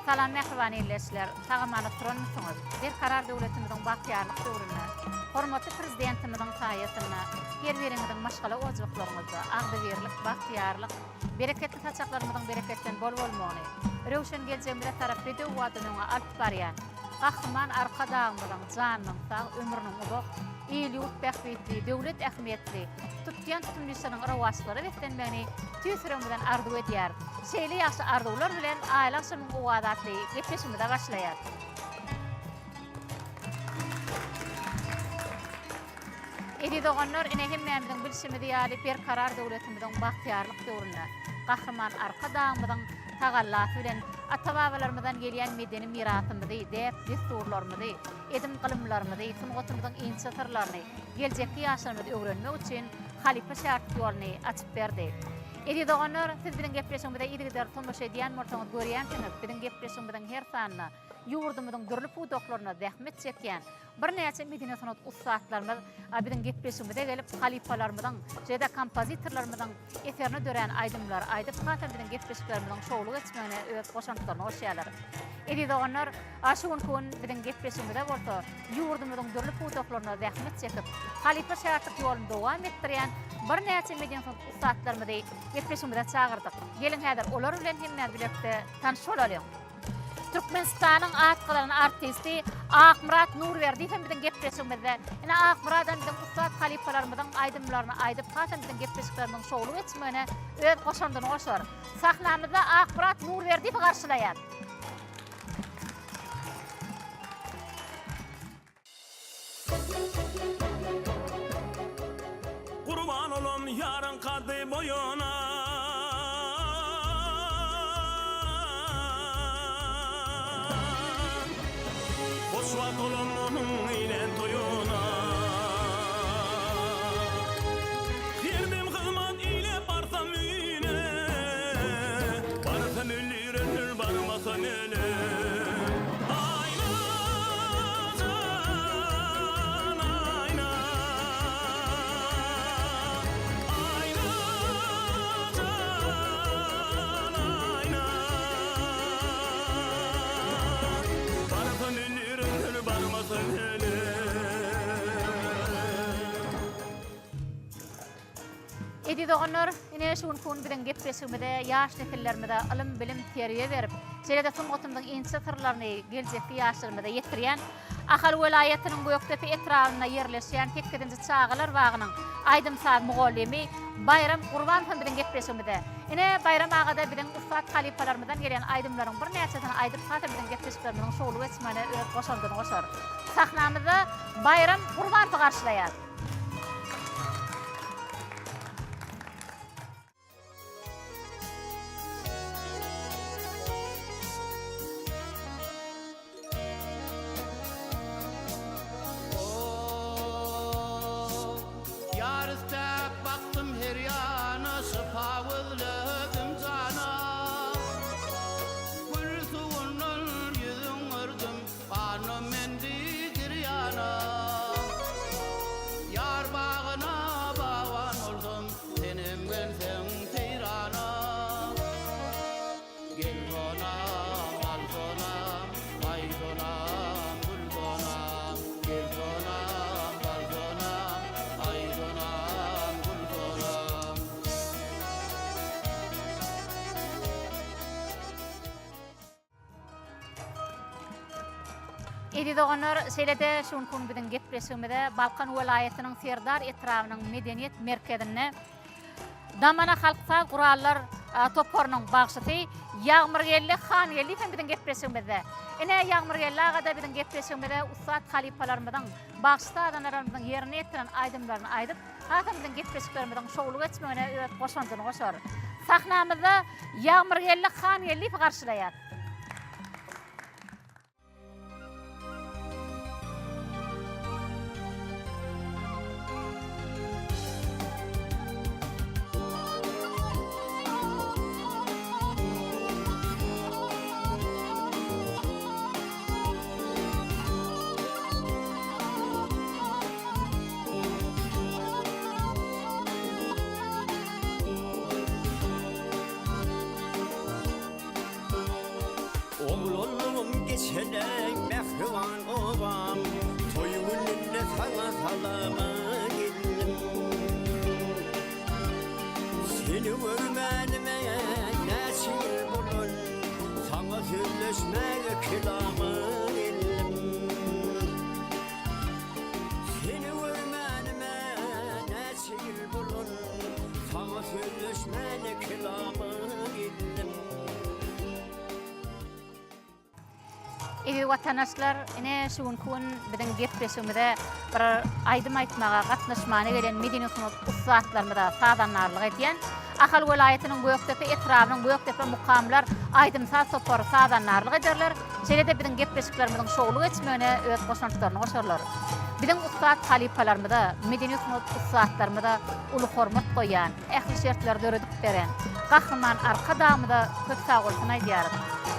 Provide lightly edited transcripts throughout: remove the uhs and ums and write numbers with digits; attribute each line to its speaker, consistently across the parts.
Speaker 1: Salam mähriban ildeşler, sag-aman oturanmysyňyz? Berkarar döwletimiziň bagtyýarlyk döwründe, hormatly Prezidentimiziň saýasynda her biriňiziň maşgala ojaklaryňyzda agzybirlik, bagtyýarlyk, bereketli saçaklarymyzyň bereketden bol bolmagyny, röwşen geljegimize tarap bedew badyny öňe alyp barýan Gahryman Arkadagymyzyň janynyň sag, ömrüniň uzak, il-ýurt bähbitli, döwlet ähmiýetli tutýan tutumly işleriniň rowaçlyklara beslenmegini tüýs ýüregimizden arzuw edýäris. Şeýle ýagşy arzuwlar bilen Aýly agşamyň owazy atly gepleşigimize başlaýarys. Eziz doganlar, ine hemmämiziň bilşimiz ýaly Berkarar döwletimiziň bagtyýarlyk döwründe Gahryman Arkadagymyzyň tagallasy bilen ata-babalarymyzdan gelýän medeni mirasymyzy, däp-dessurlarymyzy, edim-gylymlarymyzy, sungatymyzyň inçe syrlaryny geljekki ýaşlarymyz öwrenmek üçin halypa-şägirt ýoluny açyp berdi. Eziz doganlar, siz biziň gepleşigimize yzygiderli tomaşa edýän bolsaňyz görýänsiňiz, biziň gepleşigimiziň her sanynda ýurdumyzyň dürli pudaklarynda zähmet çekýän birnäçe medeni-sungat ussatlarymyz biziň gepleşigimize gelip, halypalarymyzyň, şeýle-de kompozitorlarymyzyň eserine dörän aýdymlary aýdyp, hasam biziň gepleşiklerimiziň şowly geçmegine öz goşantlaryny goşýarlar. Eziz doganlar, şu günki gün biziň gepleşigimize bolsa ýurdumyzyň dürli pudaklarynda zähmet çekip, halypa-şägirtlik ýoluny dowam etdirýän birnäçe medeni-sungat ussatlarymyzy gepleşigimize çagyrdyk. Geliň häzir olar bilen hemmämiz bilelikde tanyş bolalyň. Türkmenistanyň at gazanan artisti Akmyrat Nurberdiýew hem biziň gepleşigimizde. Ine Akmyrat hem biziň ussat halypalarymyzyň aýdymlaryny aýdyp, hasam biziň gepleşiklerimiziň şowly geçmegine öz goşandyny goşar. Sahnamyzda Akmyrat Nurberdiýewi garşylaýar.
Speaker 2: Gurban olam ýaryň kaddy boýuna. Hoşwagt olam onuň eýlän toýuna. Her dem hyzmat eýläp barsam öýüne. Barsam öldürendir barmasam ölem. Aýna jan aýna. Aýna jan aýna. Barsam öldürendir barmasam ölem.
Speaker 1: Eziz doganlar, ine şu günki gün biziň gepleşigimize ýaş nesillerimize ylym-bilim, terbiýe berip, şeýle-de sungatymyzyň inçe syrlaryny geljekki ýaşlarymyza ýetirýän Ahal welaýatynyň Gökdepe etrabynda ýerleşýän sekizinji çagalar bagynyň aýdym-saz mugallymy Baýram Gurbanow hem biziň gepleşigimize. Ine, Baýram aga-da biziň ussat halypalarymyzdan gelýän aýdymlaryň birnäçesini aýdyp, hasam biziň gepleşiklerimiziň şowly geçmegine öz goşandyny goşar. Sahnamyzda Baýram Gurbanowy garşylaýas.
Speaker 2: Ýar istäp bakdym her ýana, Şypa gözledim jana. Gül suwundan ýüzüň ördüm, Ganym mendi girýana. Ýar bagyna bagban bolsam, Senem gelseň seýrana. Gel sonam, al sonam, aý sonam, gül sonam. Gel sonam, al sonam, aý sonam, gül sonam.
Speaker 1: Eziz doganlar, şeýle-de şu günki gün biziň gepleşigimize Balkan welaýatynyň Serdar etrabynyň medeniýet merkezinde Damana halk saz gurallar toparynyň bagşysy Ýagmyrgeldi Hangeldiýew hem biziň gepleşigimizde. Ine, Ýagmyrgeldi aga-da biziň gepleşigimize ussat halypalarymyzyň, bagşy-sazandalarymyzyň ýerine ýetiren aýdymlaryny aýdyp, hasam biziň gepleşiklerimiziň şowly geçmegine öz goşandyny goşar. Sahnamyzda Ýagmyrgeldi Hangeldiýewi garşylaýas.
Speaker 3: Çelek mähriban obam, Toý gününde saňa salama geldim. Seni görmänime näçe ýyl bolan, Saňa sözleşmäge kelama geldim. Seni görmänime näçe ýyl bolan, Saňa sözleşmäne kelama geldim.
Speaker 1: Eziz watandaşlar, ine şu günki gün biziň gepleşigimize bir aýdym aýtmaga gatnaşmana gelen medeni sungat ussatlarymyza sazandarlyk edýän Ahal welaýatynyň Gökdepe etrabynyň Gökdepe mukamlar aýdym-saz topary sazandarlyk ederler. Şeýle-de biziň gepleşiklerimiziň şowly geçmegine öz goşantlaryny goşarlar. Biziň ussat halypalarymyza, medeni sungat ussatlarymyza uly hormat goýýan, ähli şertleri döredip beren Gahryman Arkadagymyza köp sagbolsun aýdýarys.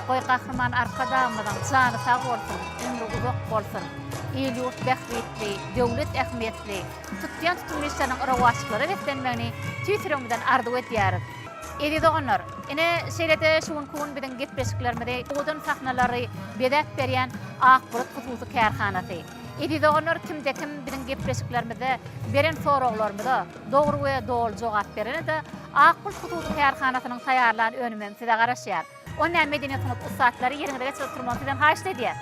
Speaker 1: Goý, Gahryman Arkadagymyzyň jany sag bolsun, ömri uzak bolsun! Il-ýurt bähbitli, döwlet ähmiýetli, tutýan tutumly işleriniň rowaçlyklara beslenmegini tüýs ýüregimizden arzuw edýäris. Eziz doganlar, ine, şeýle-de şu günki gün biziň gepleşiklerimizi owadan sahnalary bezäp berýän Ak bulut hususy kärhanasy. Eziz doganlar, kimde-kim biziň gepleşiklerimizde beren soraglarymyza dogry we doly jogap berene-de Ak bulut hususy kärhanasynyň taýýarlan önümem size garaşýar. Onda medeniýet sungat ussatlary ýeriňize geçip oturmagy sizden haýyşt edýäs.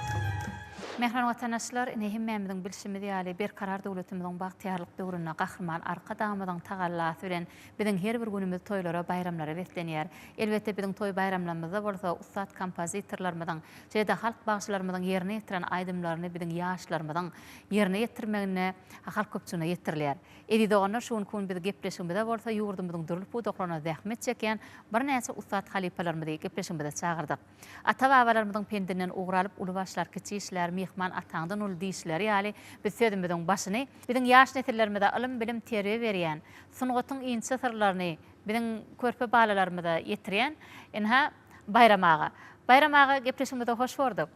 Speaker 1: Mähriban watandaşlar, ine hemmämiziň bilşimiz ýaly, Berkarar döwletimiziň bagtyýarlyk döwründe Gahryman Arkadagymyzyň tagallasy bilen biziň her bir günümiz toýlara, baýramlara beslenýär. Elbetde, biziň toý-baýramlarymyzda bolsa ussat kompozitorlarymyzyň, şeýle-de halk bagşylarymyzyň ýerine ýetiren aýdymlaryny biziň ýaşlarymyzyň ýerine ýetirmeginde halk köpçüligine ýetirilýär. Eziz doganlar, şu günki gün biz gepleşigimize bolsa ýurdumyzyň dürli pudaklarynda zähmet çekýän birnäçe ussat halypalarymyzy gepleşigimize çagyrdyk. Ata-babalarymyzyň pendinden ugur alyp, uly başlar, kiçi işlär, myhman ataňdan uly diýişleri ýaly, biz sözümiziň başyny biziň ýaş nesillerimize ylym-bilim, terbiýe berýän, sungatyň inçe syrlaryny biziň körpe balalarymyza ýetirýän, ynha, Baýram aga. Baýram aga, gepleşigimize hoş gördük.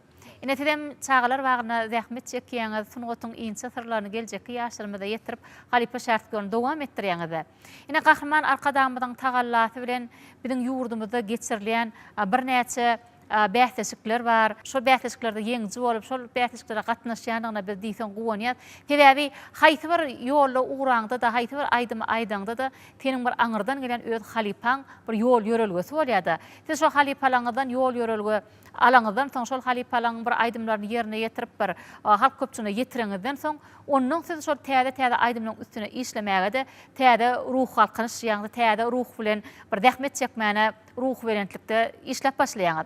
Speaker 1: Ine, sizem çagalar bagynda zähmet çekýäňiz, sungatyň inçe syrlaryny geljekki ýaşlarymyza ýetirip, halypa-şägirtlik ýoluny dowam etdirýäňiz-dä. Ine, Gahryman Arkadagymyzyň tagallasy bilen biziň ýurdumyzda geçirilýän birnäçe bäsleşikler bar. Şol bäsleşiklerde ýeňiji bolup, şol bäsleşiklere gatnaşýandygyna biz diýseň guwanýas. Sebäbi haýsy bir ýolda ugraňda-da, haýsy bir aýdymy aýdaňda-da, seniň bir aňyrdan gelen öz halypaň bir ýol-ýörelgesi bolýar-da. Siz şol halypalaryňyzdan ýol-ýörelge Alaňyzdan soň, şol halypalaryň bir aýdymlaryny ýerine ýetirip bir halk köpçüligine ýetireňizden soň, ondan siz şol täze-täze aýdymlaryň üstüne işlemäge-de täze ruh galkynyş, ýagny täze ruh bilen bir zähmet çekmäne ruhubelentlikde işläp başlaýaňyz.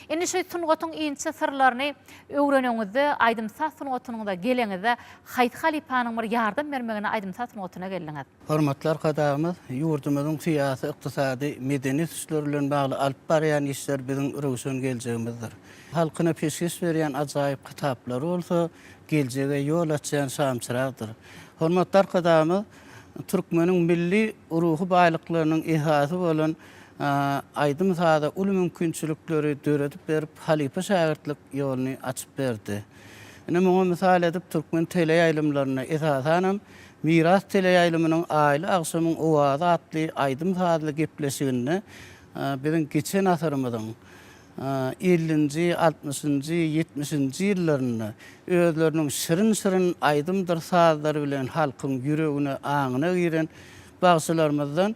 Speaker 1: Indi şu sungatyň inçe syrlaryny öwreneňizde, aýdym-saz sungatynyňyza geleňizde haýsy halypanyň bir ýardam bermegine aýdym-saz sungatyna geldiňiz?
Speaker 4: Hormatly Arkadagymyz ýurdumyzyň syýasy, ykdysady, medeni ösüşleri bilen bagly alyp barýan işleri biziň röwşen geljegimizdir. Halkyna peşgeş berýän ajaýyp kitaplary bolsa geljege ýol açýan şamçyragdyr. Hormatly Arkadagymyz türkmeniň milli ruhy baýlyklarynyň esasy bolan aýdym-saza uly mümkinçilikleri döredip berip, halypa-şägirtlik ýoluny açyp berdi. Ine, muňa mysal edip türkmen teleýaýlymlarynda, esasanam, Miras teleýaýlymynyň Aýly agşamyň owazy atly aýdym-sazly gepleşiginde biziň geçen asyrymyzyň ellinji, altmyşynjy, ýetmişinji ýyllarynda özleriniň şirin-şirin aýdymdyr sazlary bilen halkyň ýüregine, aňyna giren bagşylarymyzdan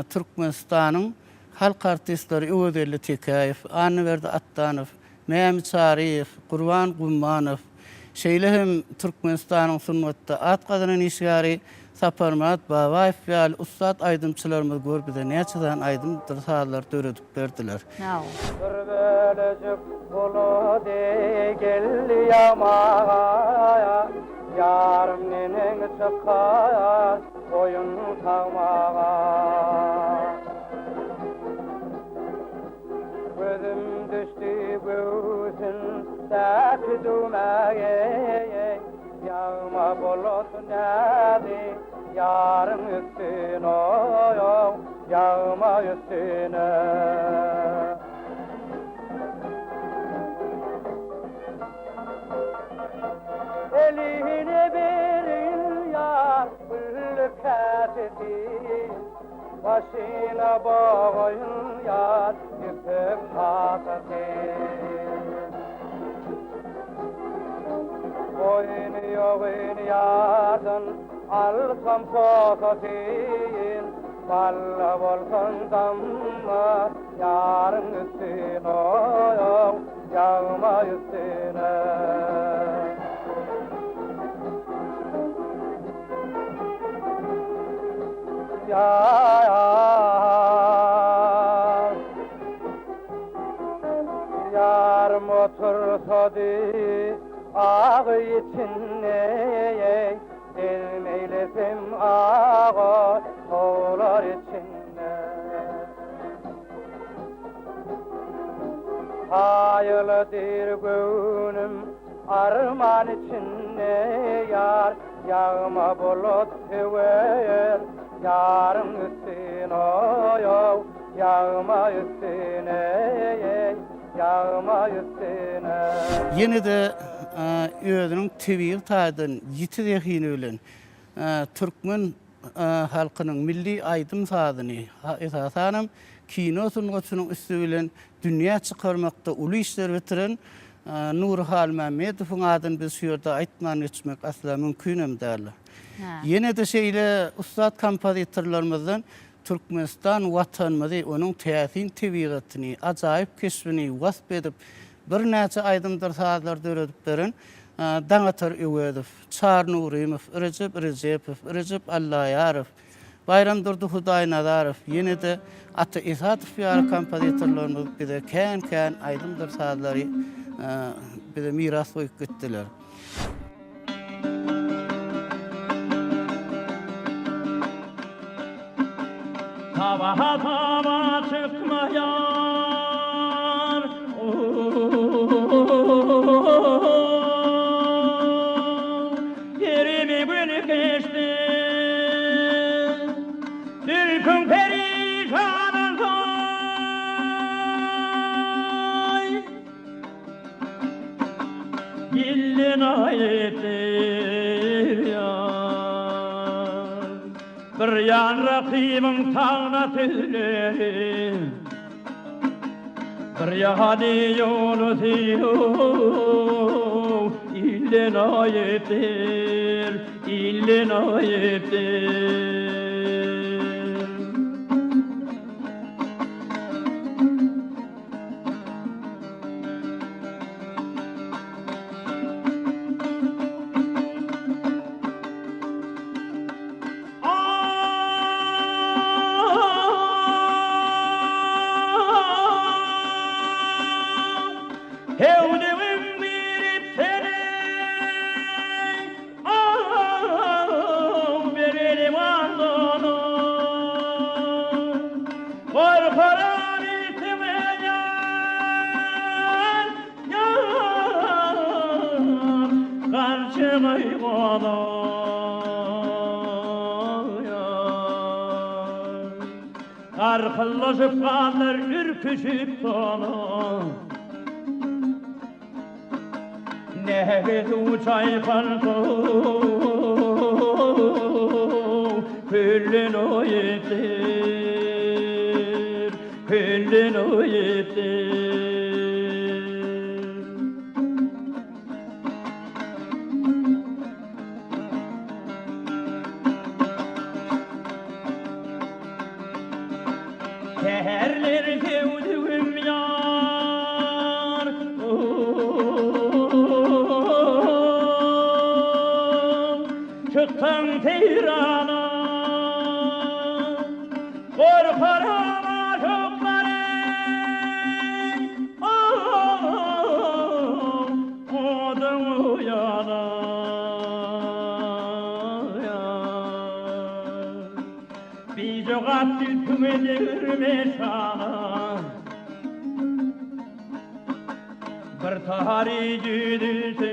Speaker 4: Türkmenistanyň halk artistleri Öwezgeldi Tekäýew, Annaberdi Atdanow, Mämi Çaryýew, Gurban Gummanow, şeýle hem Türkmenistanyň sungatda at gazanan işgäri Saparmyrat Babaýew ýaly ussat aýdymçylarymyz gör bize näçe sany aýdymdyr sazlary döredip berdiler.
Speaker 5: Bir bölejik buludy geldi ýagmaga, Ýarym neneň çykar goýun sagmaga. Gözüm düşdi göwsündäki düwmäge, Ýagma bulut näzi ýaryň üstüne, Ýagma üstüne. Eline berin ýar gülli käsesi, Başyna boýun ýar ýüpek hasasy. Oýny ýogyny ýardan alsam posasyn, Balla bolsun damma ýaryň üstüne, Ýagma üstüne. Ýar. Ýarym otursady agy içinde, Gezmeýlesem aga towlar içinde. Kaýyldyr göwnüm arman içinde, Ýar, ýagma bulut söwer ýaryň üstüne, Ýagma üstüne, ýagma üstüne.
Speaker 4: Ýene-de özüniň tebigy taýdan ýiti zehini bilen türkmen halkynyň milli aýdym-sazyny, esasanam, kino sungatynyň üsti bilen dünýä çykarmakda uly işler bitiren Nury Halmämmedowyň adyny biz şu ýerde aýtman geçmek asla mümkinem däldir. Ýene-de şeýle ussat kompozitorlarymyzdan Türkmenistan Watanymyzy, onuň täsin tebigatyny, ajaýyp keşbini wasp edip, birnäçe aýdymdyr sazlar döredip beren Daňatar Öwezow, Çary Nurymow, Rejep Rejepow, Rejep Allaýarow, Baýramdurdy Hudaýnazarow, ýene-de Ata Esadow ýaly kompozitorlarymyz bize kän-kän aýdymdyr sazlary bize miras goýup gitdiler.
Speaker 6: Sabaha taba çykmaýar. Ýerimi gün geçdi. Zülpüň perişan olsaý. Gillen aýypdyr ýar. Bir ýan rakybyň tagna sözleri, Bir ýany ýolusy Ilden aýypdyr, ilden aýypdyr. Hewdigim girip seni, Aw, berelim aldana. Gorkaran itime ýar, ýar, Garçygaý gola, ýar. Garpyllaşyp galdyr ürküşip sola. Näge suw çaýkansoň, Küllen oýupdyr, küllen oýupdyr. Säherler söwdügim ýar, Çyksaň seýrana, Gorkaram aşyklary, Oduň uýana. Bijogap zülpüňe degirme şana. Bir tary düzülse,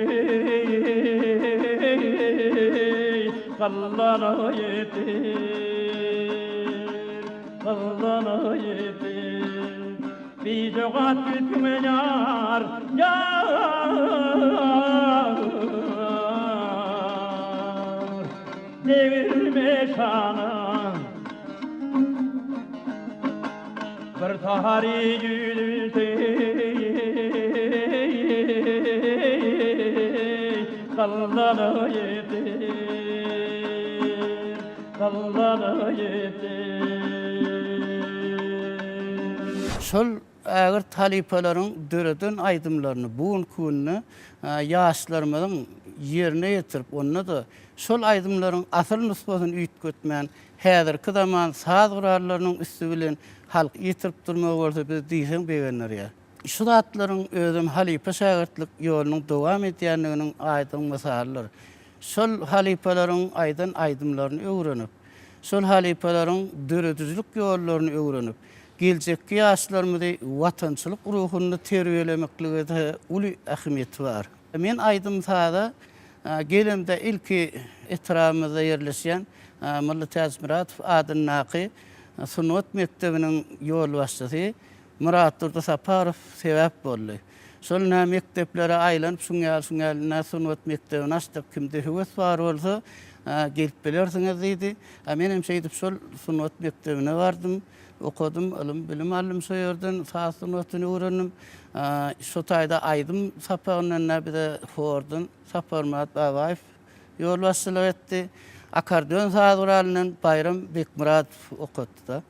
Speaker 6: Gyllana ýeter, gyllana ýeter. Bijogap zülpüňe ýar, ýar. Degirme şana. Bir tary ýüzülse. Gyllana ýetim, gyllana ýetim.
Speaker 4: Şol ägirt halypalaryň döreden aýdymlaryny bu günki günde ýaşlarymyzyň ýerine ýetirip, onda-da şol aýdymlaryň asyl nusgasyny üýtgetmän, häzirki zaman saz gurallarynyň üsti bilen halka ýetirip durmagy bolsa bizi diýseň begendirýär. Şu zatlaryň özem halypa-şägirtlik ýolunyň dowam edýändiginiň aýdyň mysalydyr. Şol halypalaryň aýdan aýdymlaryny öwrenip, şol halypalaryň döredijilik ýollaryny öwrenip, geljekki ýaşlarymyzy watançylyk ruhunda terbiýelemeklige-de uly ähmiýeti bar. Men aýdym-saza gelemde ilki etrabymyzda ýerleşýän Mylly Täçmyradow adyndaky sungat mekdebiniň ýolbaşçysy Myratdurdy Saparow sebäp boldy. Şol nä mekdeplere aýlanyp şuň ýaly şuň ýaly nä sungat mekdebini açdyk kimde höwes bar bolsa gelip bilersiňiz diýdi. A menem şeýdip şol sungat mekdebine bardym. Okadym, ylym bilim aldym şo ýerden, saz sungatyny öwrendim. Şo taýda aýdym sapagyndan nä bize hordan Saparmyrat Babaýew ýolbaşçylyk etdi. Akkordeon saz guralyndan Baýram Bekmyradow okatdy-da.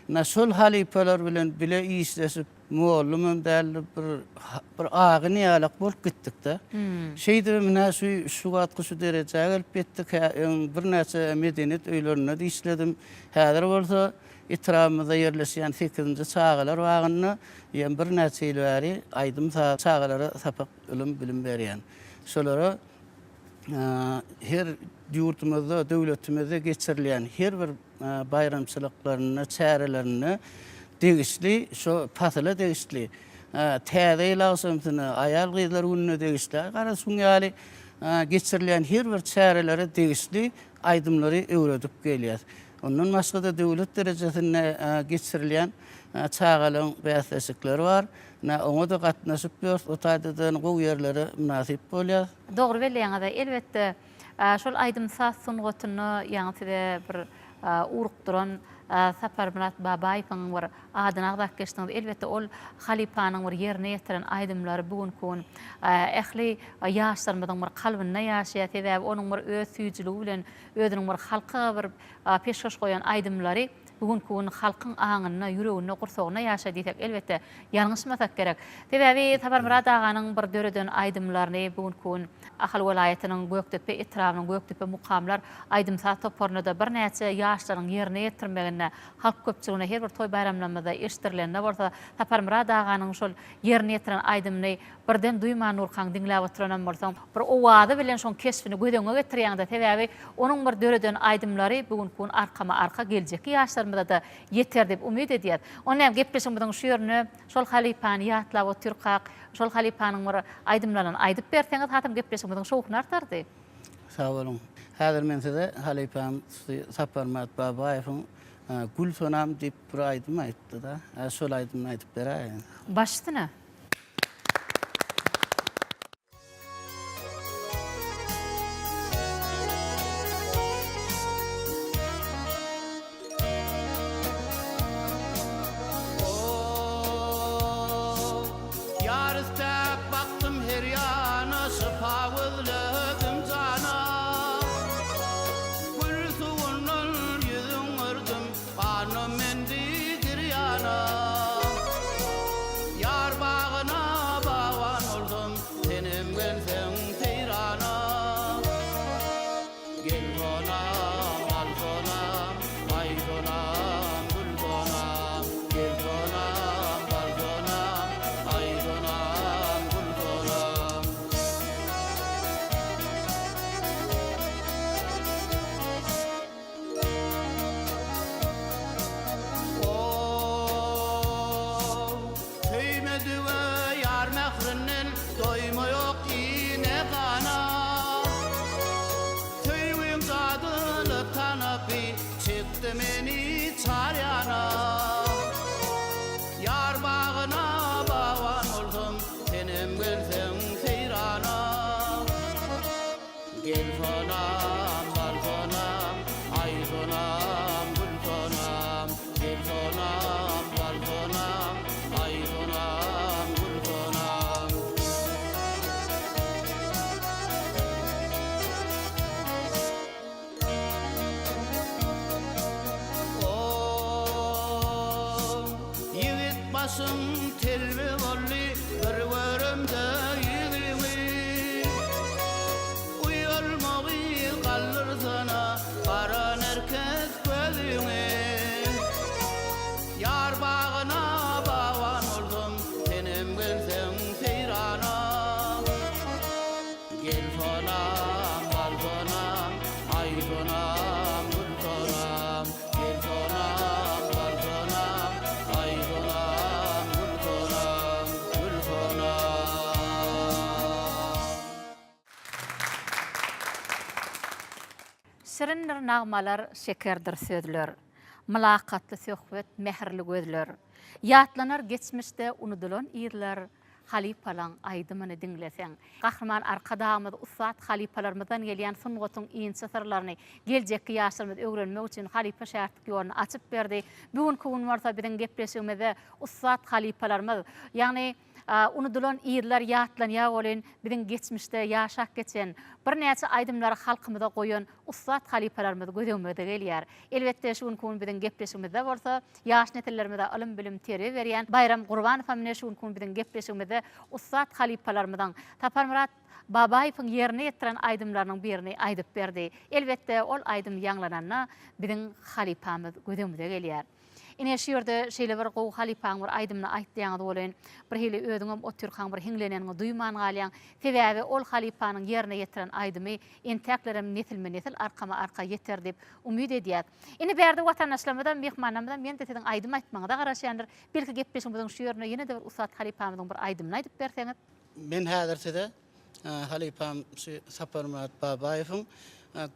Speaker 4: Ine, şol halypalar bilen bile işleşip, mugallymam däldi, bir bir agyny ýalak bolup gitdik-de. Şeýdibem ine şu şu wagtky şu derejä gelip ýetdik. Hä, öň birnäçe medeniýet öýlerinde-de işledim. Häzir bolsa etrabymyzda ýerleşýän sekizinji çagalar bagynda ýem birnäçe ýyl bäri aýdym-saz çagalara sapak, ylym-bilim berýän. Şolara her ýurdumyzda, döwletimizde geçirilýän her bir baýramçylyklarynda, çärelerinde degişli, şo pasyla degişli, Täze ýyl agşamsyna, aýal-gyzlar gününe degişli, garaz şuň ýaly geçirilýän her bir çärelere degişli aýdymlary öwredip gelýäs. Ondan başga-da döwlet derejesinde geçirilýän çagalaryň bäsleşikleri bar. Ine, oňa-da gatnaşyp ýörüs, o taýda-da gowy ýerlere mynasyp bolýas.
Speaker 1: Dogry belleýäňiz. Elbetde, şol aýdym-saz sungatynda ýaňy size bir ugrukdyran Saparmyrat Babaýewiň bir adyny agzap geçdiňiz. Elbetde, ol halypanyň bir ýerine ýetiren aýdymlary bu günki gün ähli ýaşlarymyzyň bir kalbynda ýaşaýar. Sebäbi onuň bir öz süýjüligi bilen özüniň bir halka bir peşgeş goýan aýdymlary bu günki gün halkyň aňynda, ýüreginde, gursagynda ýaşaýar diýsek, elbetde, ýalňyşmasak gerek. Sebäbi Saparmyrat aganyň bir döreden aýdymlaryny bu günki gün Ahal welaýatynyň Gökdepe etrabynyň Gökdepe mukamlar aýdym-saz toparynda-da birnäçe ýaşlaryň ýerine ýetirmeginde halk köpçüligine her bir toý-baýramlarymyzda eşitdirilende bolsa Saparmyrat aganyň şol ýerine ýetiren aýdymyny birden duýman durkaň diňläp oturanam bolsaň, bir owazy bilen şoň keşbini göz öňüňe getirýäňdä, sebäbi onuň bir döreden aýdymlary bu günki gün arkama-arka geljekki ýaşlarymyza-da ýeter diýip umyt edýäs. Onda hem gepleşigimiziň şu ýerinde şol halypany ýatlap otyrkak, şol halypanyň bir aýdymlaryny aýdyp berseňiz hasam gepleşigimiziň şowhuny artardy.
Speaker 4: Sag boluň. Häzir men size halypam Saparmyrat Babaýewiň Gül sonam diýip bir aýdym aýtdy-da, şol aýdymyny aýdyp beräýin.
Speaker 1: Baş üstüne.
Speaker 2: Ýar istäp bakdym her ýana, Şypa gözledim jana. Gül suwundan ýüzüň ördüm, Ganym indi girýana. Ýar bagyna bagban bolsam, Senem gelseň seýrana. Gel sonam, al sonam, aý sonam, gül sonam, Gel sonam, al sonam, aý sonam. Başym telbe boldy bir göremde ýüzüňi. Uýalmagy galdyrsana gara nerkes gözüňi. Ýar bagyna bagban bolsam, senem gelseň seýrana. Gel sonam, gal sonam, aý sonam, gül sonam. Gel sonam, gal sonam, aý sonam, gül sonam, gül sonam.
Speaker 1: Şirindir nagmalar, şekerdir sözler, Mylakatly söhbet, mähirli gözler. Ýatlanar geçmişde unudylan yzlar, Halypalaň aýdymyny diňleseň. Gahryman Arkadagymyz ussat halypalarymyzdan gelýän sungatyň inçe syrlaryny geljekki ýaşlarymyz öwrenmek üçin halypa-şägirtlik ýoluny açyp berdi. Bu günki gün bolsa biziň gepleşigimizde ussat halypalarymyz, ýagny Unudylan yzlar ýatlanýar welin, biziň geçmişde ýaşap geçen, birnäçe aýdymlary halkymyza goýan ussat halypalarymyz göz öňümize gelýär. Elbetde, şu günki gün biziň gepleşigimizde bolsa, ýaş nesillerimize ylym-bilim, terbiýe berýän Baýram Gurbanow hem ine şu günki gün biziň gepleşigimizde ussat halypalarymyzyň Saparmyrat Babaýewiň ýerine ýetiren aýdymlarynyň birini aýdyp berdi. Elbetde, ol aýdym ýaňlananda biziň halypamyz göz öňümize gelýär. Ine şu ýerde şeýle bir gowy halypaň bir aýdymyny aýtýaňyz welin, bir hili özüňem otyrkaň bir hiňleneniňi duýman galýaň. Sebäbi ol halypanyň ýerine ýetiren aýdymy entäklerem nesilme-nesil arkama-arka ýeter diýip umyt edýäs. Indi bärde watandaşlarymyzam, myhmanlarymyzam ýene-de siziň aýdym aýtmagyňyza garaşýandyr. Belki gepleşigimiziň şu ýerinde ýene-de bir ussat halypamyzyň bir aýdymyny aýdyp berseňiz.
Speaker 4: Men häzir size Halypam şu Saparmyrat Babaýewiň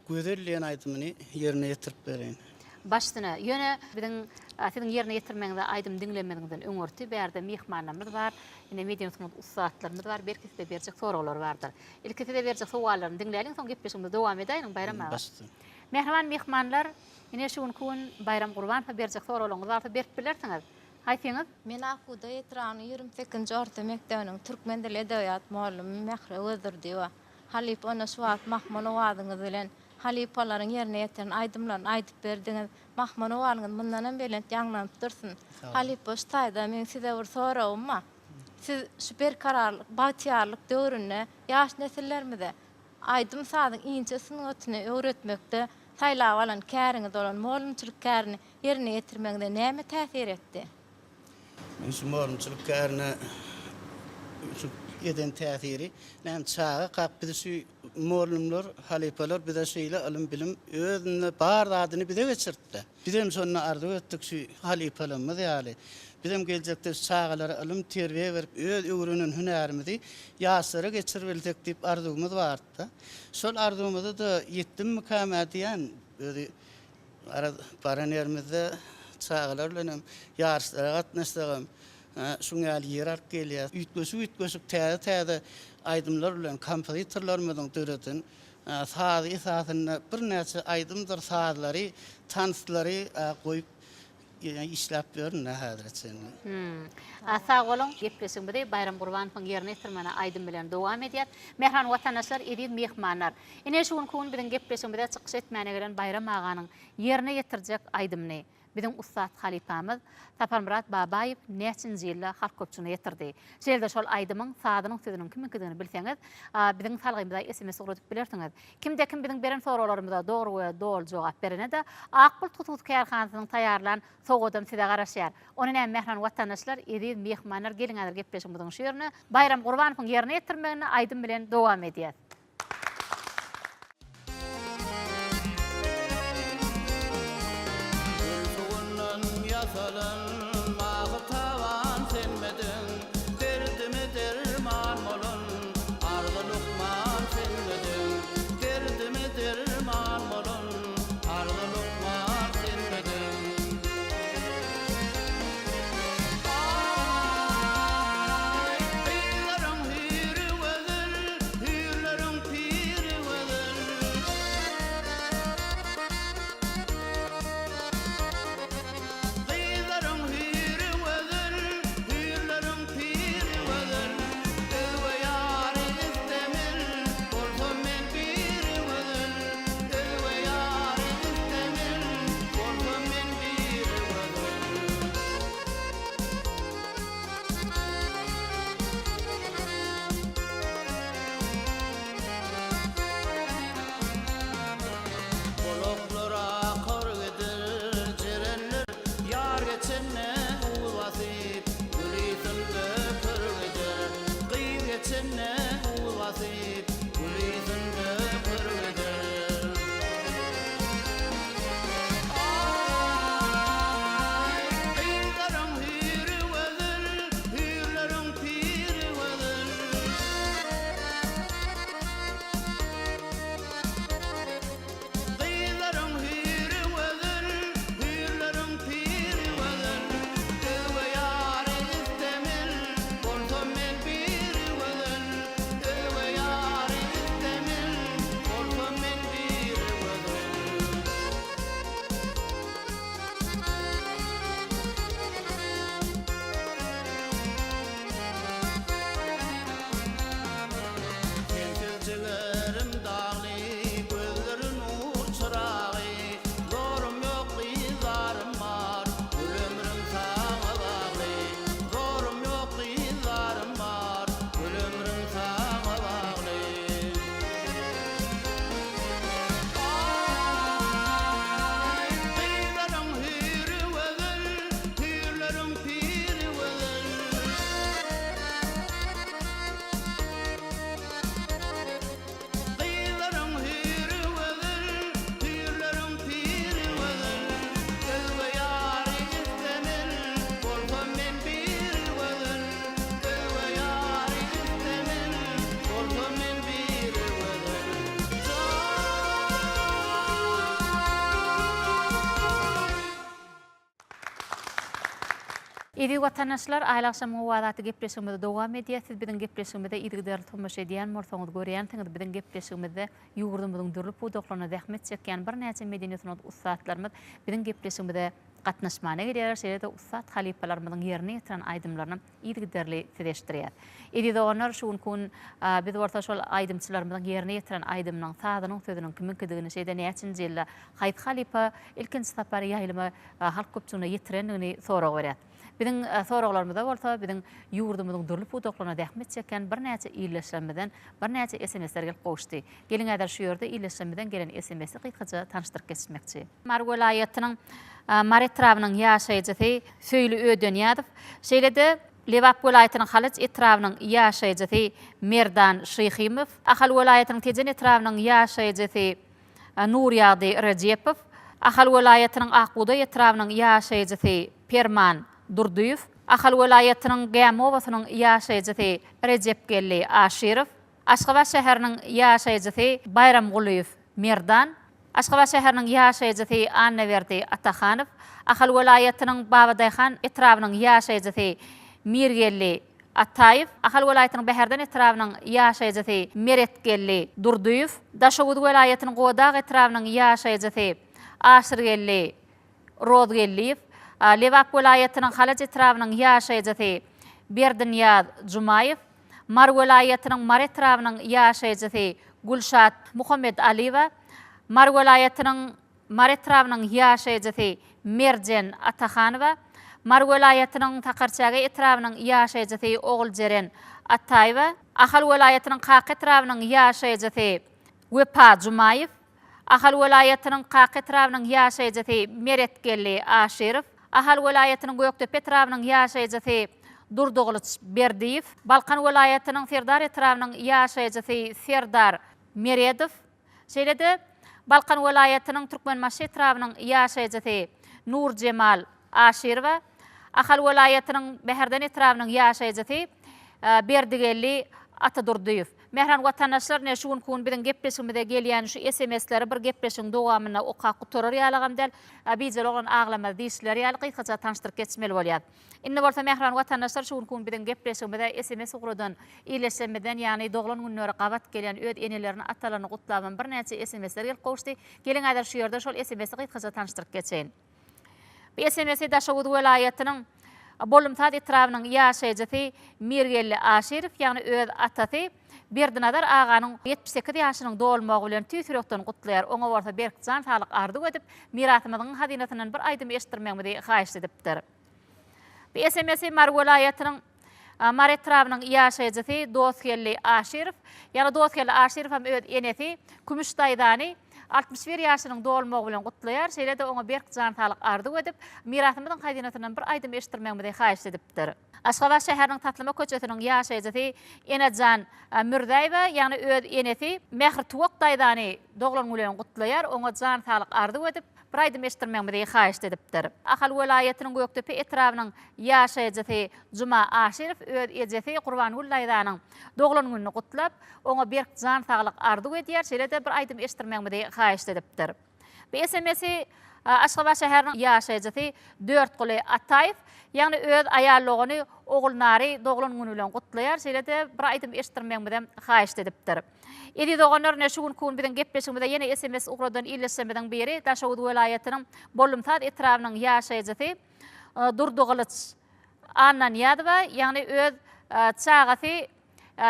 Speaker 4: Gözel diýen aýdymyny ýerine ýetirip bereýin.
Speaker 1: Baş üstüne. Ýöne biziň siziň ýerine ýetirmegiňize aýdym diňlemeziňizden öňürti bärde myhmanlarymyz bar. Ine medeni sungat ussatlarymyz bar. Belki size berjek soraglary bardyr. Ilki size berjek sowallaryny diňläliň, soň gepleşigimizi dowam edäýeliň Baýram aga.
Speaker 4: Baş üstüne.
Speaker 1: Mähriban myhmanlar, ine şu günki gün Baýram Gurbanowa berjek soraglaryňyz barsa berip bilersiňiz. Haýsyňyz?
Speaker 7: Men Akuda etrabynyň 28-nji orta mekdebiniň türkmen dili edebiýat mugallymy Mähri Öwezdurdyýewa. Halypa onda şu wagt Mahmal owazyňyz bilen halypalaryň ýerine ýetiren aýdymlaryny aýdyp berdiňiz. Mahmal owazyňyz mundanam belent ýaňlanyp dursun. Halypa şu taýda meň size bir soragym bar. Siz şu berkararlyk, bagtyýarlyk döwründe ýaş nesillerimize aýdym-sazyň inçe sungatyny öwretmekde saýlap alan käriňiz bolan mugallymçylyk kärini ýerine ýetirmegiňize näme täsir etdi?
Speaker 4: Meň şu mugallymçylyk kärine şu eden täsiri, näme çagakak bizi şu mugallymlar, halypalar bize şeýle ylym-bilim, özünde bar zadyny bize geçirdi-de. Bizem şonda arzuw etdik şu halypalarymyz ýaly, bizem geljekde şu çagalara ylym, terbiýe berip, öz öwrenen hünärimizi ýaşlara geçiribilsek diýip arzuwymyz bardy-da. Şol arzuwymyza-da ýetdimmikäm-ä diýýän, özi Garaz, baran ýerimizde çagalar bilenem ýaryşlara gatnaşsagam, şuň ýaly ýer alyp gelýäs. Üýtgeşik-üýtgeşik täze-täze aýdymlar bilen kompozitorlarymyzyň döreden sazy esasynda birnäçe aýdymdyr sazlary, tanslary goýup işläp ýörün-dä häzire çenli.
Speaker 1: Sag boluň! Gepleşigimizi Baýram Gurbanowyň ýerine ýetirmegine aýdym bilen dowam edýäs. Mähriban watandaşlar, eziz myhmanlar! Ine şu günki gün biziň gepleşigimize çykyş etmäne gelen Baýram aganyň ýerine ýetirjek aýdymyny biziň ussat halypamyz Saparmyrat Babaýew näçinji ýylda halk köpçüligine ýetirdi. Şeýle-de şol aýdymyň sazynyň sözüniň kimiňkidigini bilseňiz, biziň salgymyza sms ugradyp bilersiňiz. Kimde-kim biziň beren soraglarymyza dogry we doly jogap berene-de Ak Bulut hususy kärhanasynyň taýýarlan sowgadam size garaşýar. Ony näme mähriban watandaşlar, eziz myhmanlar geliň häzir gepleşigimiziň şu ýerine Baýram Gurbanowyň ýerine ýetirmeginde aýdym bilen dowam edýäs.
Speaker 2: Gül suwundan ýasalan mahy taban senmediň, Derdime derman bolan arzy lukman senmediň, Derdime derman bolan arzy lukman senmediň. Aý, gyzlaryň hüýri gözel, Hüýrleriň.
Speaker 1: Eziz watandaşlar, Aýly agşamyň owazy atly gepleşigimizi dowam edýäs. Siz biziň gepleşigimize yzygiderli tomaşa edýän bolsaňyz, görýänsiňiz, biziň gepleşigimizde ýurdumyzyň dürli pudaklarynda zähmet çekýän birnäçe medeni-sungat ussatlarymyz biziň gepleşigimize gatnaşmana gelýärler, şeýle-de ussat halypalarymyzyň ýerine ýetiren aýdymlaryny yzygiderli size eşitdirýäs. Eziz doganlar, şu günki gün biz bolsa şol aýdymçylarymyzyň ýerine ýetiren aýdymynyň sazynyň, sözüniň kimiňkidigini, şeýle-de näçinji ýylda haýsy halypa ilkinji sapar ýaýlyma halk köpçüligine ýetirendigini sorag berýäs. Biziň soraglarymyza bolsa biziň ýurdumyzyň dürli pudaklarynda zähmet çekýän birnäçe ildeşlerimizden birnäçe SMS-ler gelip gowuşdy. Geliň häzir şu ýerde ildeşlerimizden gelen SMS-i gysgaça tanyşdyryp geçmekçi. Mary welaýatynyň Mary etrabynyň ýaşaýjysy Söýli Ödenýazow, şeýle-de Lebap welaýatynyň Halaç etrabynyň ýaşaýjysy Merdan Şyhymow, Ahal welaýatynyň Tejen etrabynyň ýaşaýjysy Nurýagdy Rejepow, Ahal welaýatynyň Ak bugdaý etrabynyň ýaşaýjysy Perman Durdyýew, Ahal welaýatynyň Gämi obasynyň ýaşaýjysy Rejepgeldi Aşyrow, Aşgabat şäheriniň ýaşaýjysy Baýramgulyýew Merdan, Aşgabat şäheriniň ýaşaýjysy Annaberdi Atahanow, Ahal welaýatynyň Babadaýhan etrabynyň ýaşaýjysy Mirgeldi Ataýew, Ahal welaýatynyň Bäherden etrabynyň ýaşaýjysy Meretgeldi Durdyýew, Daşoguz welaýatynyň Gowadag etrabynyň ýaşaýjysy Aşyrgeldi Rozgeldiýew, Lebap welaýatynyň Halaç etrabynyň ýaşaýjysy Berdinyýaz Jumaýew, Mary welaýatynyň Mary etrabynyň ýaşaýjysy Gülşat Muhammedalyýewa, Mary welaýatynyň Mary etrabynyň ýaşaýjysy Merjen Atahanowa, Mary welaýatynyň Sakarçäge etrabynyň ýaşaýjysy Oguljeren Ataýewa, Ahal welaýatynyň Kaka etrabynyň ýaşaýjysy Wepa Jumaýew, Ahal welaýatynyň Kaka etrabynyň ýaşaýjysy Meretgeldi Aşyrow, Ahal welaýatynyň Gökdepe etrabynyň ýaşaýjysy Durdygylyç Berdiýew, Balkan welaýatynyň Serdar etrabynyň ýaşaýjysy Serdar Meredow, şeýle-de Balkan welaýatynyň Türkmenbaşy etrabynyň ýaşaýjysy Nurjemal Aşyrowa, Ahal welaýatynyň Bäherden etrabynyň ýaşaýjysy Berdigeldi Atadurdyýew. Mähriban watandaşlar ine şu günki gün biziň gepleşigimize gelýän şu SMS-leri bir gepleşigiň dowamynda okap gutarar ýalagam däl, bijeli oglan aglamaz diýişleri ýaly gysgaça tanyşdyryp geçmeli bolýar. Indi bolsa mähriban watandaşlar şu günki gün biziň gepleşigimize SMS ugradan ildeşlerimizden ýagny doglan günleri gabat gelýän öz enelerini atalaryny gutlabam birnäçe SMS-ler gelip gowuşdy. Geliň häzir şu ýerde şol SMS-i gysgaça tanyşdyryp geçeýin. Bu SMS-i Daşoguz welaýatynyň Bollumsaz etrabynyň ýaşaýjysy Mirgeldi Aşyrow, ýagny öz atasy Berdinazar aganyň 78 ýaşynyň dolmagy bilen tüýs ýürekden gutlaýar. Oňa bolsa berk jan saglyk arzuw edip, Mirasymyzyň hazynasyndan bir aýdym eşitdirmegimizi haýyşt edipdir. Bu SMS-i Mary welaýatynyň Mary etrabynyň ýaşaýjysy Dostgeldi Aşyrow, ýagny Dostgeldi Aşyrow hem öz enesi Kümüş daýzany 61 ýaşynyň dolmagy bilen gutlaýar, şeýle-de oňa berk jan saglyk arzuw edip, Mirasymyzyň hazynasyndan bir aýdym eşitdirmegimizi haýyşt edipdir. Aşgabat şäheriniň Taslama köçesiniň ýaşaýjysy Enejan Mürzäýewa, ýagny öz enesi Mähri Tuwak daýzany doglan güni bilen gutlaýar, oňa jan saglyk arzuw edip, bir aýdym eşitdirmegimizi haýyşt edipdir. Ahal welaýatynyň Gökdepe etrabynyň ýaşaýjysy Juma Aşyrow öz ejesi Gurbangül daýzanyň doglan gününi gutlap, oňa berk jan saglyk arzuw edýär, şeýle-de bir aýdym eşitdirmegimizi haýyşt edipdir. Bu SMS-i Aşgabat şäheriniň ýaşaýjysy Dörtguly Ataýew, ýagny öz aýal dogany Ogulnary doglan güni bilen gutlaýar, şeýle-de bir aýdym eşitdirmegimizem haýyşt edipdir. Eziz doganlar, ine şu günki gün biziň gepleşigimize ýene SMS ugradan ildeşlerimiziň biri Daşoguz welaýatynyň Bollumsaz etrabynyň ýaşaýjysy Durdygylyç Annanyýazowa, ýagny öz çagasy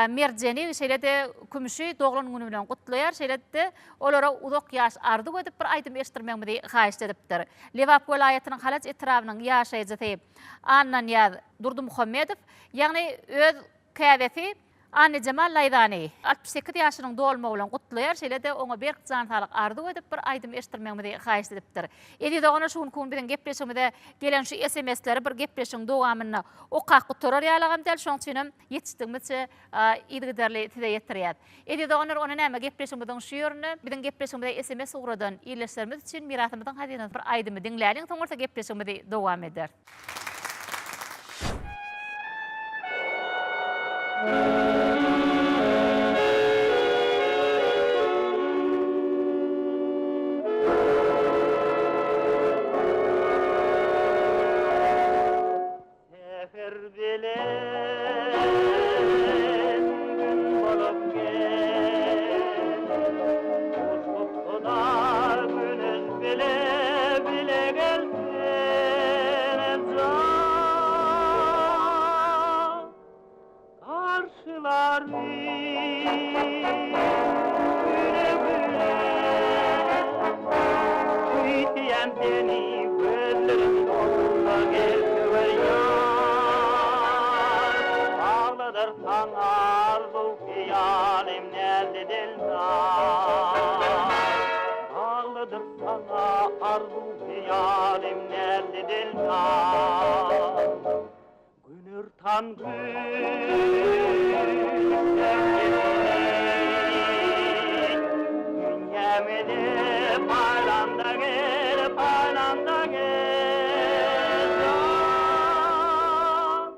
Speaker 1: Merjeni, şeýle-de Kümüşi doglan güni bilen gutlaýar, şeýle-de olara uzak ýaş arzuw edip bir aýdym eşitdirmegimizi haýyşt edipdir. Lebap welaýatynyň Halaç etrabynyň ýaşaýjysy Annanyýaz Durdymuhammedow, ýagny öz käbesi Annajemal daýzany 68 ýaşynyň dolmagy bilen gutlaýar, şeýle-de oňa berk jan saglyk arzuw edip, bir aýdym eşitdirmegimizi haýyşt edipdir. Eziz doganlar, şu günki gün biziň gepleşigimize gelen şu SMS-leri bir gepleşigiň dowamynda okap gutarar ýalagam däl, şonuň üçinem ýetişdigimizçe yzygiderli size ýetirýäs. Eziz doganlar, onda näme, gepleşigimiziň şu ýerinde biziň gepleşigimize SMS ugradan ildeşlerimiz üçin Mirasymyzyň hazynasy bir aýdymy diňläliň, soň bolsa gepleşigimizi dowam ederis.
Speaker 6: Bir belent gün bolup gel. Ufukda güneş bile bile gelsene can. Garşylar güle güle Küýseýän seni gözlerim dolsa gelsöwer ýar Bagladyr saňa arzuw hyýalym näzli dildar Bagladyr saňa arzuw hyýalym näzli dildar Günortan gün Dünýämizi paýlanda gel, paýlanda gel jan.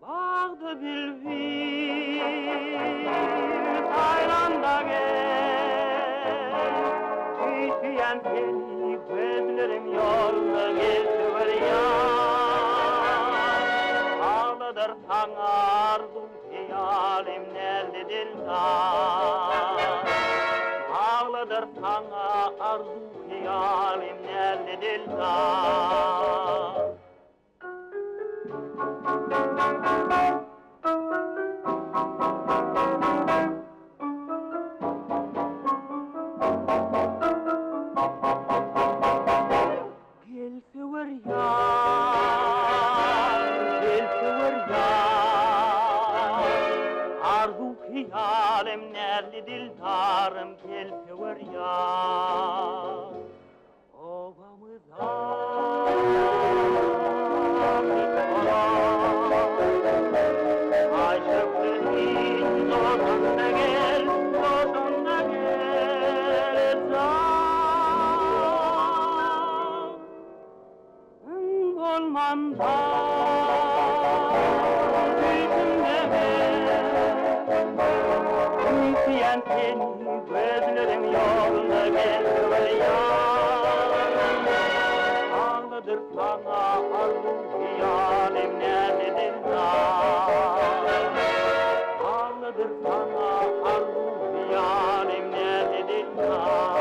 Speaker 6: Bagda bilbil saýlanda gel. Küýseýän seni gözlerim ýolda gezdiber ýar. Agladyr saňa arzuw hyýalym näzli dildar. Agladyr saňa arzuw hyýalym näzli dildar. Gel söwer ýar, gel söwer ýar, Arzuw-hyýalym, näzli dildarym, gel söwer ýar. Obamyza Aý şöhlesi joşanda gel, joşanda gel, jan. Bolmanda tüýsümde Küýseýän seni gözlerim ýolunda gezdiber ýar. Agladyr saňa arzuw hyýalym näme dildar. Agladyr saňa arzuw hyýalym näme dildar.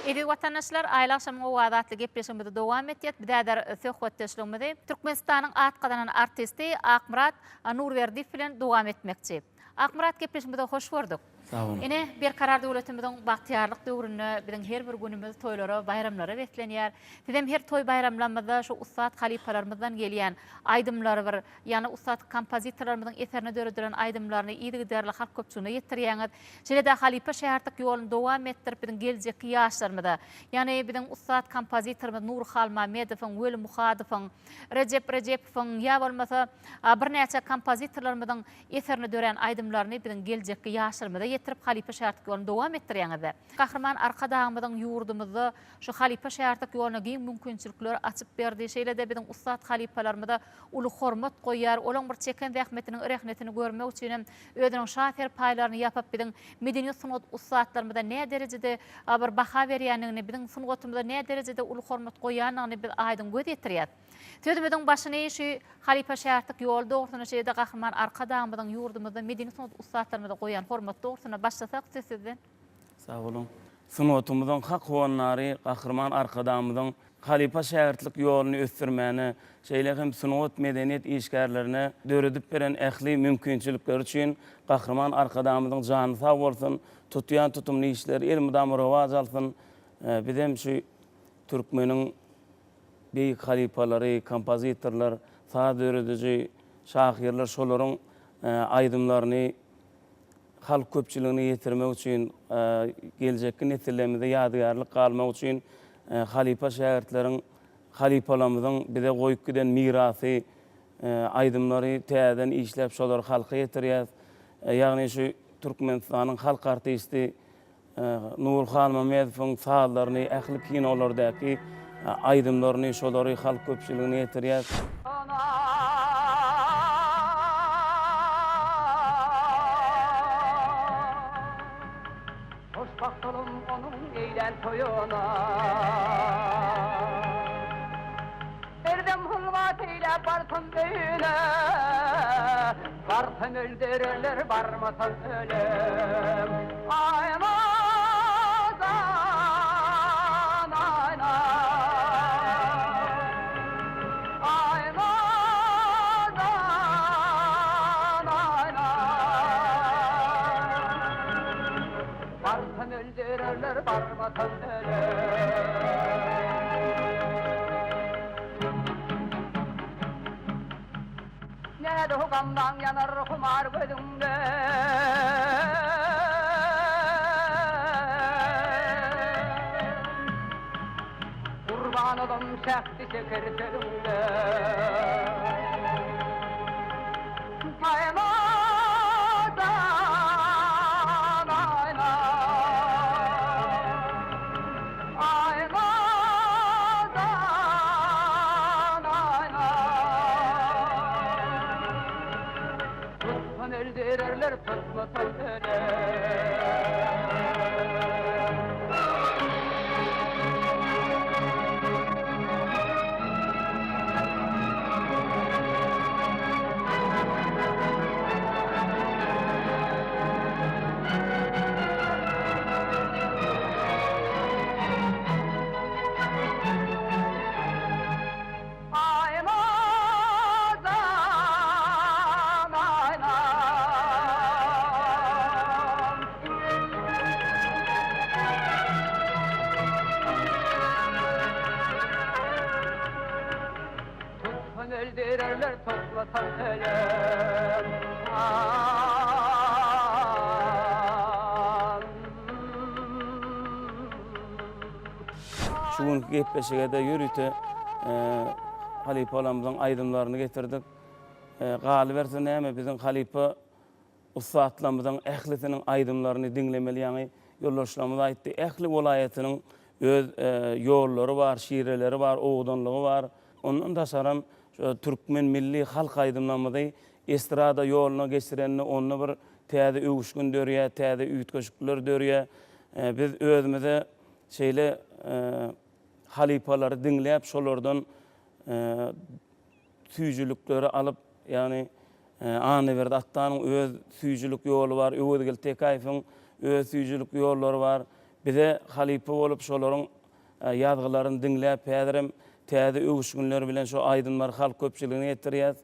Speaker 1: Eziz watandaşlar, Aýly agşamyň owazy atly gepleşigimizi dowam etýäs. Biz häzir söhbetdeşligimizi Türkmenistanyň at gazanan artisti Akmyrat Nurberdiýew bilen dowam etmekçi. Akmyrat gepleşigimize hoş gördük.
Speaker 8: Sag boluň.
Speaker 1: Ine, Berkarar döwletimiziň bagtyýarlyk döwründe biziň her bir günümiz toýlara, baýramlara beslenýär. Sizem her toý-baýramlarymyzda şu ussat halypalarymyzdan gelýän aýdymlary bir, ýagny ussat kompozitorlarymyzyň eserine döredilen aýdymlaryny yzygiderli halk köpçüligine ýetirýäňiz. Şeýle-de halypa-şägirtlik ýoluny dowam etdirip biziň geljekki ýaşlarymyza, ýagny biziň ussat kompozitorymyz Nury Halmämmedowyň, Weli Muhadowyň, Rejep Rejepowyň ýa bolmasa birnäçe kompozitorlarymyzyň eserinde dörän aýdymlaryny biziň geljekki ýaşlarymyza ýetirip halypa-şägirtlik ýoluny dowam etdirýäňiz. Gahryman Arkadagymyzyň ýurdumyzda şu halypa-şägirtlik ýoluna giň mümkinçilikleri açyp berdi. Şeýle-de biziň ussat halypalarymyza uly hormat goýýar. Olaň bir çeken zähmetiniň rehnetini görmek üçin hem özüniň şa serpaýlaryny ýapyp biziň medeniýet-sungat ussatlarymyza näderejede bir baha berýändigini, biziň sungatymyza näderejede uly hormat goýýandygyny biz aýdyň göz ýetirýäs. Sözümiziň başyny şu halypa-şägirtlik ýoly dogrusynda, şeýle-de Gahryman Arkadagymyzyň ýurdumyzda medeni-sungat ussatlarymyza goýýan hormaty dogrusynda başlasak, söz sizden.
Speaker 8: Sag boluň. Sungatymyzyň hak howandary Gahryman Arkadagymyzyň halypa-şägirtlik ýoluny ösdürmäne, şeýle hem sungat, medeniýet işgärlerine döredip beren ähli mümkinçilikleri üçin Gahryman Arkadagymyzyň jany sag bolsun, tutýan tutumly işleri elmydama rowaç alsyn. Bizem şu türkmeniň beýik halypalary, kompozitorlar, saz dörediji şahyrlar şolaryň aýdymlaryny halk köpçüligine ýetirmek üçin, geljekki nesillerimize ýadygärlik galmak üçin halypa-şägirtleriň, halypalarymyzyň bize goýup giden mirasy, aýdymlary täzeden işläp şolary halka ýetirýäs. Ýagny şu Türkmenistanyň halk artisti Nury Halmämmedowyň sazlaryny, ähli kinolardaky aýdymlaryny şolary halk köpçüligine ýetirýäs.
Speaker 5: Hoşbagt olam onuň eýlän toýuna. Berdem hylwat eýläp barsam öýüne, Barsam öldürerler, barmasam ölem. Aý nazan, aý naz. Aý nazan, aý naz. Barsam öldürerler, barmasam ölem. Näde gamlaň ýanar humar gözüňde. Gurban olam şähdi şeker sözüňde. Aý nadan, aý nan. Aý nadan, aý nan. Tutsan öldürerler, tutmasan öler. Aý nazan, aý nan. Tutsan öldürerler, tutmasan ölem.
Speaker 8: Şu günki gepleşige-de ýörite halypalarymyzyň aýdymlaryny getirdik. Galyberse näme, biziň halypa ussatlarymyzyň ählisiniň aýdymlaryny diňlemeli ýaňy ýoldaşlarymyz aýtdy. Ähli welaýatynyň öz ýollary bar, şireleri bar, owadanlygy bar. Ondan daşaram şu türkmen milli halk aýdymlarymyzy estrada ýoluna geçirende onda bir täze öwüşgin dörýär, täze üýtgeşikler dörýär. Biz özümize şeýle halypalary diňläp, şolardan süýjülikleri alyp, ýagny Annaberdi Atdanyň öz süýjülik ýoly bar, Öwezgeldi Tekäýewiň öz süýjülik ýollary bar. Bize halypa bolup şolaryň ýazgylaryny diňläp, häzirem täze öwüşginler bilen şo aýdymlary halk köpçüligine ýetirýäs.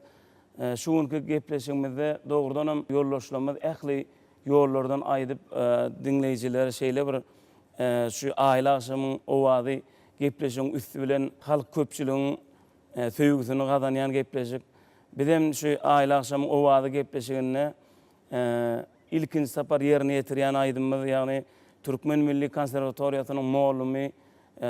Speaker 8: Şu günki gepleşigimizde dogrudanam ýoldaşlarymyz ähli ýollardan aýdyp diňleýjilere şeýle bir şu Aýly agşamyň owazy gepleşigiň üsti bilen halk köpçüligiň söýgüsini gazanýan gepleşik. Bizem şu Aýly agşamyň owazy gepleşiginde ilkinji sapar ýerine ýetirýän aýdymymyz ýagny Türkmen milli konserwatoriýasynyň mugallymy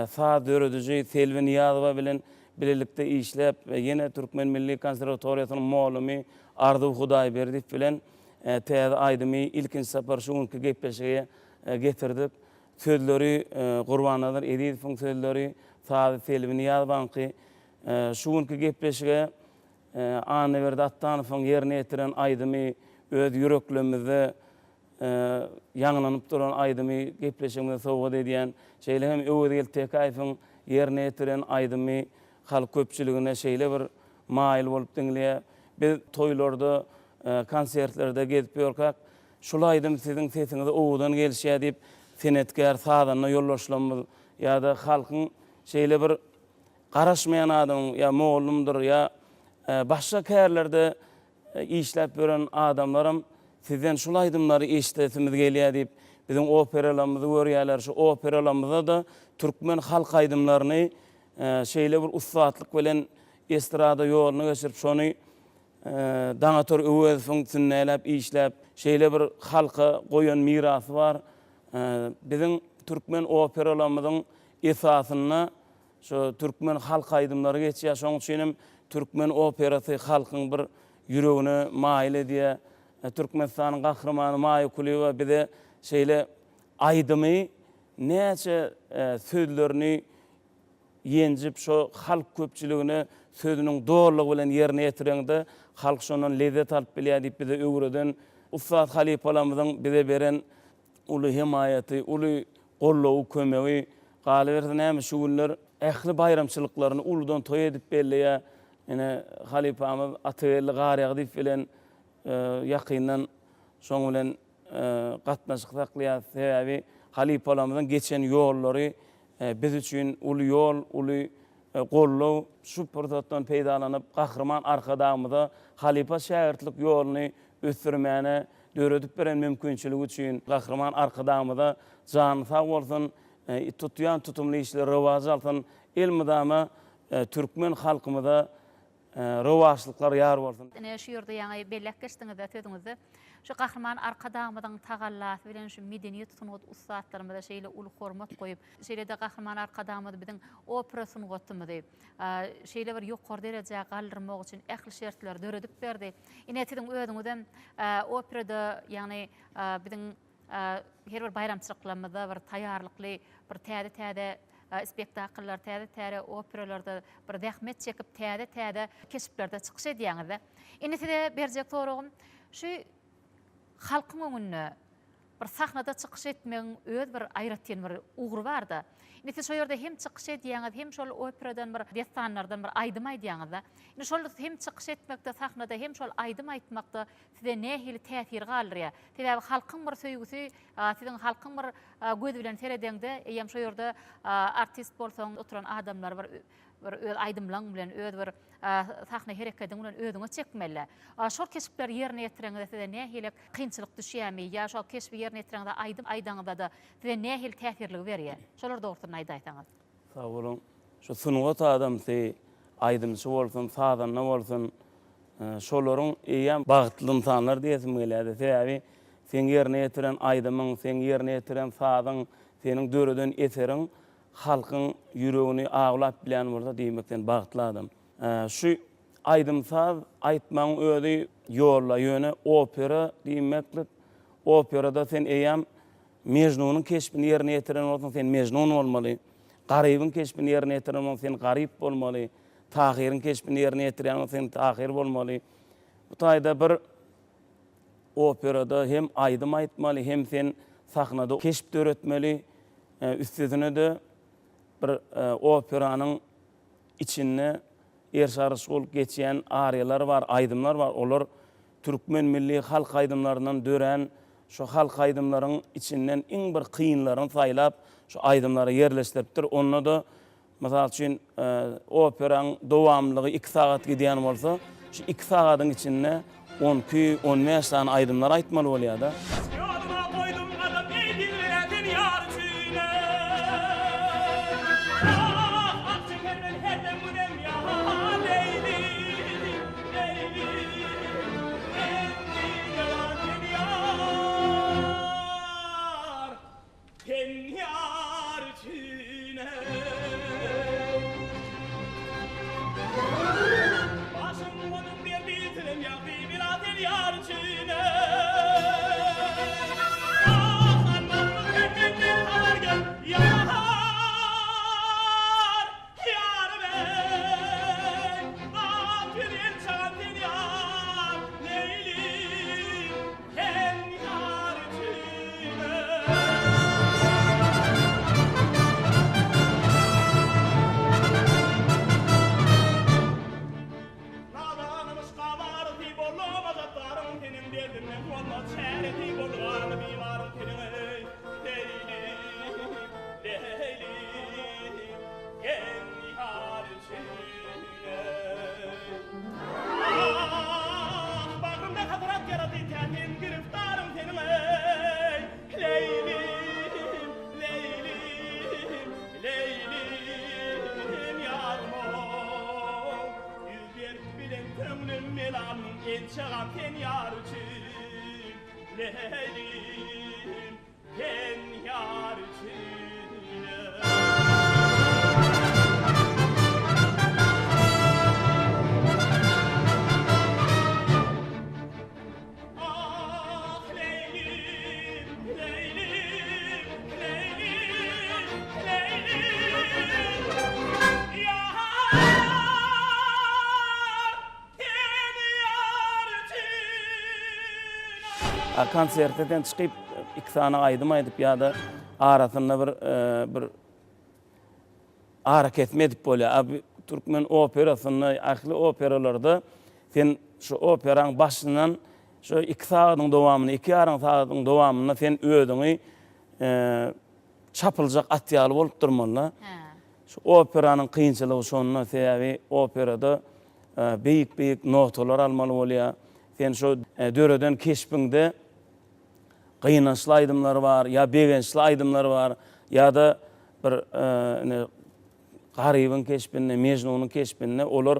Speaker 8: saz dörediji Selbi Nyýazowa bilen bilelikde işläp ýene Türkmen milli konserwatoriýasynyň mugallymy Arzuw Hudaýberdiýew bilen täze aýdymy ilkinji sapar şu günki gepleşige getirdik. Sözleri Gurbannazar Ezizowyň sözleri, sazy Selbi Nyýazowaňky. Şu günki gepleşige Annaberdi Atdanowyň ýerine ýetiren aýdymy öz ýüreklerimizde ýaňlanyp duran aýdymy gepleşigimize sowgat edýän, şeýle hem Öwezgeldi Tekäýewiň ýerine ýetiren aýdymy halk köpçüligine şeýle bir maýyl bolup diňleýär. Biz toýlarda, konsertlerde gezip ýörkäk, şul aýdym siziň sesiňize owadan gelişýär diýip, senetkär, sazanda ýoldaşlarymyz ýa-da halkyň şeýle bir garaşmaýan adamyň ýa mugallymdyr ýa başga kärlerde işläp ýören adamlaram sizden şul aýdymlary eşidesimiz gelýär diýip, biziň operalarymyzy görýärler. Şu operalarymyzda-da türkmen halk aýdymlaryny şeýle bir ussatlyk bilen estrada ýoluna geçirip, şony Daňatar Öwezowyň sünnäläp işläp, şeýle bir halka goýan mirasy bar. Biziň türkmen operalarymyzyň esasynda Şu türkmen halk aýdymlary geçýär. Şonuň üçin hem türkmen operasy halkyň bir ýüregine maýyl edýär. Türkmenistanyň Gahrymany Maýa Kulyýewa bize şeýle aýdymy näçe sözlerini ýenjip şo halk köpçüligine sözüniň dolulygy bilen ýerine ýetireňde halk şondan lezzet alyp bilýär diýip bize öwreden ussat halypalarymyzyň bize beren. uly hemaýaty, uly goldawy, kömegi, galyberse näme şu günler ähli baýramçylyklaryny uludan toý edip belleýär. Ine, halypamyz Atageldi Garýagdyýew bilen ýakyndan şoň bilen gatnaşyk saklaýarys. Sebäbi halypalarymyzyň geçen ýollary biz üçin uly ýol, uly goldaw. Şu pursatdan peýdalanyp, Gahryman Arkadagymyza halypa-şägirtlik ýoluny ösdürmäne döredip beren mümkinçiligi üçin Gahryman Arkadagymyza jany sag bolsun, tutýan tutumly işleri rowaç alsyn, elmydama türkmen halkymyza rowaçlyklar ýar bolsun!
Speaker 1: Ine, şu ýerde ýaňy belläp geçdiňiz-de sözüňizde, şu Gahryman Arkadagymyzyň tagallasy bilen şu medeniýet sungat ussatlarymyza şeýle uly hormat goýup, şeýle-de Gahryman Arkadagymyz biziň opera sungatymyzy şeýle bir ýokary derejä galdyrmak üçin ähli şertleri döredip berdi. Ine, siziň özüňizem operada, ýagny biziň her bir baýramçylyklarymyzda bir taýýarlykly bir täze-täze spektakllar, täze-täze operalarda bir zähmet çekip, täze-täze keşplerde çykyş edýäňiz-de. Indi size berjek soragym, şu halkyň öňünde bir sahnada çykyş etmegiň öz bir aýratyn bir ugry bar-da. Indi siz şo ýerde hem çykyş edýäňiz, hem şol operadan bir dessanlardan bir aýdym aýdýaňyz-da. Indi şol hem çykyş etmekde sahnada, hem şol aýdym aýtmakda size nähili täsir galdyrýar? Sebäbi halkyň bir söýgüsi, siziň halkyň bir gözi bilen seredeňde, eýýäm şo ýerde artist bolsaň, oturan adamlary bir bir öz aýdymlaň bilen, öz bir sahna herekediň bilen özüňe çekmeli. Şol keşpleri ýerine ýetireňizde size nähili kynçylyk düşýärmi ýa şol keşbi ýerine ýetireňizde aýdym aýdaňyzda-da size nähili täsirligi berýär? Şolar dogrusynda aýdaýsaňyz.
Speaker 8: Sag boluň. Şu sungat adamsy, aýdymçy bolsun, sazanda bolsun, şolaryň eýýäm bagtly ynsanlar diýesim gelýärdi. Sebäbi seň ýerine ýetiren aýdymyň, seň ýerine ýetiren sazyň, seniň döreden eseriň halkyň ýüregini awlap bilýän bolsa, diýmek sen bagtly adam. Şu aýdym-saz aýtmagyň özi ýolda, ýöne opera diýmeklik, operada sen eýýäm Mejnunyň keşbini ýerine ýetiren bolsaň, sen Mejnun bolmaly. Garybyň keşbini ýerine ýetiren bolsaň, sen Garyp bolmaly. Tahyryň keşbini ýerine ýetirýän bolsaň, sen Tahyr bolmaly. Bu taýda bir operada hem aýdym aýtmaly, hem sen sahnada keşp döretmeli. Üstesine-de bir operanyň içinde erş-aryş bolup geçýän ariýalar bar, aýdymlar bar. Olar türkmen milli halk aýdymlaryndan dörän şu halk aýdymlaryň içinden iň bir kynlaryny saýlap, şu aýdymlara ýerleşdiripdir. Onda-da Mysal üçin, operaň dowamlylygy iki sagat gidýän bolsa, şu iki sagadyň içinde on iki, on bäş sany aýdymlar aýtmaly bolýar-da.
Speaker 6: Ýoluma goýdum gadam eý diňle sen ýar üçin Ah ah çeker men her dem bu dem ýa Leýli Leýli Sen diňle sen ýar Sen ýar üçin Başym goýup ber bilsenem ýagdy bela sen ýar üçin Ah armanly sen menden habar gel ýar Ýarym eý Ah el çagan sen ýar Leýli Sen ýar üçin Nadanym yşka barysy bolmajak zaryň seniň Derdimden bolmaz çäresi bolgany bimaryň seniň eý Leýlim, Leýlim, sen ýar üçin eý. Ah, bagrymda hasrat ýarasy täsin giriftaryň seniň eý, Leýlim, Leýlim, Leýlim ýarym-ow. Dert bilen köňlüm melalmyň ençe gam sen ýar üçin, Leýlim. Sen ýar üçin. Ah, Leýlim, Leýlim, Leýlim, Leýlim, ýar, sen ýar üçin.
Speaker 8: A konsertden çykyp. iki sany aýdym aýdyp ýa-da arasynda bir bir arakesme edip bolýar. A bu türkmen operasynda, ähli operalarda sen şu operaň başyndan şu iki sagadyň dowamynda, iki ýarym sagadyň dowamynda sen özüňi çapyljak at ýaly bolup durmaly-da. Şu operanyň kynçylygy şonda, sebäbi operada beýik-beýik notalar almaly bolýar. Sen şu döreden keşbiňde gynançly aýdymlar bar, ýa begençli aýdymlar bar, ýa-da bir ine Garybyň keşbinde, Mejnunyň keşbinde olar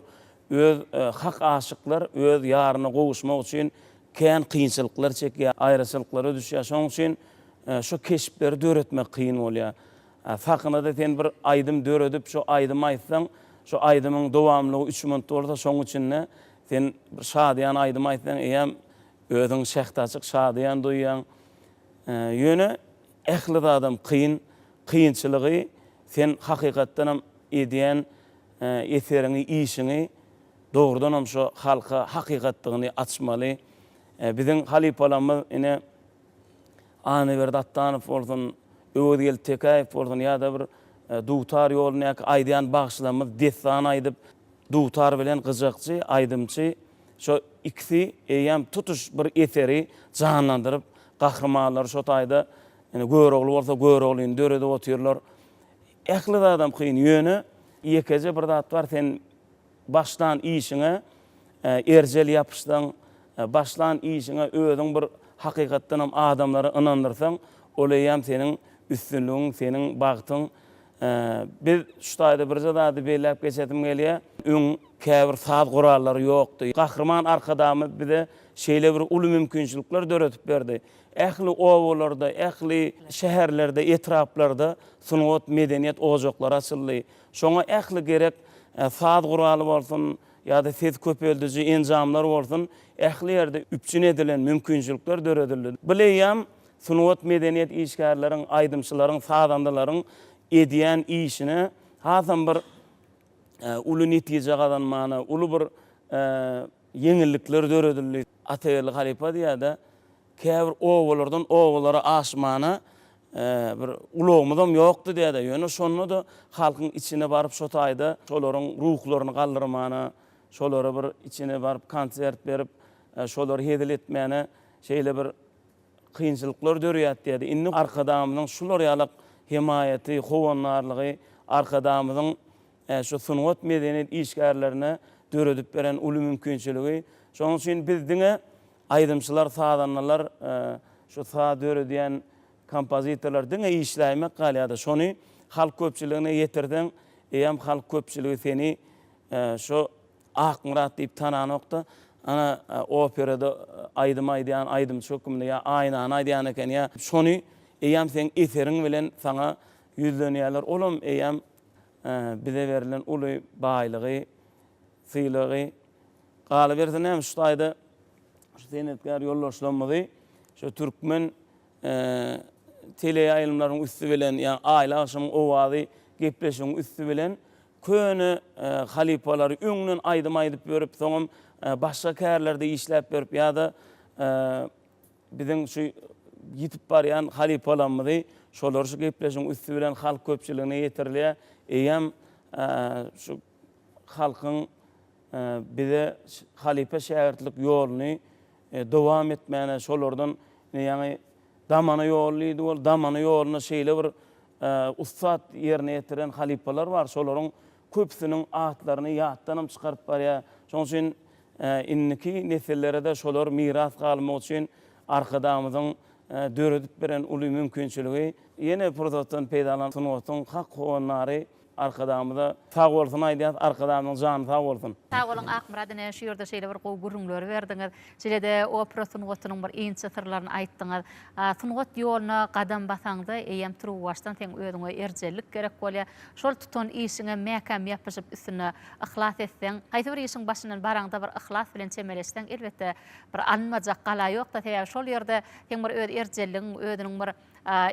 Speaker 8: öz hak aşyklar öz ýaryna gowuşmak üçin kän kynçylyklar çekýär, aýraçylyklara düşýär. Şonuň üçin şu keşpleri döretmek kyn bolýar. Sahnada sen bir aýdym döredip, şo aýdymy aýtsaň, şo aýdymyň dowamlygy üç minut bolsa, şoň içinde sen bir şadyýan aýdym aýtsaň, eýýäm özüň şähdaçyk, şadyýan duýýaň. Ýöne ähli zadam kyn. Kynçylygy sen hakykatdanam edýän eseriňi, işiňi dogrudanam şo halka hakykatdygyny açmaly. Biziň halypalarymyz ine Annaberdi Atdanow bolsun, Öwezgeldi Tekäýew bolsun ýa-da bir dutar ýolundaky aýdýan bagşylarymyz dessan aýdyp, dutar bilen gyjakçy, aýdymçy şo ikisi eýýäm tutuş bir eseri janlandyryp, gahrymanlary şo taýda ine Görogly bolsa Göroglyny döredip otyrlar. Ähli zadam kyn, ýöne ýekeje bir zat bar, sen başlan işiňe erjel ýapyşsaň, başlan işiňe özüň bir hakykatdanam adamlara ynandyrsaň, ol eýýäm seniň üstünligiň, seniň bagtyň. Biz şu taýda birje zady belläp geçesim gelýär. Öň käbir saz gurallary ýokdy. Gahryman Arkadagymyz bize şeýle bir uly mümkinçilikler döredip berdi. Ähli obalarda, ähli şäherlerde, etraplarda sungat, medeniýet ojaklary açyldy. Şoňa ähli gerek saz guraly bolsun ýa-da ses köpeldiji enjamlar bolsun, ähli ýerde üpjün edilen mümkinçilikler döredildi. Bu eýýäm sungat, medeniýet işgärleriň, aýdymçylaryň, sazandalaryň edýän işine hasam bir uly netije gazanmana, uly bir ýeňillikler döredildi. Atageldi halypa diýýär-de, Käbir obalardan obalara aşmana bir ulagymyzam ýokdy diýýär-de, ýöne şonda-da halkyň içine baryp şo taýda şolaryň ruhlaryny galdyrmana, şolara bir içine baryp konsert berip, şolary hezil etmäne şeýle bir kynçylyklar dörýärdi diýýärdi. Indi Arkadagymyzyň şular ýalak hemaýaty, howandarlygy, Arkadagymyzyň şu sungat medeniýet işgärlerine döredip beren uly mümkinçiligi. Şonuň üçin biz diňe Aýdymçylar, sazandalar, şu saz döredýän kompozitorlar diňe işläýmek galýar-da, şony halk köpçüligine ýetirseň, eýýäm halk köpçüligi seni şo Akmyrat diýip tananok-da, ana, operada aýdym aýdýan aýdymçy hökmünde ýa Aýnany aýdýan eken ýa şony eýýäm seň eseriň bilen saňa ýüzlenýärler. Olam eýýäm bize berlen uly baýlygy, sylagy. Galyberse näme şu taýda şu senetkär ýoldaşlarymyzy şu türkmen teleýaýlymlaryň üsti bilen ýa Aýly agşamyň owazy gepleşigiň üsti bilen köne halypalary öňden aýdym aýdyp ýörüp soňam başga kärlerde işläp ýörüp ýa-da biziň şu ýitip barýan halypalarymyzy şolary şu gepleşigiň üsti bilen halk köpçüligine ýetirilýär. Eýýäm şu halkyň bize halypa-şägirtlik ýoluny dowam etmäne, şolardan ine ýaňy damana ýoly diýdik, ol damana ýoluna şeýle bir ussat ýerine ýetiren halypalar bar, şolaryň köpüsiniň atlaryny ýatdanam çykaryp barýar. Şonuň üçin indiki nesillere-de şolar miras galmak üçin Arkadagymyzyň döredip beren uly mümkinçiligi. Ýene pursatdan peýdalanyp sungatyň hak howandary Arkadagymyza sag bolsun aýdýas Arkadagymyzyň jany sag bolsun.
Speaker 1: Sag boluň Akmyrat ine şu ýerde şeýle bir gowy gürrüňleri berdiňiz. Şeýle-de opera sungatynyň bir inçe syrlaryny aýtdyňyz. Sungat ýoluna gadam basaňda eýýäm turuwbaşdan seň özüňe erjellik gerek bolýar. Şol tutan işiňe mäkäm ýapyşyp üstünde yhlas etseň, haýsy bir işiň başyndan baraňda bir yhlas bilen çemeleşseň elbetde bir alynmajak gala ýokda sebäbi şol ýerde seň bir öz erjelligiň özüniň bir.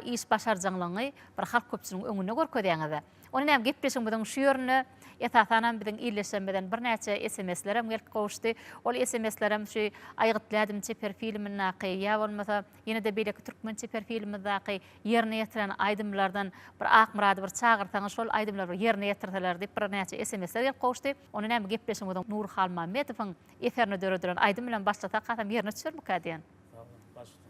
Speaker 1: iş başarjaňlygyňy bir halk köpçüligiň öňünde görkezýäňiz-de. Ony näme gepleşigimiziň şu ýerinde esasanam biziň ildeşlerimizden birnäçe SMS-lerem gelip gowuşdy. Ol SMS-lerem şu Aýgytly ädim çeper filmindäki ýa bolmasa ýene-de beýleki türkmen çeper filmimizdäki ýerine ýetiren aýdymlardan bir Akmyrady bir çagyrsaňyz şol aýdymlary bir ýerine ýetirseler diýip birnäçe SMS-ler gelip gowuşdy. Ony näme gepleşigimiziň Nury Halmammedowyň eserine döredilen aýdym bilen başlasak hasam ýerine düşermikä diýen.
Speaker 8: Sag boluň, baş üstüne.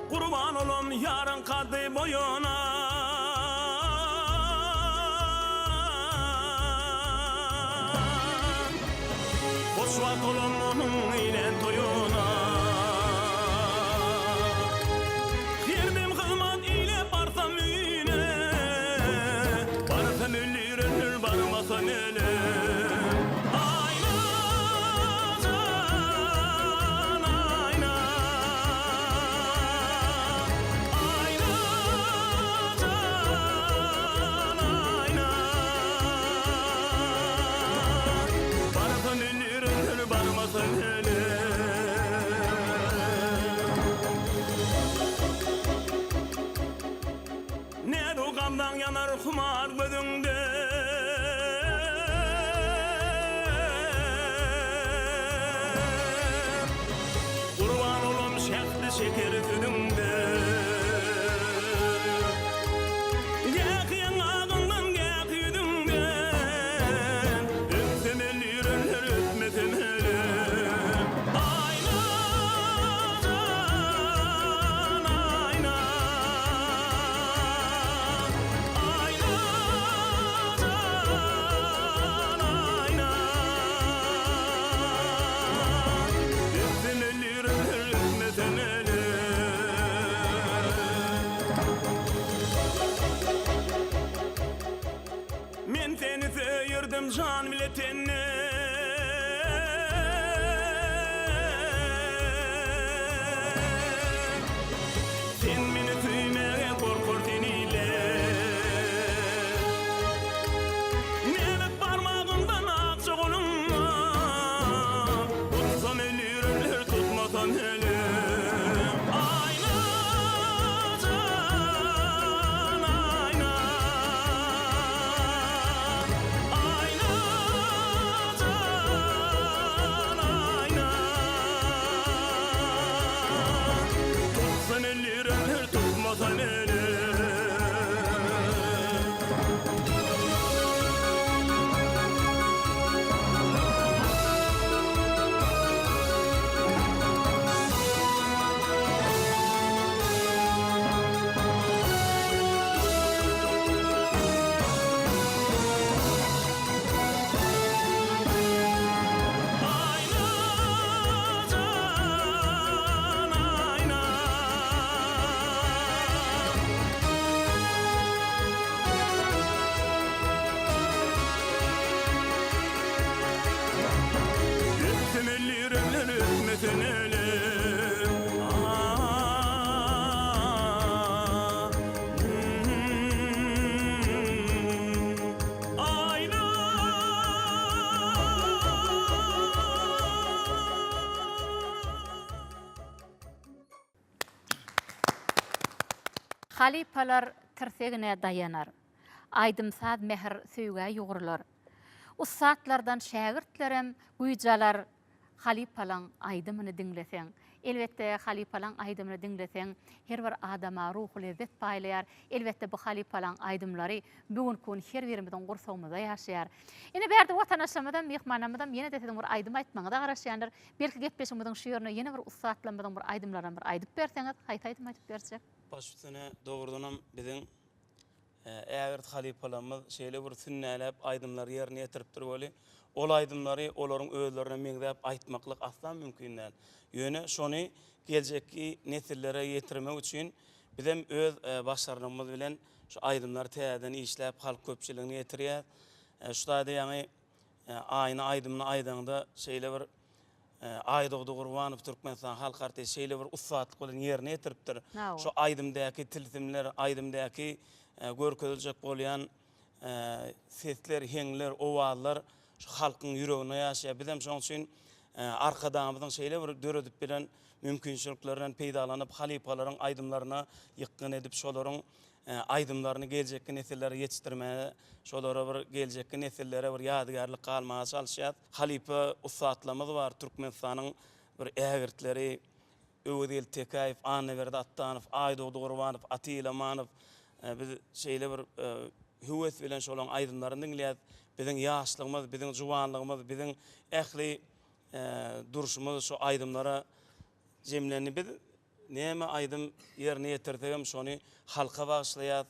Speaker 6: Gurban olam ýaryň kaddy boýuna. Hoşwagt olam onuň ile toýuna. Her dem hyzmat ile barsam öýüne. Barsam ölürin barmasam ölüm. Aýna jan aýna. Aýna jan aýna. Barsam ölürin barmasam ölüm. Näzu gamdan ýanar humar gözüňde. Gurban olam şähdi şeker sözüňde. Gähi ýaňagyňdan gähi ýüzüňden. Öpsem ölürin öpmesem ölüm. Aýna jan aýna. Aýna jan aýna. Öpsem ölürin öpmesem ölüm. Men seni söýerdim jan bile tenden. Sen meni söýmäge gorkar sen ile. Näzik barmagyňdan akja goluňdan. Tutsam ölürin, tutmasam ölüm. Aýna jan, aýna. Aýna jan, aýna. Tutsam ölürin, tutmasam ölüm. Aýna jan aýna. Öpsem ölürin, öpmesem ölüm. Ah, hmm, Ayna.
Speaker 1: Halypalar tirsegine daýanar. Aýdym-saz mähir söýgä ýugrular. Ussatlardan şägirtlerem güýç alar Halypalaň aýdymyny diňleseň. Elbetde, halypalaň aýdymyny diňleseň, her bir adama ruhy lezzet paýlaýar. Elbetde, bu halypalaň aýdymlary bu günki gün her birimiziň gursagymyzda ýaşaýar. Ine, bärde watandaşlarymyzam, myhmanlarymyzam ýene-de siziň bir aýdym aýtmagyňyza garaşýandyr. Belki gepleşigimiziň şu ýerine ýene bir ussatlarymyzyň bir aýdymlaryndan bir aýdyp berseňiz, haýsy aýdym aýdyp berjek?
Speaker 8: Baş üstüne, dogrudanam biziň ägirt halypalarymyz şeýle bir sünnäläp aýdymlary ýerine ýetiripdir weli, ol aýdymlary olaryň özlerine meňzäp aýtmaklyk asla mümkin däl. Ýöne şony geljekki nesillere ýetirmek üçin bizem öz başarnygymyz bilen şu aýdymlary täzeden işläp halk köpçüligine ýetirýäs. Şu taýda ýaňy Aýna aýdymyny aýdaňda şeýle bir Aýdogdy Gurbanow Türkmenistan halk artisti şeýle bir ussatlyk bilen ýerine ýetiripdir. Şu aýdymdaky tilsimler, aýdymdaky görkeziljek bolýan sesler, heňler, owazlar. şu halkyň ýüreginde ýaşaýar. Bizem şonuň üçin Arkadagymyzyň şeýle bir döredip bilen mümkinçiliklerinden peýdalanyp, halypalaryň aýdymlaryna ýykgyn edip, şolaryň aýdymlaryny geljekki nesillere ýetişdirmäge, şolara bir geljekki nesillere bir ýadygärlik galmaga çalyşýas. Halypa ussatlarymyz bar, Türkmenistanyň bir ägirtleri Öwezgeldi Tekäýew, Annaberdi Atdanow, Aýdogdy Gurbanow, Ata Ilamanow. Biz şeýle bir höwes bilen şolaryň aýdymlaryny diňleýäs. Biziň ýaşlygymyz, biziň juwanlygymyz, biziň ähli durşumyz şu aýdymlara jemlendi. Biz näme aýdym ýerine ýetirsegem şony halka bagyşlaýas,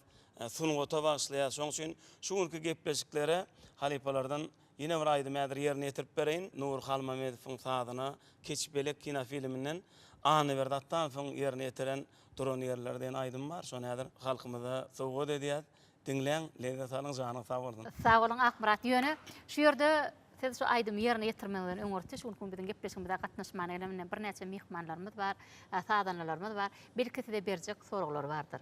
Speaker 8: sungata bagyşlaýas. Şonuň üçin şu günki gepleşiklere halypalardan ýene bir aýdym häzir ýerine ýetirip bereýin. Nury Halmamedowyň sazyna Keçpelek kinofilminden Annaberdi Atdanowyň ýerine ýetiren Duran ýerler diýen aýdym bar. Şony häzir halkymyza sowgat edýäs. Diňläň, lezzet alyň, janyňyz sag bolsun.
Speaker 1: Sag boluň Akmyrat. Ýöne şu ýerde siz şu aýdymy ýerine ýetirmegiňizden öňürti şu günki biziň gepleşigimize gatnaşmana gelen ine birnäçe myhmanlarymyz bar, sazandalarymyz bar. Belki size berjek soraglary bardyr.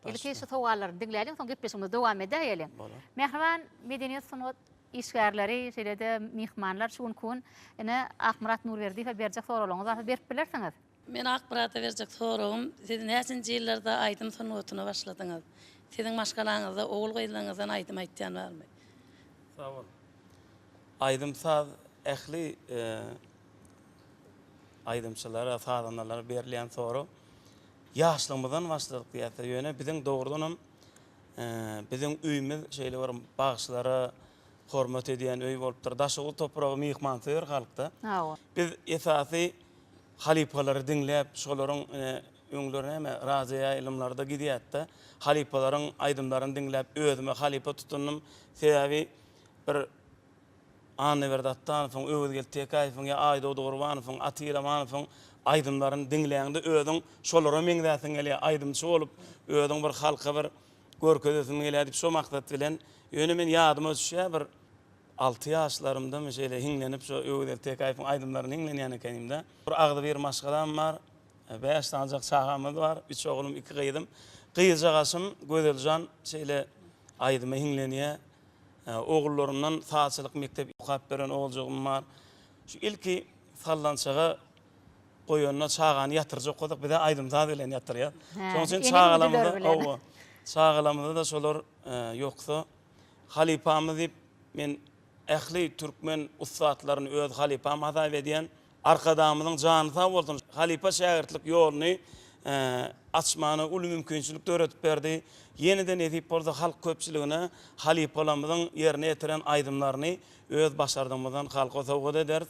Speaker 1: Ilki şu sowallaryny diňläliň, soň gepleşigimizi dowam edäýeliň.
Speaker 8: Bolar.
Speaker 1: Mähriban medeniýet sungat işgärleri, şeýle-de myhmanlar şu günki gün ine Akmyrat Nurberdiýewe berjek soraglaryňyz barsa berip bilersiňiz.
Speaker 9: Men Akmyrada berjek soragym, siz näçinji ýyllarda aýdym sungatyna başladyňyz? Siziň maşgalaňyzda ogul-gyzlaryňyzdan aýdym aýtýan barmy?
Speaker 8: Sag bol. Aýdym-saz ähli aýdymçylara, sazandalara berilýän sorag. Ýaşlygymyzdan başladyk diýýäs-de, ýöne biziň dogrudanam biziň öýümiz şeýle bir bagşylara hormat edýän öý bolupdyr. Daşoguz topragy myhmansöýer halkda. Biz esasy Halypalary diňläp, şolaryň ine, öňler näme, radioýaýlymlarda gidýärdi-de, halypalaryň aýdymlaryny diňläp, özüme halypa tutundym. Sebäbi bir Annaberdi Atdanowyň, Öwezgeldi Tekäýewiň ýa Aýdogdy Gurbanowyň, Ata Ilamanowyň aýdymlaryny diňläňde özüň şolara meňzäsiň gelýär, aýdymçy bolup, özüň bir halka bir görkezesim gelýär diýip, şo maksat bilen. Ýöne men ýadyma düşýär bir Alty ýaşlarymdamy şeýle hiňlenip şo Öwezgeldi Tekäýewiň aýdymlaryny hiňlenýän ekenimdä. Bir agzybir maşgalam bar. Bäş sanyjak çagamyz bar. Üç oglum, iki gyzym. Gyzjagaşym Gözeljan şeýle aýdyma hiňlenýär. Ogullarymdan sazçylyk mekdep okap beren oguljygym bar. Şu ilki sallançaga goýanda çagany ýatyrjak bolsak bize aýdym-saz bilen ýatyrýar. Şonuň üçin çagalarymyza, hawa, çagalarymyza-da şolar ýoksa Halypamyz diýip, men ähli türkmen ussatlaryny öz halypam hasap edýän. Arkadagymyzyň jany sag bolsun, halypa-şägirtlik ýoluny açmana uly mümkinçilik döredip berdi. Ýene-de nesip bolsa halk köpçüligine halypalarymyzyň ýerine ýetiren aýdymlaryny öz başardygymyzdan halka sowgat ederis.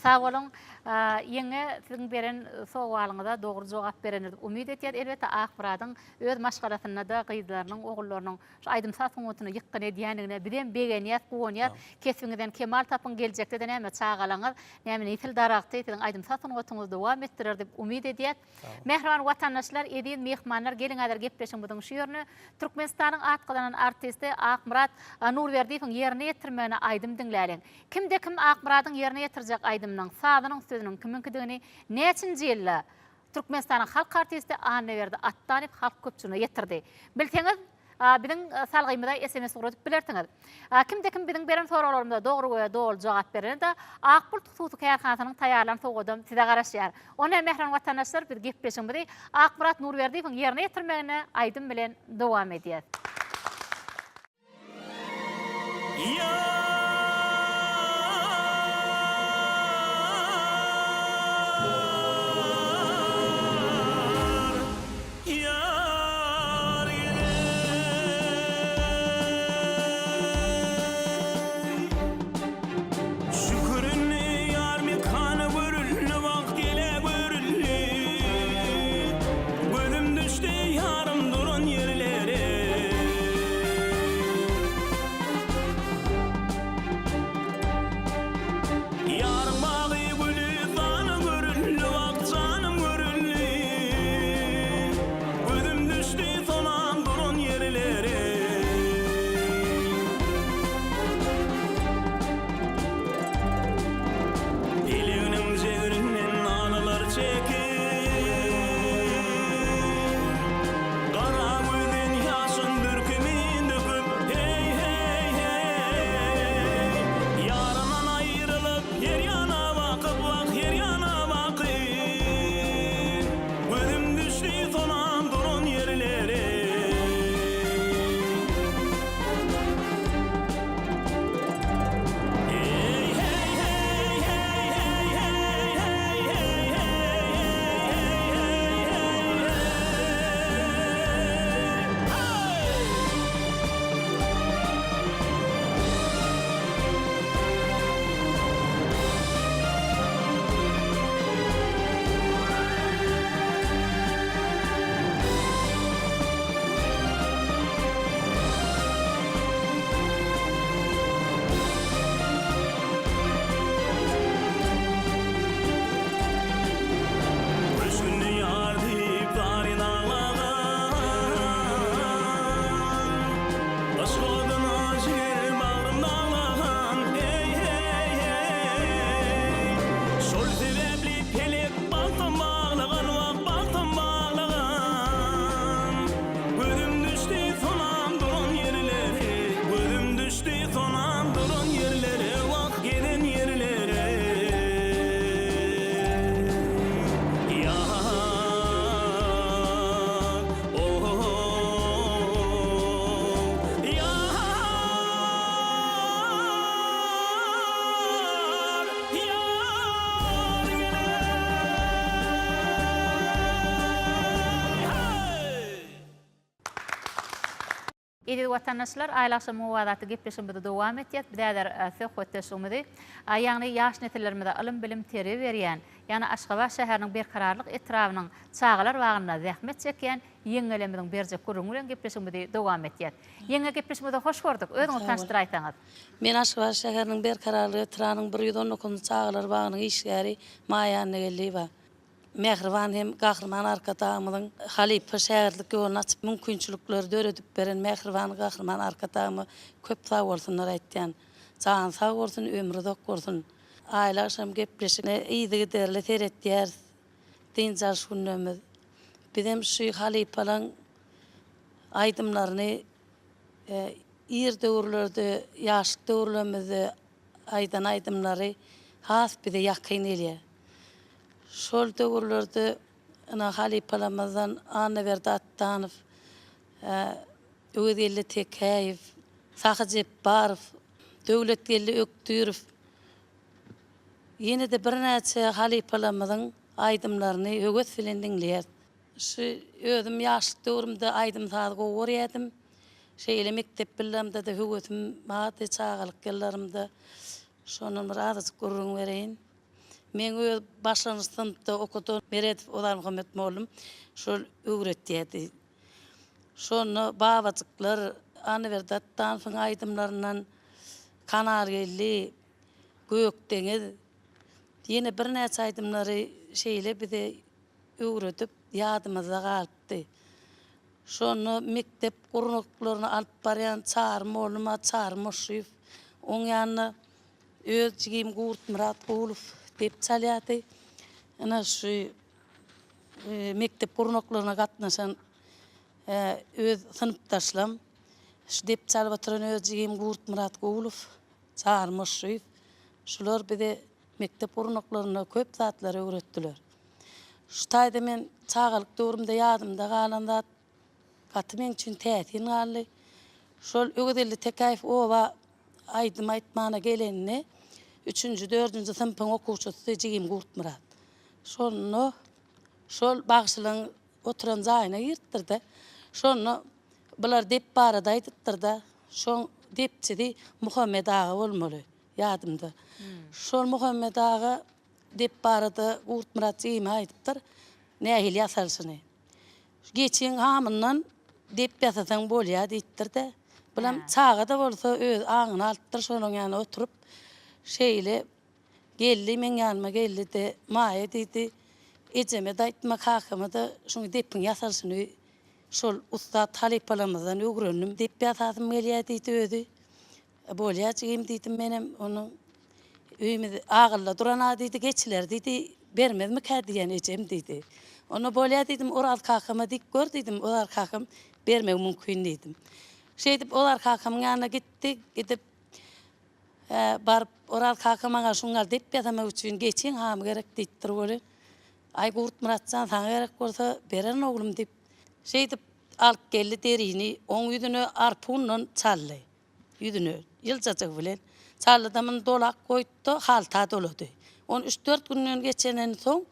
Speaker 1: Sag boluň. Ýeňňe siziň beren sowalyňyza dogry jogap berendir diýip umyt etýäs. Elbetde Akmyradyň öz maşgalasynda-da gyzlarynyň, ogullarynyň Şu aýdym-saz sungatyna ýykgyn edýändigine bizem begenýäs, guwanýas. Kesbiňizden kemal tapyň, geljekde-de näme çagalaňyz, näme nesil daragty siziň aýdym-saz sungatyňyzy dowam etdirer diýip umyt edýäs. Mähriban watandaşlar, eziz myhmanlar, geliň häzir gepleşigimiziň şu ýerine Türkmenistanyň at gazanan artisti Akmyrat Nurberdiýewiň ýerine ýetirmegine aýdym diňläliň. Kimde-kim Akmyradyň ýerine ýetirjek aýdymynyň sazynyň sözüniň kimiňkidigini näçinji ýylda Türkmenistanyň halk artisti Annaberdi Atdanow halk köpçüligine ýetirdi. Bilseňiz, biziň salgymyza sms ugradyp bilersiňiz. Kimde-kim biziň beren soraglarymyza dogry we doly jogap berende, Ak Bulut hususy kärhanasynyň taýýarlan sowgadam size garaşýar. Onda mähriban watandaşlar, biz gepleşigimizi Akmyrat Nurberdiýewiň ýerine ýetirmeginde aýdym bilen dowam edýäs.
Speaker 6: Ýar, ýar gerek. Şükür indi ýar mekany görüldi, wagt gele görüldi. Gözüm düşdi ýarym duran ýerlere.
Speaker 1: Eziz watandaşlar, Aýly agşamyň owazy atly gepleşigimizi dowam etýäs. Biz häzir söhbetdeşligimizi, ýagny ýaş nesillerimize ylym-bilim, terbiýe berýän, ýagny Aşgabat şäheriniň Berkararlyk etrabynyň çagalar bagynda zähmet çekýän ýeňňelerimiziň berjek gürrüňi bilen gepleşigimizi dowam etýäs. Ýeňňe gepleşigimize hoş gördük. Özüňizi tanyşdyraýsaňyz.
Speaker 9: Men Aşgabat şäheriniň Berkararlyk etrabynyň 119-njy çagalar bagynyň işgäri Maýa Annageldiýewa. Mähriban hem Gahryman Arkadagymyzyň halypa şägirtlik ýoluny açyp mümkinçilikleri döredip beren mähriban Gahryman Arkadagyma köp sag bolsunlar aýtýan. Jany sag bolsun, ömri uzak bolsun. Aýly agşam gepleşigine yzygiderli seretýäris dynç alyş günlerimiz. Bizem şu halypalaň aýdymlaryny ir döwürlerde ýaşlyk döwürlerimizde aýdan aýdymlary has bize ýakyn gelýär. Şol döwürlerde ynha halypalarymyzdan Annaberdi Atdanow, Öwezgeldi Tekäýew, Sahy Jepbarow, Döwletgeldi Ökdirow, ýene-de birnäçe halypalarymyzyň aýdymlaryny höwes bilen diňleýäris. Şu özüm ýaşlyk döwrümde aýdym-sazy gowy görýärdim. Şeýle mekdep ýyllarymda-da höwesim bardy, çagalyk ýyllarymda. Şondan bir azajyk gürrüň bereýin. Meň öz başlangyç synpda okadan Meredow Ozalmuhammet mollum şol öwretýärdi. Şonda Babajyklar, Annaberdi Atdanowyň aýdymlaryndan Kanargeldi, Gökdeňiz, ýene birnäçe aýdymlary şeýle bize öwredip, ýadymyzda galypdy. Şonda mekdep gurnaklaryny alyp barýan Çary mollum bar, Çary Moşşyýew. Oň ýanynda öz jigim Gurtmyrat Gulow dep çalýardy. Ine şu mekdep gurnaklaryna gatnaşan öz synpdaşlam, şu dep çalyp oturan öz jigim Gurtmyrat Gulow, Çary Moşşyýew, şular bize mekdep gurnaklarynda köp zatlary öwretdiler. Şu taýda men çagalyk döwrümde ýadymda galan zat gaty meň üçin täsin galdy. Şol Öwezgeldi Tekäýew oba aýdym aýtmana geleninde üçünji, dördünji synpyň okuwçysy jigim Gurtmyrat. Şonda şol bagşylaryň oturan jaýyna giripdir-de, şonda bular dep barada aýdypdyr-da, şoň depçisi Muhammet aga bolmaly, ýadymda. Şol Muhammet aga Dep barada Gurtmyrat jigime aýdypdyr, nähili ýasalyşyny. Geçiň hamyndan dep ýasasaň bolýar diýipdir-de. Bulam çaga-da bolsa öz aňyna alypdyr, şonuň ýanyna oturyp, şeýle geldi, meň ýanyma geldi-de, Maýa diýdi, ejeme-de aýtma, kakama-da şuň depiň ýasalyşyny şol ussat halypalarymyzdan öwrendim, dep ýasasym gelýär diýdi özi. Bolýa jigim diýdim menem onuň öýümiz agylda duran-a diýdi, geçiler diýdi, bermezmikä diýen ejem diýdi. Onda bolýa diýdim, Oraz kakama diýip gör diýdim, Oraz kakam bermegi mümkin diýdim. Şeýdip Oraz kakamyň ýanyna gitdi, gidip baryp Oraz kaka maňa şuň ýaly dep ýasamak üçin geçiň hamy gerek diýipdir welin, Aý Gurtmyrat jan saňa gerek bolsa bererin oglum diýip, şeýdip alyp geldi derini, oň ýüzüne arpundan çaldy. Ýüzüne ýyljajygy bilen çaldy-da muny dolap goýdy-da, halta dolady. Ony üç-dört günden geçenden soň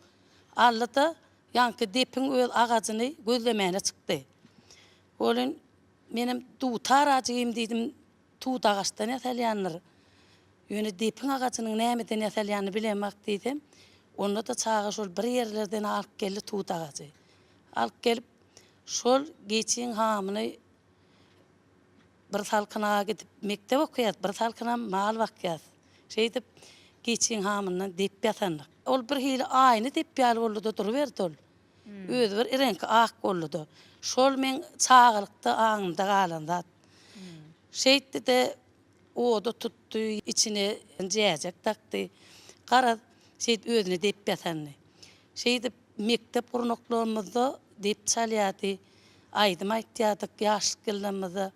Speaker 9: aldy-da, ýaňky depiň öz agajyny gözlemäne çykdy. Welin, menem dutar ajygym diýdim, tut agaçdan ýasalýandyr. Ýöne depiň agajynyň nämeden ýasalýanyny bilemok diýsem, onda-da çaga şol bir ýerlerden alyp geldi tut agajy. Alyp gelip, şol geçiň hamyny Bir salkyna gidip mekdep okaýas, bir salkynam mal bakýas. Şeýdip, geçiň hamyndan dep ýasandyk. Ol bir hili aýna dep ýaly boldy-da duruberdi ol. Özi bir reňki ak boldy-da. Şol meň çagalykda aňymda galan zat. Şeýtdi-de, oda tutdy, içine jäjek dakdy. Garaz, şeýdip özüne dep ýasandy. Şeýdip, mekdep gurnaklarymyzda dep çalýardy, aýdym aýtýardyk ýaşlyk ýyllarymyzda.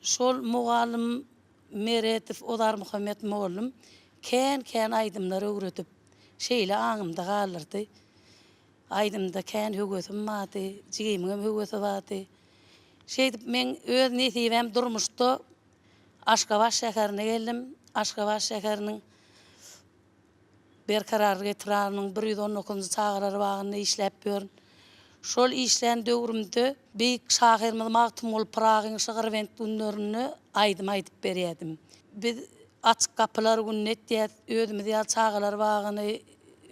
Speaker 9: Şol mugallym Meredow Ozarmuhammet mugallym kän-kän aýdymlar öwredip, şeýle aňymda galdyrdy. Aýdymda kän höwesim bardy, jigimiňem höwesi bardy. Şeýdip, meň öz nesibäm durmuşda Aşgabat şäherine geldim. Aşgabat şäheriniň Berkararlyk etrabynyň 119-njy çagalar bagynda işläp ýörün. Şol işlän döwrümde beýik şahyrymyz Magtymguly Pyragyň şygryvent günlerinde aýdym aýdyp berýärdim. Biz Açyk gapylar gününi etýäs, özümiz ýaly çagalar bagyny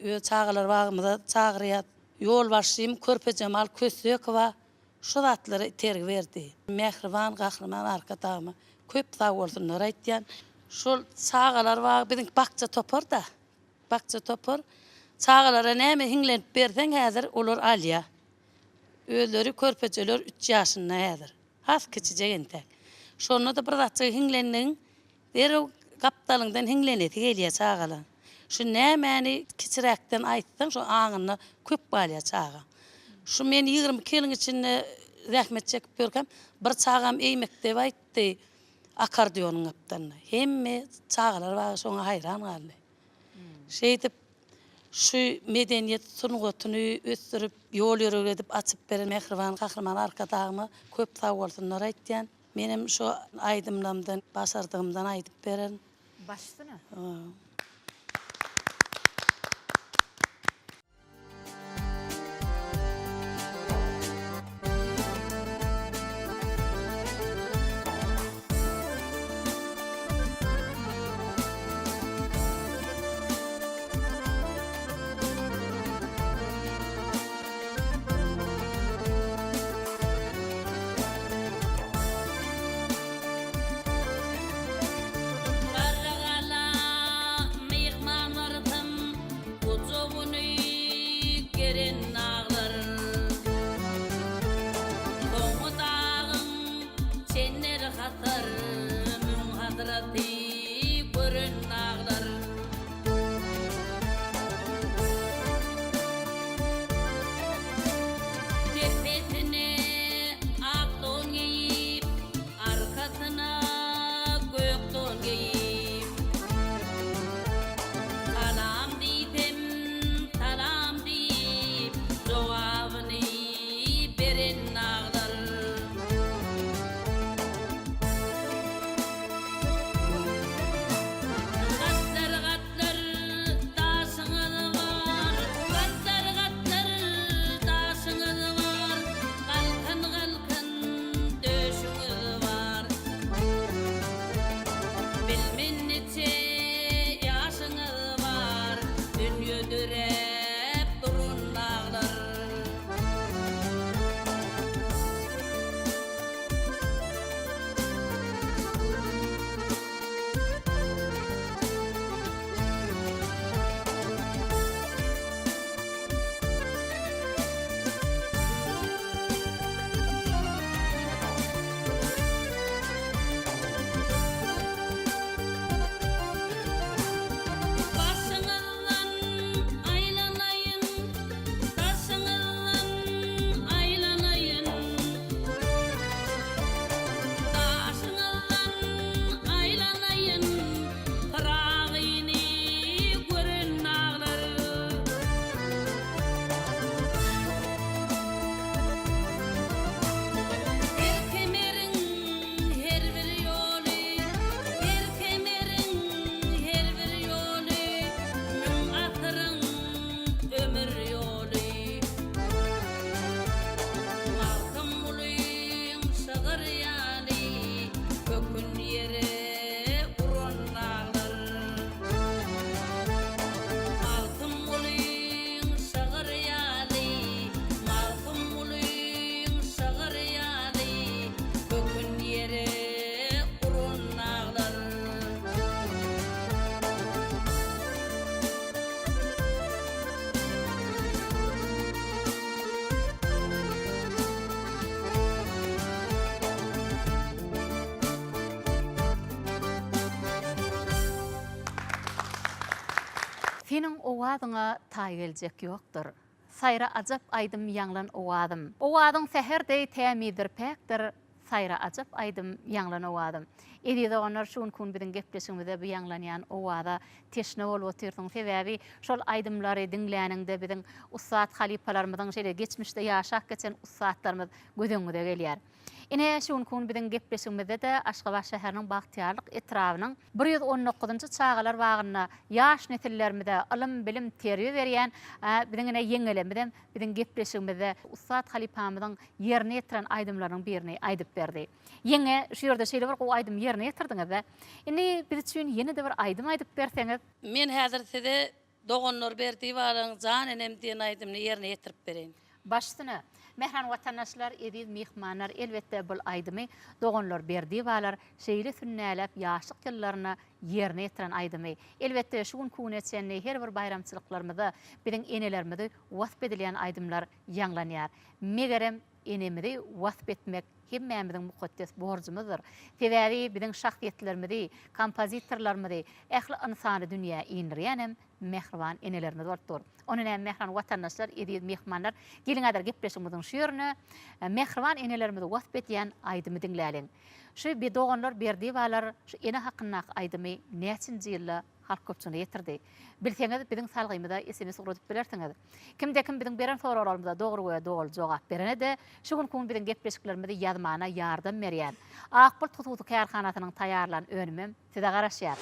Speaker 9: öz çagalar bagymyza çagyrýas. Ýolbaşçym Körpejemal Kössekowa şu zatlara itergi berdi. Mähriban Gahryman Arkadagyma köp sagbolsunlar aýtýan. Şol çagalar bagy biziňki bakja topar-da. Bakja topar. Çagalara näme hiňlenip berseň häzir olar alýar. Özleri körpejeler üç ýaşynda häzir. Has kiçijek entäk. Şonda-da bir zatjygy hiňlendigiň derrew gapdalyňdan hiňlenesi gelýär çagalaň. Şu nämäni kiçiräkden aýtsaň şo aňynda köp galýar çagaň. Şu men 22 ýylyň içinde zähmet çekip ýörkäm bir çagam eý mekdebe aýtdy akkordeonyň gapdalynda. Hemme çagalar bagy şoňa haýran galdy. Şeýdip, şu medeniýet sungatyny ösdürip, ýol-ýörelge edip açyp beren mähriban Gahryman Arkadagyma köp sagbolsunlar aýtýan. Menem şu aýdymlamdan başardygymdan aýdyp bererin.
Speaker 1: Baş üstüne.
Speaker 10: Garrygala myhman barsam, Gujagyny geren daglar. Soňy dagyň çenleri hasar, Müň hasraty gören daglar. Depesine ak don geýip, Arkasyna gök don geýip. Salam diýsem, salam diýip, Jogabyny beren daglar. Gatlar-gatlar daşyňyz bar, Gatlar-gatlar daşyňyz bar, Galkan-galkan döşüňiz bar. Bilmen niçe ýaşyňyz bar, Dünýe döräp duran daglar. Başyňyzdan aýlanaýyn, daşyňyzdan aýlanaýyn. Daşyňyzdan aýlanaýyn, Pyragyny gören daglar. Her kemeriň her bir ýoly, Her kemeriň her bir ýoly, Müň asyryň ömür ýoly. Magtymgulyň şygyr ýaly kökün ýere uran daglar. Magtymgulyň şygyr ýaly, Magtymgulyň şygyr ýaly kökün ýere uran daglar.
Speaker 1: Seniň owazyňa taý geljek ýokdur. Saýra ajap aýdym ýaňlan owazym. Owazyň säher deý tämizdir päkdir, Saýra ajap aýdym ýaňlan owazym. Eziz doganlar şu günki gün biziň gepleşigimizde bu ýaňlanýan owaza teşne bolup otyrsyň. Sebäbi şol aýdymlary diňläniňde biziň ussat halypalarymyzyň şeýle geçmişde ýaşap geçen ussatlarymyz göz öňüňize gelýär. Ine, şu günki gün biziň gepleşigimizde-de Aşgabat şäheriniň Bagtyýarlyk etrabynyň 119-njy çagalar bagynda ýaş nesillerimize ylym, bilim, terbiýe berýän biziň ine ýeňňelemizem biziň gepleşigimizde ussat halypamyzyň ýerine ýetiren aýdymlarynyň birini aýdyp berdi. Ýeňňe, şu ýerde şeýle bir gowy aýdym ýerine ýetirdiňiz-de. Indi biz üçin ýene-de bir aýdym aýdyp berseňiz.
Speaker 9: Men häzir size Doganlar Berdibalyň Jan enem diýen aýdymyny ýerine ýetirip bereýin.
Speaker 1: Baş üstüne. Mähriban watandaşlar, eziz myhmanlar, elbetde bul aýdymy doganlar Berdibalar şeýle sünnäläp ýaşlyk ýyllarynda ýerine ýetiren aýdymy. Elbetde şu günki güne çenli her bir baýramçylyklarymyzda biziň enelerimizi wasp edilýän aýdymlar ýaňlanýar. Megerem enemizi wasp etmek hemmämiziň mukaddes borjumyzdyr. Sebäbi biziň şahsyýetlerimizi, kompozitorlarymyzy, ähli ynsany dünýä indirýänem mähriban enelerimiz bolup dur. Onda näme mähriban watandaşlar, eziz myhmanlar, geliň häzir gepleşigimiziň şu ýerine mähriban enelerimizi wasp edýän aýdymy diňläliň. Şu bi doganlar Berdibalar şu ene hakyndaky aýdymy näçinji ýylda halk köpçüligine ýetirdi. Bilseňiz biziň salgymyza sms ugradyp bilersiňiz. Kimde kim biziň beren soraglarymyza dogry we doly jogap berene-de şu günki gün biziň gepleşiklerimizi ýazmana ýardam berýän Ak Bult hususy kärhanasynyň taýýarlan önümem size garaşýar.